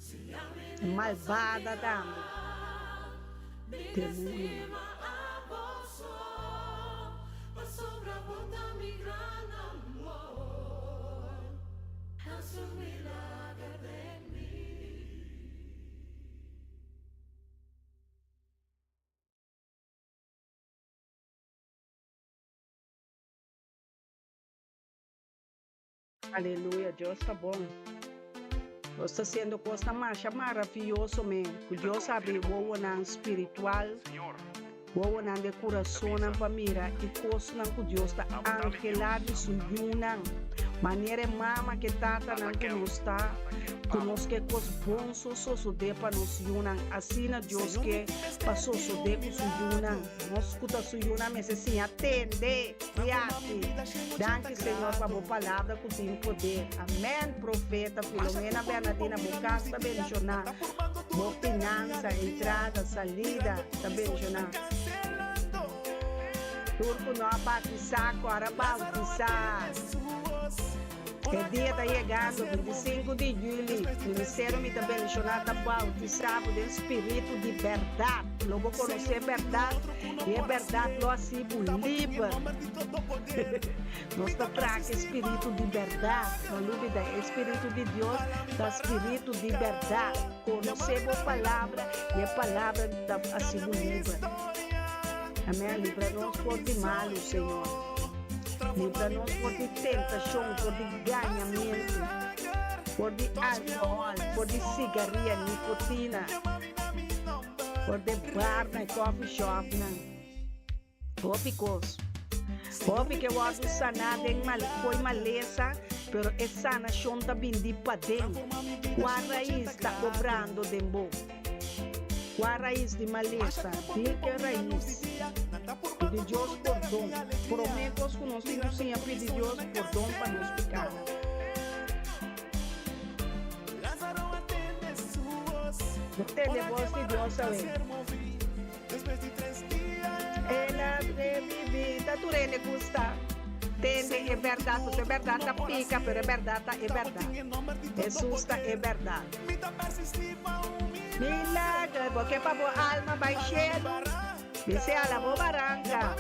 e malbada tambe, demonionan. Aleluya, Dios ta bon. Dios ta haciendo cosnan masha maravilloso men. Cu Dios abri wowonan spiritual, wowonan de curasonnan pa mira e cosnan cu Dios ta anhela di su yunan. Manera e mama ke tatanan cu nos ta, cu nos ke cos bon so sosode pa nos yunan, asina Dios ke pa sosode cu su yunan. Nos cu ta su yunan mester siña tende. Yaki. Danki Señor pa bo palabra cu tin poder. Amen Profeta Filomena Bernadina bo cas ta bendiciona, bo finansa, entrada, salida ta bendiciona. Tur cu no a batisa cu ara bautisa. E dia ta yegando, 25 di juli, Ministerio Mi Ta Bendiciona ta bautisa bo den spiritu di berdad. Lo bo conoce berdad y e berdad lo haci bo liber. Nos ta traha e spiritu di berdad. No lubida, e spiritu di Dios ta spiritu di berdad. Conoce bo palabra y e palabra ta haci bo liber. Amen. Libra nos for di malu, Señor. Libra nos for di tentashon, for di gañamentu, for di alkohòl, for di sigaria, nikotina, for di barnan i coffee shopnan. Hopi kos. Hopi ke wòrdu saná den mal, fo'i malesa, pero e sanashon ta bin di paden. Kua rais ta obrando den bo? Kua rais di malesa? Di ke rais? Pidi Dios pordon. Promé kos ku nos tin ku siña pidi Dios pordon pa nos pikanan. Bo tende bos di Dios awe. El a reviví. Ta tur hende gusta tende e bèrdat, pasobra e bèrdat ta pika, pero e bèrdat ta e bèrdat. Hesus ta e bèrdat. Milager, bo ke pa bo alma bai shelu? Bis'é ala bo baranka.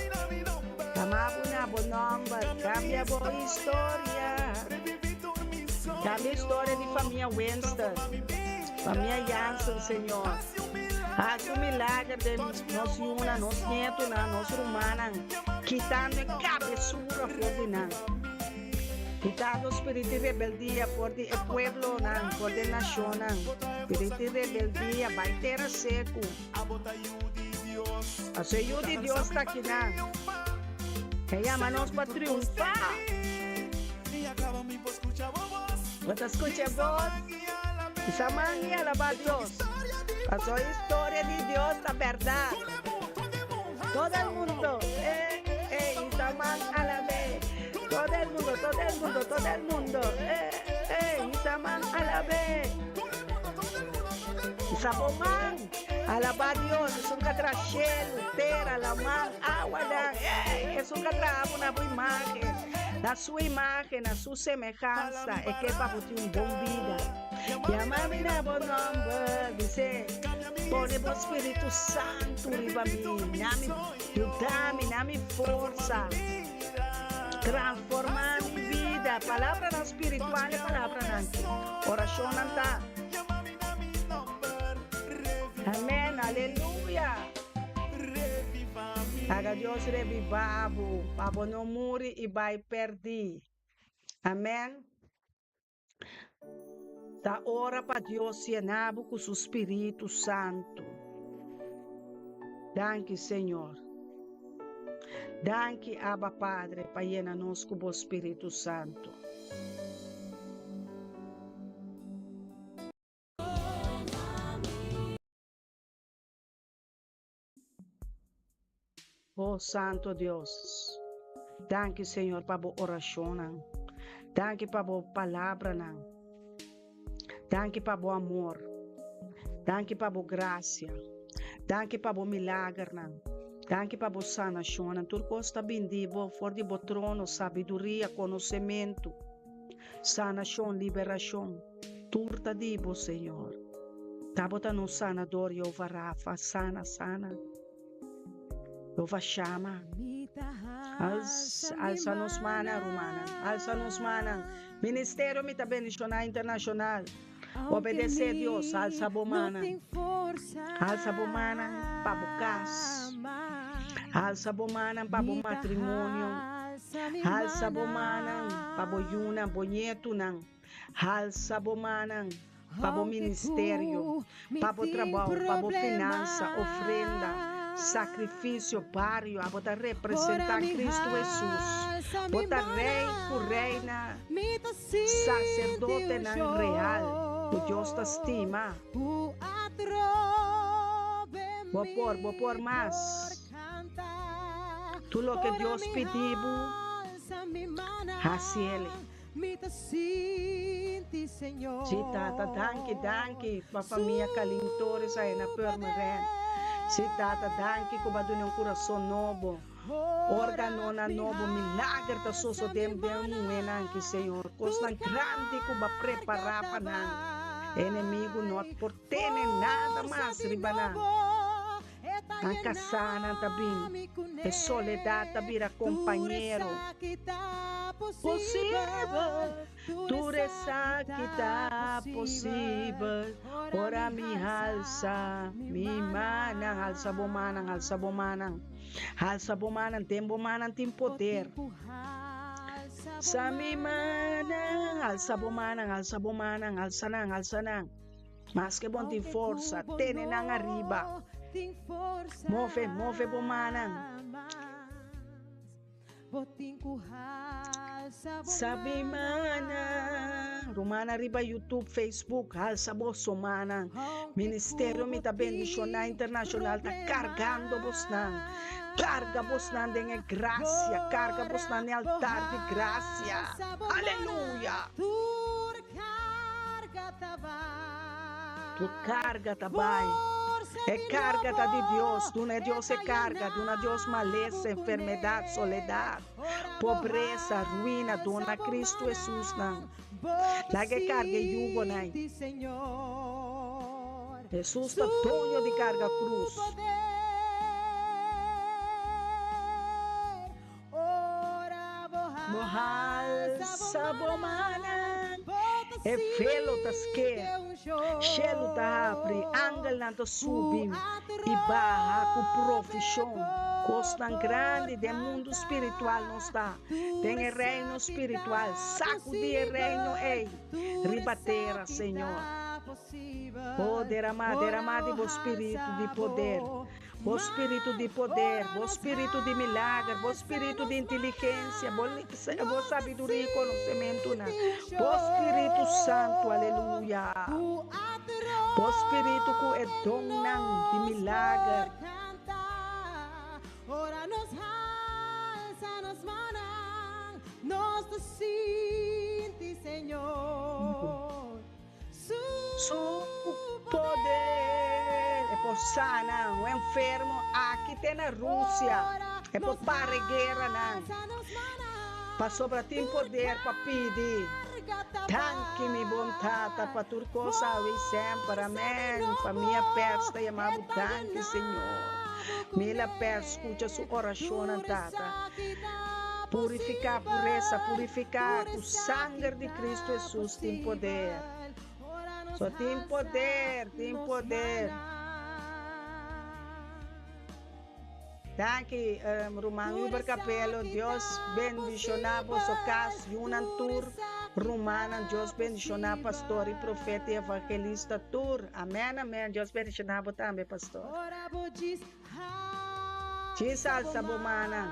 Yama bo na bo nòmber, kambia bo historia. Kambia historia di famia Winston, famia Jansen, Señor. Hasi un milager den nos yunan, nos nietunan, nos rumannan, kitando e kabesura for di nan, kitando spirit di rebeldia for di e pueblonan, for di e nashonnan. Spirit di rebeldia bai tera seku. Paso e Yu di Dios ta akinan. E yama nos pa triunfá. Bo ta skucha e bos? Bisa man i alabá Dios. Paso e historia di Dios ta bèrdat. Todo el mundo, eh, eh, isa man alab'é. Todo el mundo, todo el mundo, todo el mundo, eh, eh, isa man alab'é. Isa bo man, alabá Dios, esun ka traha shelu, tera, laman, awanan, ey, esun ka traha bo na bo imágen, na su imágen, na su semehansa, e ke pa bo tin un bon bida. Yama mi na bo nòmber, bis'é, pone bo spiritu santu riba mi, na mi yuda mi, na mi forsa, transformá mi bida. Palabranan spiritual e palabranan ki orashonnan ta. Amen, aleluya. Laga Dios reviva bo, pa bo no muri i bai perdí. Amen. Ta ora pa Dios yena bo ku su Spiritu Santu. Danki, Señor. Danki, Abba Padre, pa yena nos ku bo Spiritu Santu. Oh Santo Dios, danki Señor pa bo oracionnan, danki pa bo palabranan, danki pa bo amor, danki pa bo gracia, danki pa bo milagernan, danki pa bo sanacionnan. Tur cos ta bin di bo, for di bo trono, sabiduria, conocemento, sanacion, liberacion. Tur ta di bo, Señor. Ta bo ta nos sanador, Jehová Rafa, sana, sana. Jehová Shama. Alsa nos mannan, rumannan. Alsa nos mannan. Ministerio Mi Ta Bendiciona Internacional. Obedece Dios. Alsa bo mannan. Alsa bo mannan pa bo cas. Alsa bo mannan pa bo matrimonio. Alsa bo mannan pa bo yunan, bo nietunan. Halsa bo mannan pa bo ministerio, pa bo trabou, pa bo finansa, ofrenda, sakrifisio, bario. Abo ta representá Kristu Hesus. Bo ta rei ku reina, saserdotenan real ku Dios ta stima. Bo por, bo por mas. Tur loke Dios pidi bo, hasiel. Sí, Tata, danki, danki pa famia Kalin Torres ahe na Purmerend. Sí, Tata, danki ku bo a duna un kurason nobo, organonan nobo, milager ta sosodé den muhénan aki, Señor. Kosnan grandi ku bo a prepará pa nan. E enemigu no por tene nada mas riba nan. Nan kasánan ta bin, e soledat ta bira kompañero. Posibel, tur esaki ta posibel ora mi halsa mi mannan. Halsa bo mannan, halsa bo mannan, halsa bo mannan, den bo mannan tin poder. Sa mi mannan, halsa bo mannan, halsa bo mannan, halsa nan, halsa nan. Maske bon tin forsa, tene nan ariba. Move, move bo mannan. Sabi mannan. Rumannan riba YouTube, Facebook, halsa boso mannan. Ministerio Mi Ta Bendiciona Internacional ta cargando bosnan. Carga bosnan den e gracia, carga bosnan den altar di gracia. Aleluya! Tur karga ta bai. E karga ta di Dios. Duna e Dios e karga. Duna Dios malesa, enfermedat, soledat, pobresa, ruina. Duna Kristu Hesus nan. Laga e karga e yugonan. Hesus ta doño di karga krus. Bo halsa bo mannan, e velo ta sker, shelu ta habri, angelnan ta subi i baha ku provishon. Kosnan grandi den mundu spiritual nos ta den e reino spiritual. Sakudi e reino ei riba tera, Señor. Oh, deramá, deramá di bo spiritu di poder. Bo spiritu di poder, bo spiritu di milager, bo spiritu di inteligensia, bo bo sabiduria i konosementunan, bo spiritu santu, aleluya, bo spiritu ku e donnan di milager. Su poder e por sana un enfermo aki te na Rusia, e por para e gueranan, pasobra tin poder pa pidi. Danki mi bon Tata pa tur cos awe y semper. Amen. Famia Pers ta yama bo danki Señor. Mila Pers scucha su oracionnan Tata. Purifica puresa, purifica cu sanger di Cristo Jesus tin poder. So tin poder, tin poder. Danki ruman Uber Capello, Dios bendiciona boso cas, yunan tur, rumannan, Dios bendiciona pastor y profeta y evangelista tur. Amen, amen. Dios bendiciona bo tambe pastor. Djis alsa bo mannan.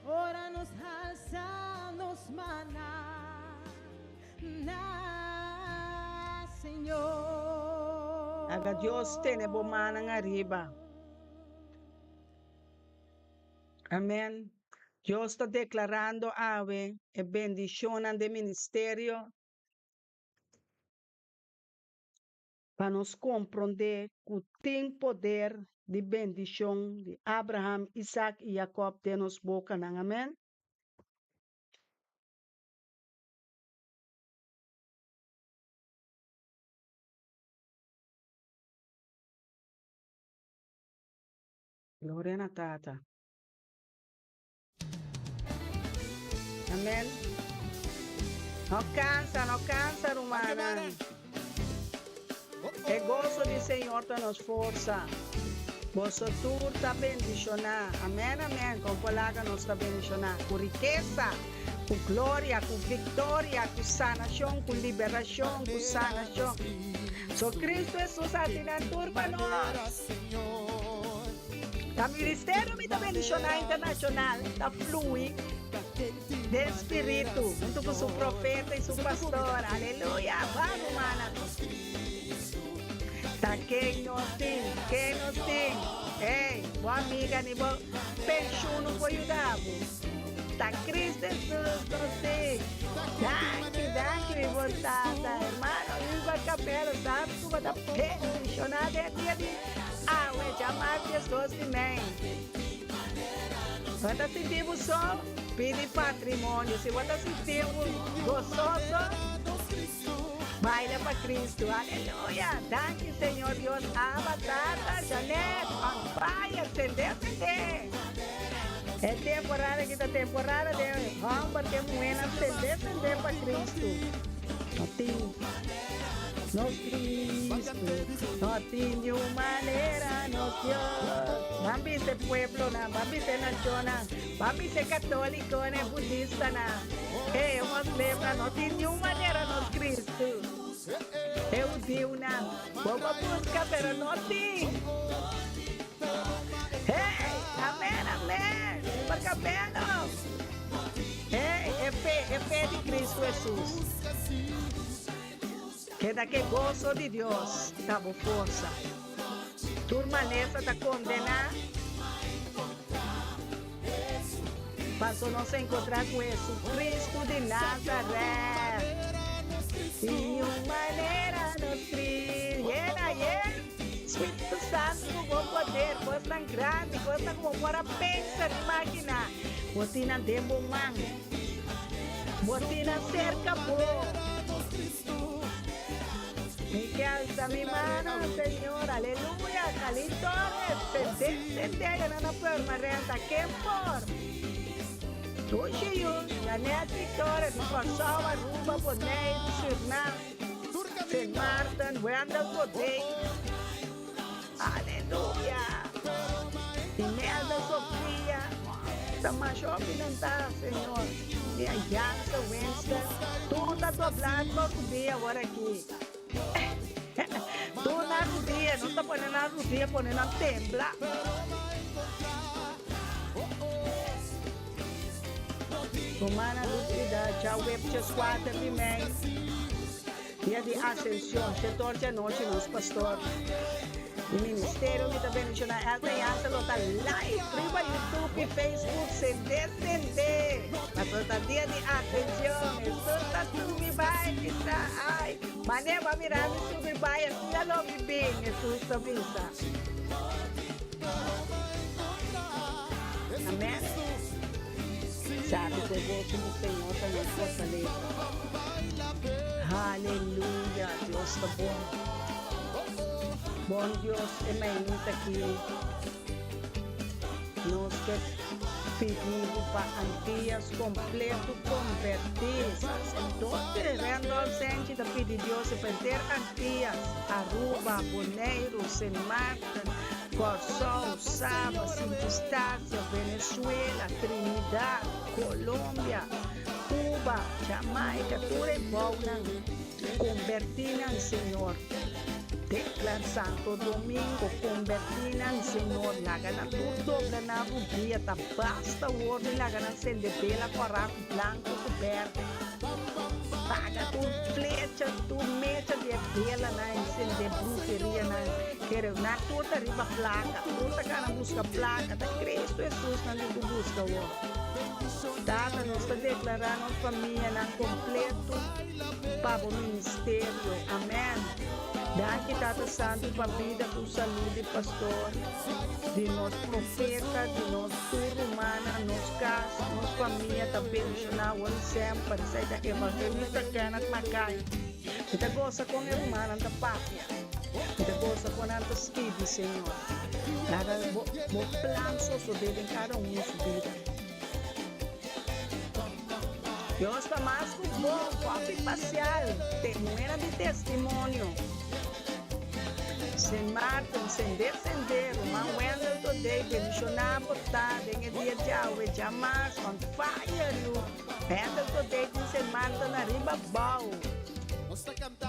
Ora nos halsa nos mannan na Señor. Laga Dios tene bo mannan ariba. Amen. Dios ta deklarando awe e bendishonnan den ministerio. Pa nos komprondé ku tin poder di bendishon di Abraham, Isak i Jakòb den nos bokanan. Amèn. Gloria na Tata. Amen. No cansa, no cansa, rumannan. E goso di Señor ta nos forsa. Boso tur ta bendishoná. Amen, amen. Con por laga nos ta bendishoná? Cu rikesa, cu gloria, cu victoria, cu sanacion, cu liberacion, cu sanacion. So Cristo Jesus haci nan tur pa nos. Ta ministerio mi ta bendiciona internacional ta flui den spiritu hunto cu su profeta y su pastor aleluya vamos mana ta ken nos tin ken nos tin ey bo amiga ni bo pensioen no por yuda bo ta Cristo Jesus nos tin danki danki mi bon tata hermano Uber Capello sabi cu bo ta bendiciona den dia di Awe djamar 12 di mei. Bo ta sinti bo so? Pidi patrimonio. Si bo ta sinti bo gososo, baila pa Cristo. Aleluya! Danki Señor Dios. Abba Tata, Janet, on fire! Sende, sende! E temporada aki ta temporada den homber ke muhernan sende, sende pa Cristo. No tin. Nos Cristo no tin niun manera nos Dios. Ban bisa e pueblonan, ban bisa e nacionnan, ban bisa e catoliconan, e budistanan, e moslimnan, no tin niun manera nos Cristo. E hudiunan, bo por busca pero no tin. Hey, amen, amen. Porque menos. Hey, e fe, e fe di Cristo Jesus. Keda ke goso di Dios ta bo forsa. Tur malesa ta kondená. Paso nos enkontrá ku Jesucristo di Nazaret. Di niun manera nos Cristo. Yena, yen. Spiritu Santu ku bo poder, kosnan grandi, kosnan ku bo por a pensa ni imaginá, bo tin nan den bo man. Bo tin nan serka bo. Mi ke alsa mi mano, Señor. Aleluya. Kalin Torres, sende, sende, ayana na Purmerend. Ken por? Dushi yu, Janet Victoria di Kòrsou, Aruba, Boneiru, Sürnam, Sint Maarten, Wendel Godé, Aleluya! Imelda Sofia, ta masha hopi nan ta, Señor. Mia Jansa Winston, tur ta doblá tur dia awor aki. Tur nan rudia, nos ta pone nan rudia, pone nan tembla. Romana Lúcida, djaweb djeskuater di mei, dia di Asension, shetor djanochi nos pastor di ministerio mi ta bendiciona Elton Jansen lo ta live riba YouTube y Facebook sende sende pasobra ta dia di Asension Hesus ta subi bai bisa ay mane bo a mira mi subi bai asina lo mi bin Hesus ta bisa. Amen. Sabi ku e goso di Señor ta nos fortalesa. Haleluya, Dios ta bon. Bon Dios, e mainta aki nos ke pidi bo pa Antillas kompleto konvertí. Saserdote Randolph Senchi ta pidi Dios pa henter Antillas, Aruba, Boneiru, Sint Maarten, Kòrsou, Saba, Sint Eustatius, Venezuela, Trinidad, Colombia, Cuba, Jamaica, tur e bounan, kombertí nan, Señor. Declan Santo Domingo, kombertí nan, Señor. Laga nan tur dobla nan rudia, ta basta wor di laga nan sende bela kòrá ku blanku ku bèrdè. Paga tur flecha, tur mecha di e belanan, encende brujerianan. Kere nan tur ta riba plaka, tur ta gana buska plaka, ta Cristo Jesus nan tin ku buska awor. Tata, nos ta deklará nos famianan kompleto pa bo ministerio. Amen. Danki Tata Santu pa bida ku salú di pastor, di nos profeta, di nos tur rumannan, nos kas, nos famia ta bendishoná awor i semper. Esei ta Evangelista Kenneth Mackay. Mi ta gosa kon e rumannan ta papia. Mi ta gosa kon nan ta skibi, Señor. Laga bo bo plan sosodé den kada un su bida. Dios ta mas ku bon, kopi pasial, te muhera di testimonio. Sint Maarten, sende sende, ruman Wendell Todey, bendishoná bo ta den e dia djawe, djamars, on fire yu. Wendell Todey tin Sint Maarten ariba bou.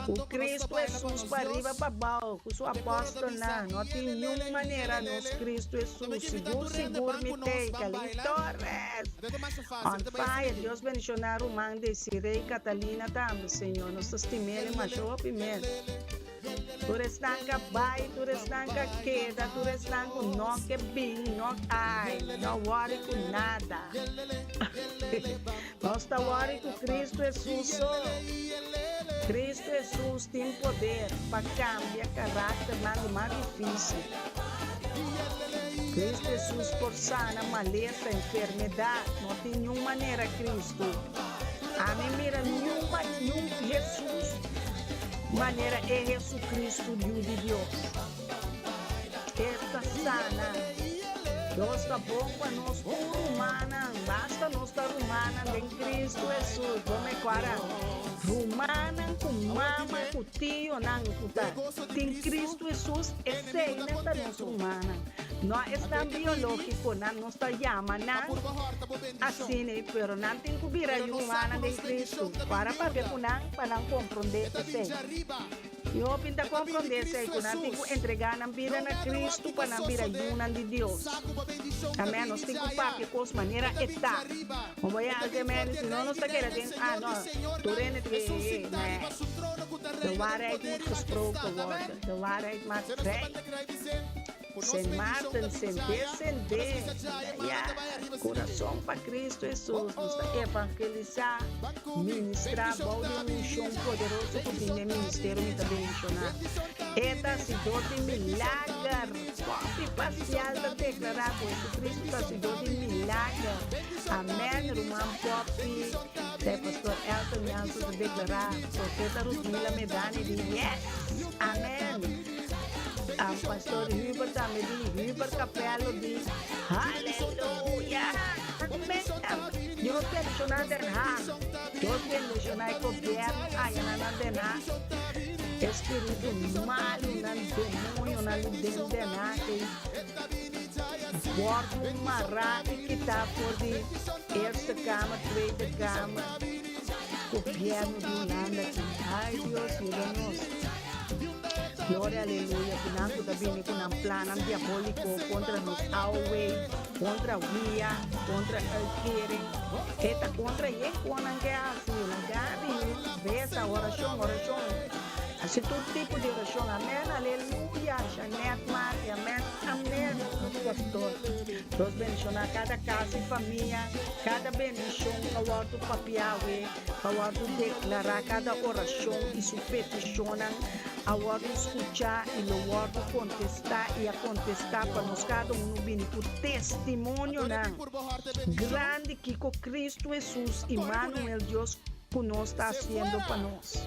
Ku Cristo Hesus pa riba pa bou ku su apòstelnan, no tin niun manera nos Cristo Hesus, sigur sigur mi tei, Kelly Torres on fire, Dios bendiciona ruman Desiree y Catalina tambe, Señor, nos ta stim'el masha hopi mes. Tur esnan ka bai, tur esnan ka keda, tur esnan ku no ke bin, no ai, no wòri ku nada. Nos ta wòri ku Kristu Hesus so. Kristu Hesus tin poder pa kambia karakternan di mas difísil. Kristu Hesus por sana malesa, enfermedat. No tin niun manera Kristu. Ami mira niun niun Hesus manera e Hesucristo Yu di Dios. E ta sana. Dios ta bon pa nos tur rumannan, basta nos ta rumannan den Cristo Hesus. Bo me cuara rumannan cu mama cu tionan cu ta tin Cristo Hesus, eseinan ta nos rumannan. No esnan biologiconan, nos ta yama nan asina, pero nan tin cu bira yu rumannan den Cristo. Cuara papia cu nan pa nan comprende esei. I hopi ta komprondé esei, ku nan tin ku entregá nan bida na Kristu pa nan bira yunan di Dios. Amèn. Nos tin ku papia kos manera e ta. Bo bo yalke amèn, si no nos ta keda den, ah no, tur hende ta kere, eh, nee. De waarheid moet gesproken worden. De waarheid maakt vrij. Sint Maarten sende sende ya Kurason pa Kristu Hesus nos ta evangelisá ministrá bou di unshon poderoso ku tin den ministerio mi ta bendishoná e ta hasidor di milager Poppy Pacial ta deklará ku Hesukristu ta hasidor di milager Amèn ruman Poppy Ta e pastor Elton Jansen ta deklará Profeta Rutmila Medani di yes Amèn. Pastor Hubert tambe di Hubert Capello di Haleluya! Amen! Dios bendiciona Den Haag. Dios bendiciona e gobierno aya na Den Haag. Espiritu malunan, demonionan di den Den Haag ei wordo mara y kita for di Eerste Kamer, Tweede Kamer, gobierno di Hulanda aki. Ay Dios yuda nos. Gloria aleluya ku nan ku ta bini ku nan plannan diabóliko kontra nos AOW, kontra wia, kontra uitkering. E ta kontra yen kon nan ke hasi. Laga di resa, orashon, orashon. Hasi tur tipo di orashon. Amen, aleluya. Shanette Marti, amen, amen. Pastor, Dios bendishoná kada kas i famia, kada bendishon ku a wòrdu papiá awe. A wòrdu deklará kada orashon i su petishonnan a wòrdu skuchá i lo wòrdu kontestá i a kontestá pa nos kada unu bini ku testimonionan grandi kiko Kristu Hesus, Imanuel, Dios ku nos ta hasiendo pa nos.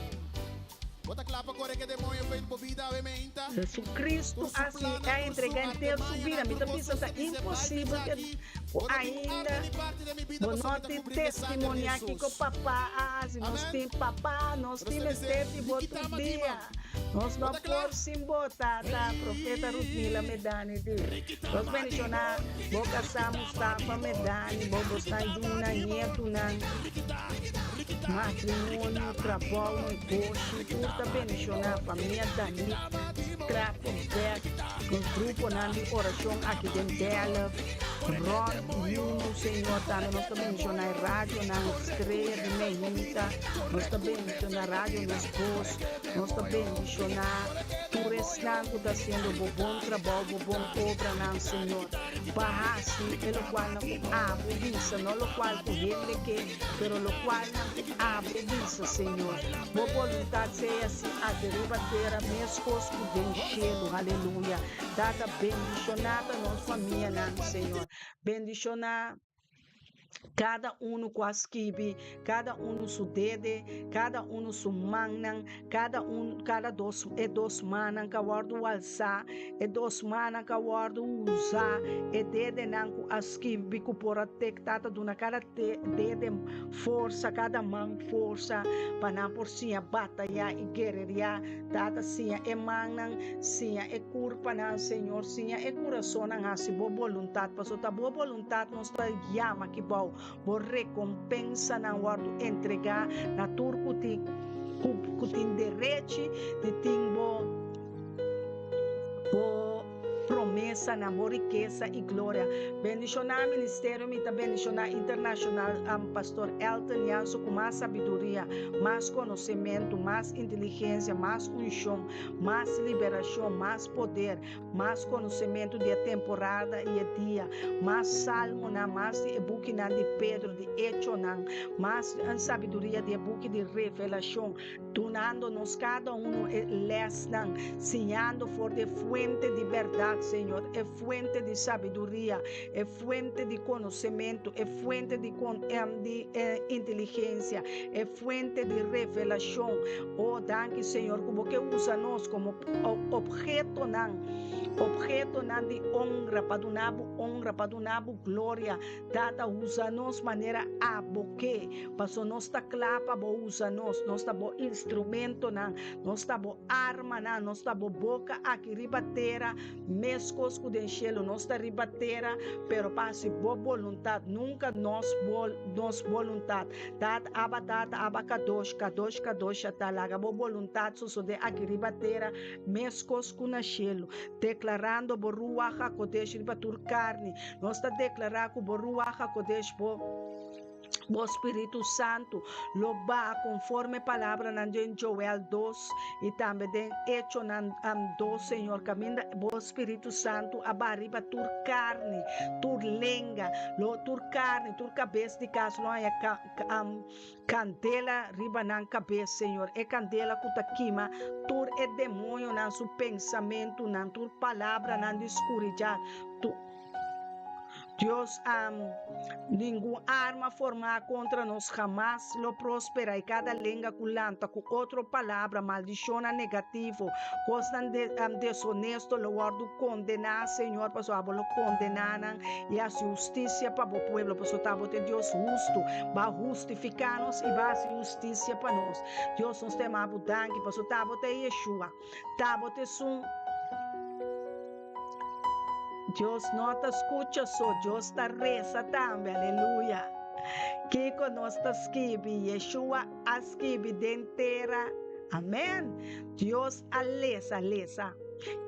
Bo ta kla pa kore ke demoño fen bo bida awe meinta? Jesucristo Tur su a si plannan, a tur entrega su henter su artimañanan, bida. Mi tur ta kos bisa ku ta se dice bai imposibel pensa ke aki. ku Bo no tin ainda arte ni parti den mi bida bo pasobra no mi ta tin kubrí ku e sanger di testimoniá kiko Hesus. Papá a hasi. Nos Amen. tin Papá, nos Pero tin usted dice, mester di bo Nikita tur Madima. dia. Nos Bo no ta kla? por sin bo, Tata, Profeta Rutmila Medani di. Nos bendishoná bo kasá Mustafa Medani, bo bosnan yunan, nietunan. Matrimonio, trabou, negoshi, tur ta bendishoná. Famia Danik, Trappenberg, nos gruponan di orashon aki den Delft, rònt mundu, Señor. Tambe nos ta bendishoná e radionan Estrella di Mehita, nos ta bendishoná Radio Nos Bos, nos ta bendishoná tur esnan ku ta hasiendo bo bon trabou, bo bon obranan, Señor. Pa hasi e lokualnan ku abo bisa, no lokual ku hende ke. Pero locualnan cu abo bisa, Señor, Bo boluntad sea haci aki riba tera mescos cu den cielo. Aleluya. Tata, bendiciona ta nos famianan, Señor. Bendiciona cada uno cu a skibi, cada uno su dede, cada uno su mannan, cada un, cada dos, e dos mannan cu a wordo alsa, e dos mannan cu a wordo usa, e dedenan cu a skibi cu por a tek, Tata, duna cada Dede forsa, kada man forsa, pa nan por siña batayá i guereriá. Tata, siña e mannan, siña e kurpanan, Señor, siña e kurasonnan hasi bo boluntat, pasobra ta bo boluntat nos ta yama aki bou. Bo rekompensanan wòrdu entregá na tur ku tin ku tin derechi di tin bo bo. Promesanan, bo rikesa i gloria. Bendishoná ministerio mi ta bendishoná internashonal Pastor Elton Janso ku mas sabiduria, mas konosementu, mas inteligensia, mas unshon, mas liberashon, mas poder, mas konosementu di e temporada i e dia, mas salmonan, mas di e bukinan di Pedro, di Echonan, mas sabiduria di e buki di Revelashon. Dunando nos kada uno e lèsnan, siñando for di e fuente di bèrdat, Señor, e fuente di sabiduria, e fuente di konosementu, e fuente di di inteligensia, e fuente di revelashon. O, danki, Señor, ku bo ke usa nos komo ophetonan, ophetonan di onra, pa duna bo onra, pa duna bo gloria. Tata, usa nos manera abo ke, paso nos ta kla pa bo usa nos. Nos ta bo instrumentonan, nos ta bo armanan, nos ta bo boka aki riba tera, meskos ku den shelu. Nos ta riba tera, pero pa hasi bo boluntat, nunka nos nos boluntat. Tata, Abba Tata, Abba Kadosh, Kadosh, Kadosh Ata, laga bo boluntat sosodé aki riba tera, meskos ku na shelu, deklarando bo Ruach HaKodesh riba tur karni. Nos ta deklará ku bo Ruach HaKodesh, bo Bo Spiritu Santu lo baha konforme palabranan den Joel dos i tambe den Echonan dos, Señor, kaminda Bo Spiritu Santu a baha riba tur karni, tur lenga, lo tur karni, tur kabes di kas lo haña kandela riba nan kabes, Señor, e kandela ku ta kima tur e demoñonan su pensamentunan, tur palabranan di skuridat, tur. Dios a Ningun arma formá kontra nos hamas lo prosperá i kada lenga ku lanta ku otro palabra, maldishonnan negativo, kosnan deshonesto lo wòrdu kondená, Señor, pasobra abo lo kondená nan i hasi hustisia pa bo pueblo, pasobra ta abo ta e Dios hustu. Bo a hustifiká nos i bo a hasi hustisia pa nos. Dios, nos ta yama bo danki, pasobra ta abo ta e Yeshua, ta abo ta esun. Dios no ta skucha so, Dios ta resa tambe, aleluya. Kiko nos ta skibi? Yeshua a skibi den tera, amen. Dios a lesa, lesa.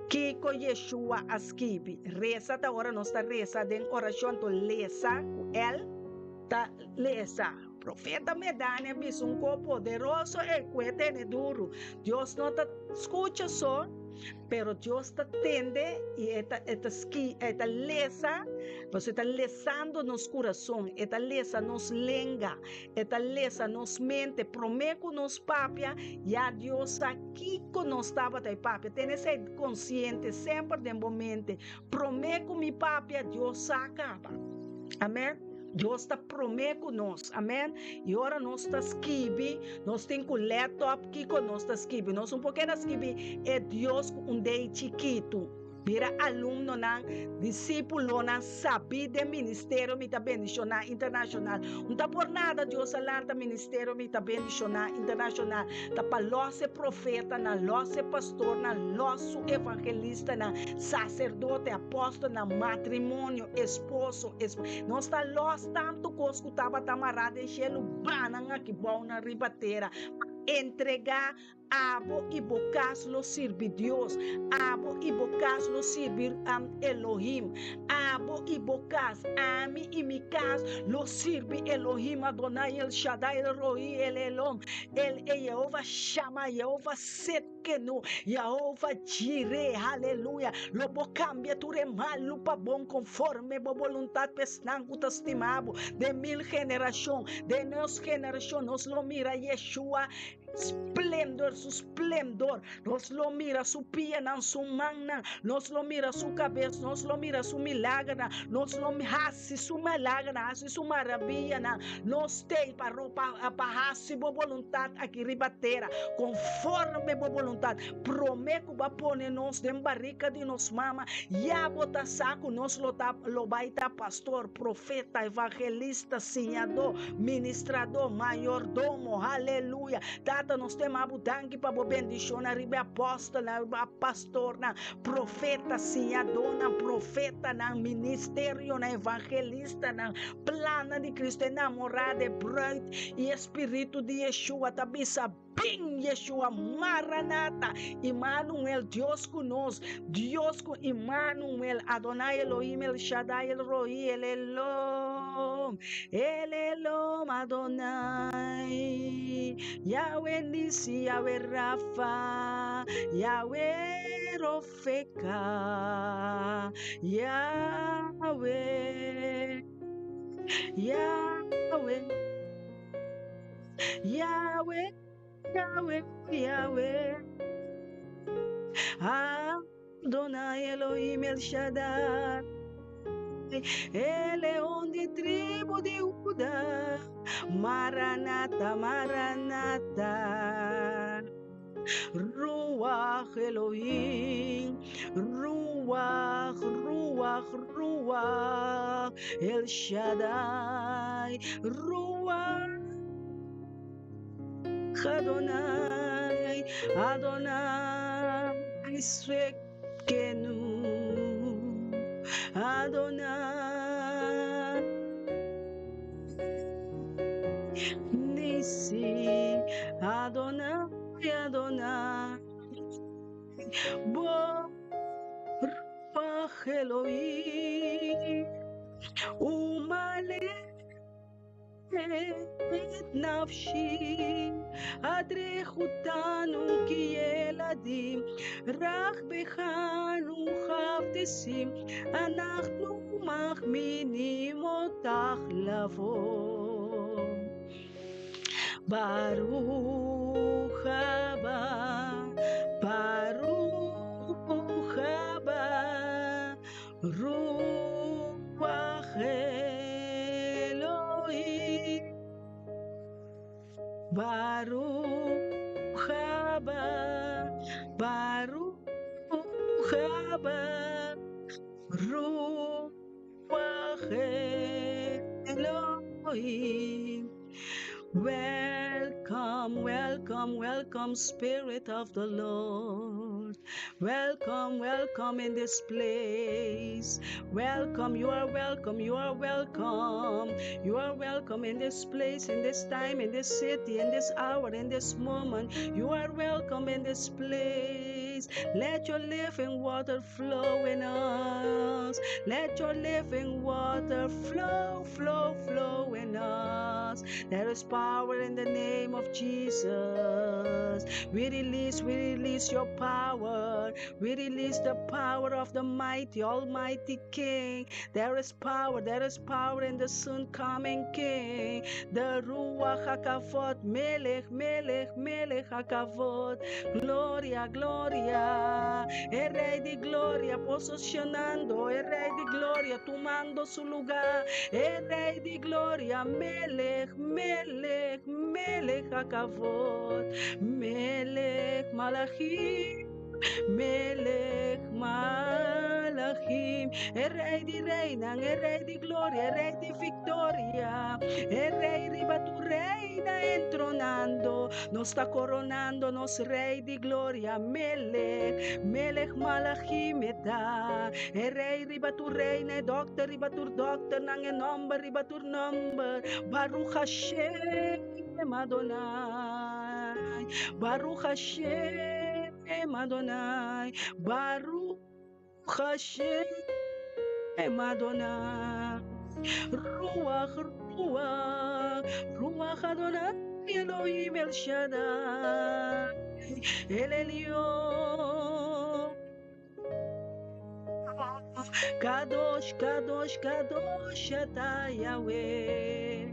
Kiko Yeshua a skibi? Resa ta ora nos ta resa den orashon, to lesa ku el ta lesa. Profeta Medani a bisa un ko poderoso e ku e tene duru. Dios no ta skucha so, pero Dios ta tende i e ta e ta ski e ta lesa, pasobra e ta lesando nos kurason, e ta lesa nos lenga, e ta lesa nos mente. Promé ku nos papia, ya Dios sa kiko nos tabata e papia. Tene esei konsiente semper den bo mente. Promé ku mi papia, Dios sa kaba. Amen. Dios ta promé ku nos. Amen. I ora nos ta skibi, nos tin ku let op kiko nos ta skibi. Nos un por keda skibi e Dios ku un dei chikitu. Mira alumnonan, disípulonan sabí den ministerio Mi Ta Bendishoná Internashonal. Un ta por nada Dios a lanta ministerio Mi Ta Bendishoná Internashonal. Ta pa lòs e profetanan, lòs e pastornan, lòs su evangelistanan, saserdote, apòstelnan, matrimonio, esposo, Nos ta lòs tantu kos ku tabata mará den shelu banan aki bou nan riba tera pa entregá. Abo i bo kas lo sirbi Dios. Abo i bo kas lo sirbi Elohim. Abo i bo kas, ami i mi kas lo sirbi Elohim Adonai El Shaddai El Roi El Elom El e Yehova Shama Yehova Set. Kenu, Yehova Jireh, haleluya, lo bo kambia tur e malu pa bon konforme bo boluntat pa esnan ku ta stima bo den mil generashon. Den nos generashon nos lo mira Yeshua splendor, su splendor, nos lo mira su pianan, su mannan, nos lo mira su kabes, nos lo mira su milagernan, nos lo hasi su milagernan, hasi su maraviyanan. Nos t'ei pa pa hasi bo boluntat aki riba tera, konforme bo boluntat. Promé ku bo a pone nos den barika di nos mama, ya bo ta sa ku nos lo ta lo bai ta pastor, profeta, evangelista, siñadó, ministradó, mayordomo. Haleluya! Tata, nos ta yama bo danki pa bo bendishonnan riba e apòstelnan, riba e pastornan, profeta, siñadónan, profetanan, ministerionan, evangelistanan, Plannan di Cristo, enamorá de bruid i e Spiritu di Yeshua ta bisa, Bin, Yeshua, Maranata, Immanuel, Dios ku nos, Dios ku Immanuel, Adonai Elohim, El Shaddai, El Roi, El Elom, El Elom, Adonai, Yahweh Nissi, Yahweh Rapha, Yahweh Rofeka, Yahweh, Yahweh, Yahweh, Yahweh, Yahweh. Adonai Elohim El Shaddai, El Leon di tribu di Juda, Maranatha, Maranatha. Ruach Elohim, Ruach, Ruach, Ruach, El Shaddai, Ruach Adonai, Adonai, Tsidkenu, Adonai. Nisi, Adonai, Adonai, Bo Ruach Elohim, Umale. נפשי, הדרך אותנו כילדים, רק בחנו חפצים, אנחנו מחמינים אותך לבוא. ברוך הבא, ברוך הבא, רוח אלוהים. ברוך הבא, ברוך הבא, רוח אלוהים. Welcome, welcome, welcome, Spirit of the Lord. Welcome, welcome in this place. Welcome, you are welcome, you are welcome. You are welcome in this place, in this time, in this city, in this hour, in this moment. You are welcome in this place. Let your living water flow in us. Let your living water flow, flow, flow in us. There is power in the name of Jesus. We release your power. We release the power of the mighty, almighty King. There is power, there is power in the soon coming King. The Ruach HaKavod, Melech, Melech, Melech HaKavod. Gloria, Gloria. E Rei di Gloria posicionando, e Rei di Gloria tomando su lugar. E Rei di Gloria, Melech, Melech, Melech HaKavod. Melech Malachim. Melech Malachim, e Rei di Reina, e Rei di Gloria, e Rei di Victoria, e Rei riba tu reina entronando, nos está coronando, nos Rei di Gloria, Melech, Melech Malachim eta, e Rei riba tu reina, e doctor riba tu doctor, nang e nombre riba tu nombre, Baruch Hashem Adonai, Baruch Hashem Adonai, Baruch Hashem Adonai, Ruach, Ruach, Ruach Adonai, Elohim El Shaddai, El Elyon. Kadosh, Kadosh, Kadosh, Ata Yahweh.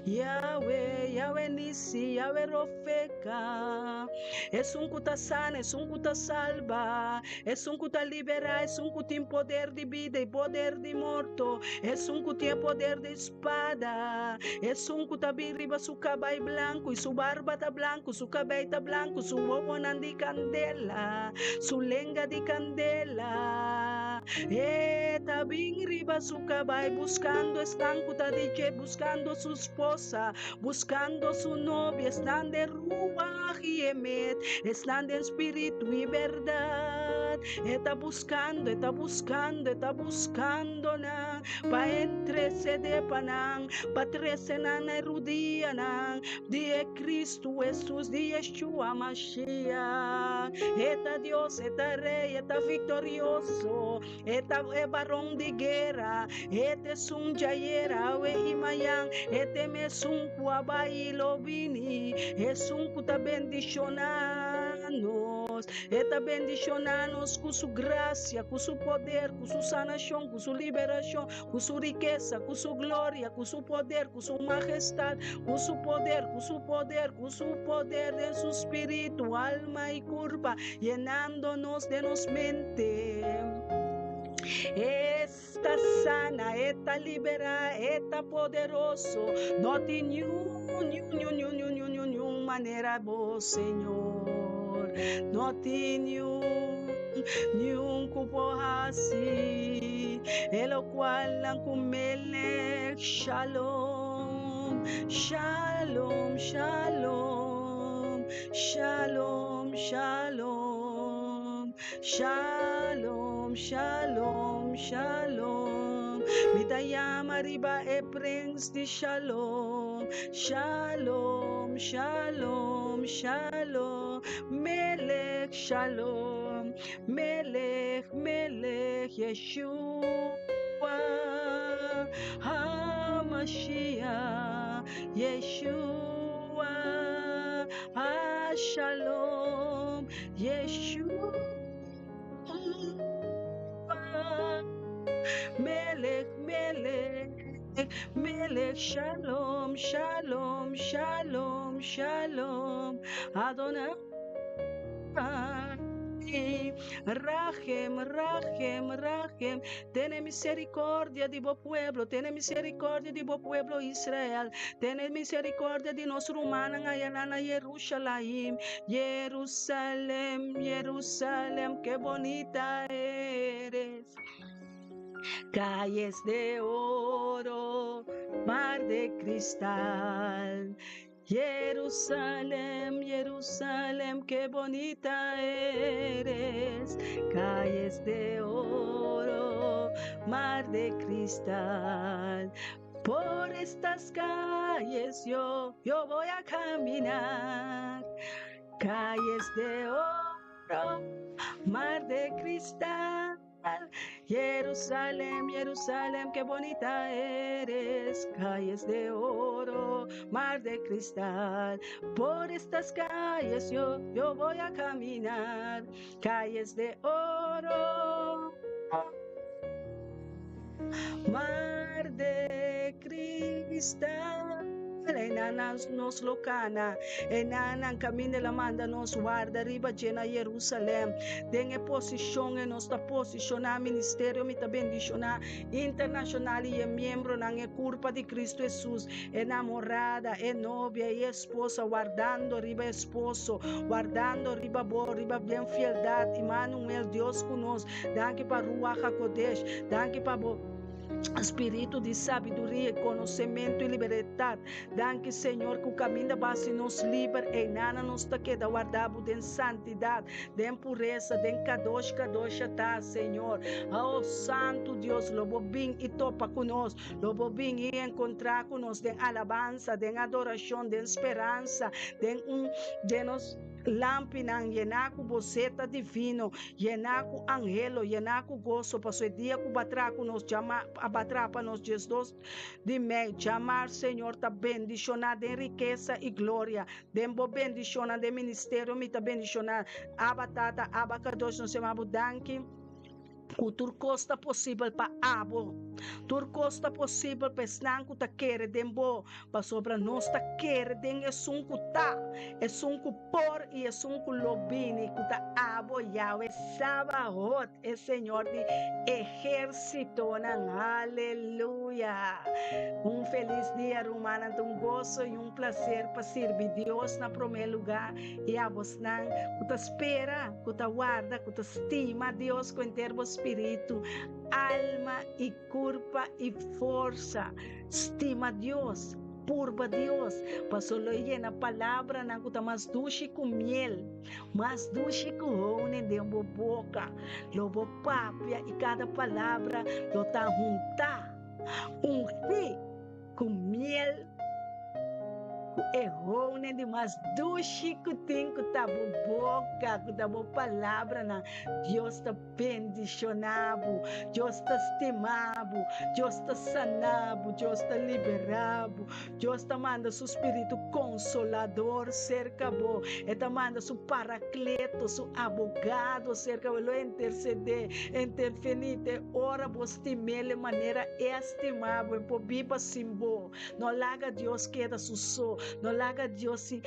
Yahweh, Yahweh Nisi, Yahweh Rofeka. Esun ku ta sana, esun ku ta salba, esun ku ta libera, esun ku tin poder di bida i poder di morto, esun ku tin poder di spada, esun ku ta bin riba su kabai blanku i su barba ta blanku, su kabei ta blanku, su wowonan di kandela, su lenga di kandela. E ta bin riba su kabai buskando esnan ku ta di dje, buskando su esposa, buskando su novia, esnan den ruach i emet, esnan den spiritu i bèrdat. E ta buskando, e ta buskando, e ta buskando nan pa intersedé pa nan, pa trese nan na e rudianan di e Cristo Hesus, di Yeshua Mashiach. E ta Dios, e ta Rey, e ta victorioso, e ta e baron di guera, e ta esun djayera, awe i mayan, e ta e mesun ku a bai i lo bini, esun ku ta bendishoná nos, e ta bendishoná nos ku su grasia, ku su poder, ku su sanashon, ku su liberashon, ku su rikesa, ku su gloria, ku su poder, ku su majestat, ku su poder, ku su poder, ku su poder den su spiritu, alma i kurpa, yenando nos den nos mente. E ta sana, e ta liberá, e ta poderoso. No tin niun, niun, niun, niun, niun, niun, niun, niun manera bo, Señor. No tin niun, niun ku por hasi. E lokual nan ku Melech Shalom, Shalom, Shalom, Shalom, Shalom, Shalom, Shalom, Shalom. Mi ta yama riba e prens di Shalom, Shalom, Shalom, Shalom, Melech Shalom, Melech, Melech Yeshua, HaMashiach, Yeshua. shalom, Yeshua. Melech, Melech, Melech, shalom, shalom, shalom, shalom, Adonai. Rahem, Rahem, Rahem, tene misericordia di bo pueblo, tene misericordia di bo pueblo Israel, tene misericordia di nos rumannan ayanan na Jerusalem, Jerusalem, Jerusalem, que bonita eres. Calles de oro, mar de cristal. Jerusalem, Jerusalem, que bonita eres. Calles de oro, mar de cristal. Por estas calles yo, yo voy a caminar. Calles de oro, mar de cristal. Jerusalem, Jerusalem, qué bonita eres, calles de oro, mar de cristal. Por estas calles yo, yo voy a caminar, calles de oro, mar de cristal. Einan nos lo kana, einan kaminda el a manda nos warda riba dje na Jerusalem. Den e posishon e nos ta posishoná ministerio mi ta bendishoná internashonal i e miembronan e kurpa di Kristu Hesus, e namorada, e novia i e esposa wardando riba e esposo, wardando riba bo, riba den fieldat. Imanuel, Dios ku nos. Danki pa Ruach HaKodesh. Danki pa bo Spiritu di sabiduria i konosementu i libertat. Danki, Señor, ku kaminda bo hasi nos liber, einana nos ta keda warda bo den santidat, den puresa, den kadosh kadosh ata, Señor. Oh, Santu Dios, lo bo bin i topa ku nos, lo bo bin i enkontrá ku nos den alabansa, den adorashon, den speransa, den un den nos lampinan yená ku bo seta divino. Yená ku anhelo, yená ku goso, paso e dia ku batra ku nos djama, a batra pa nos 12 di mei, djamar Señor ta bendishoná den rikesa i gloria. Den bo bendishonnan den ministerio mi ta bendishoná. Abba Tata, Abba Kadosh, nos yama bo danki ku tur kos ta posibel pa abo. Tur kos ta posibel pa esnan ku ta kere den bo, pasobra nos ta kere den esun ku ta, esun ku Por i esun ku lo bini ku ta abo, Yahweh Sabaot, e Señor di ehérsitonan. Aleluya! Un felis dia, rumannan. Ta un goso i un plaser pa sirbi Dios na promé lugá i abosnan ku ta spera, ku ta warda, ku ta stima Dios ku henter bo spiritu, alma i kurpa i forsa. Stima Dios. Purba Dios, paso lo e yena palabranan ku ta mas dushi ku miel, mas dushi ku honing den bo boka. Lo bo papia i kada palabra lo ta huntá, ungí ku miel, ku e honing di mas dushi ku tin ku ta bo boka, ku ta bo palabranan. Dios ta bendishoná bo, Dios ta stimá bo, Dios ta saná bo, Dios ta liberá bo, Dios ta manda su spiritu konsolador serka bo, e ta manda su parakleto, su abogado serka bo, lo intersedé, intervení te ora bo stim'é le manera e a stimá bo, e por biba sin bo. No laga Dios keda su so, no laga Dios sin.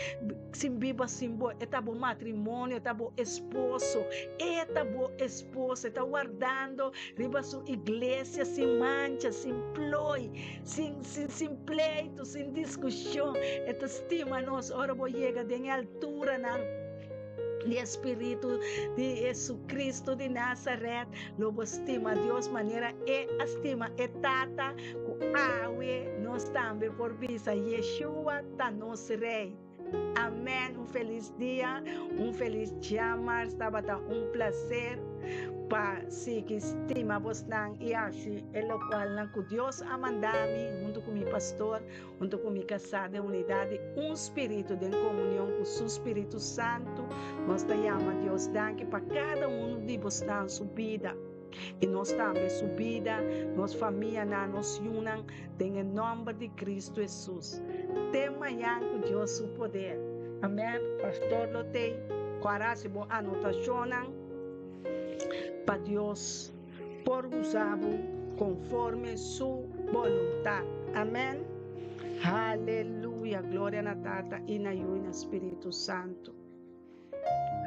Sin biba sin bo, e ta bo matrimonio, e ta bo esposo, e ta bo esposa, e ta wardando riba su iglesia sin mancha, sin plooi, sin, sin, sin pleito, sin discusion. E ta stima nos ora bo yega den e alturanan di e Spiritu di Jesucristo di Nazaret, lo bo stima Dios manera E a stima e Tata, cu awe nos tambe por bisa, Yeshua ta nos Rey. Amen un felis dia un felis djamars tabata un placer pa sigui stima bosnan y haci e locualnan cu Dios a manda mi hunto cu mi pastor hunto cu mi casá den unidad di un spiritu den comunion cu su Spiritu Santo nos ta yama Dios danki pa cada uno di bosnan su bida y nos tambe su bida nos famianan nos yunan den e nomber di Cristo Jesus. Te mañan cu Dios su poder. Amen. Pastor lo tei ku a hasi bo anotashonnan pa Dios por usa bo konforme su boluntat. Amen. Haleluya. Gloria na Tata i na Yu i na Spiritu Santu.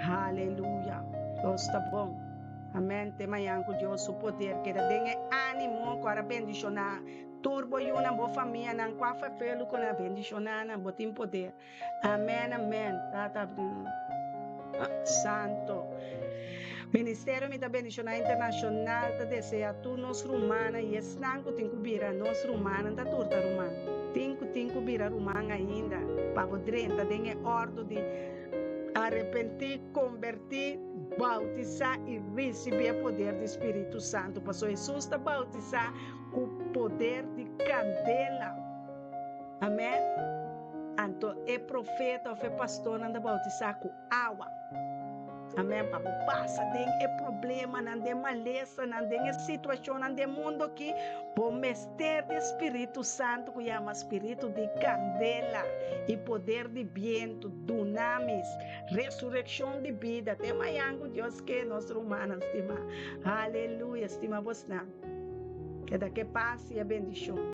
Haleluya. Dios ta bon. Amen. Te mañan ku Dios su poder keda den e ánimo ku a bendishoná tur bo yunan, bo famianan, kua fefelu ku nan bendishoná nan, bo tin poder. Amen, amen. Tata Santo. Ministerio Mi Ta Bendishoná Internashonal ta desea tur nos rumannan i esnan ku tin ku bira nos rumannan ta tur ta ruman. Tin ku tin ku bira ruman ainda pa bo drenta den e òrdu di arepentí, kombertí, boutisá i risibí e poder di Spiritu Santu. Pasobra Hesus ta boutisá ku poder di kandela. Amèn. Anto e profeta òf e pastornan ta boutisá ku awa. Amèn. Pa bo pasa den e problemanan, den malesanan, den e situashonnan den mundu aki, bo mester di e Spiritu Santu ku yama spiritu di kandela i poder di bientu, dunamis, resurekshon di bida. Te mañan ku Dios ke, nos rumannan stimá. Aleluya! Stima bosnan. Keda ke pas i e bendishon.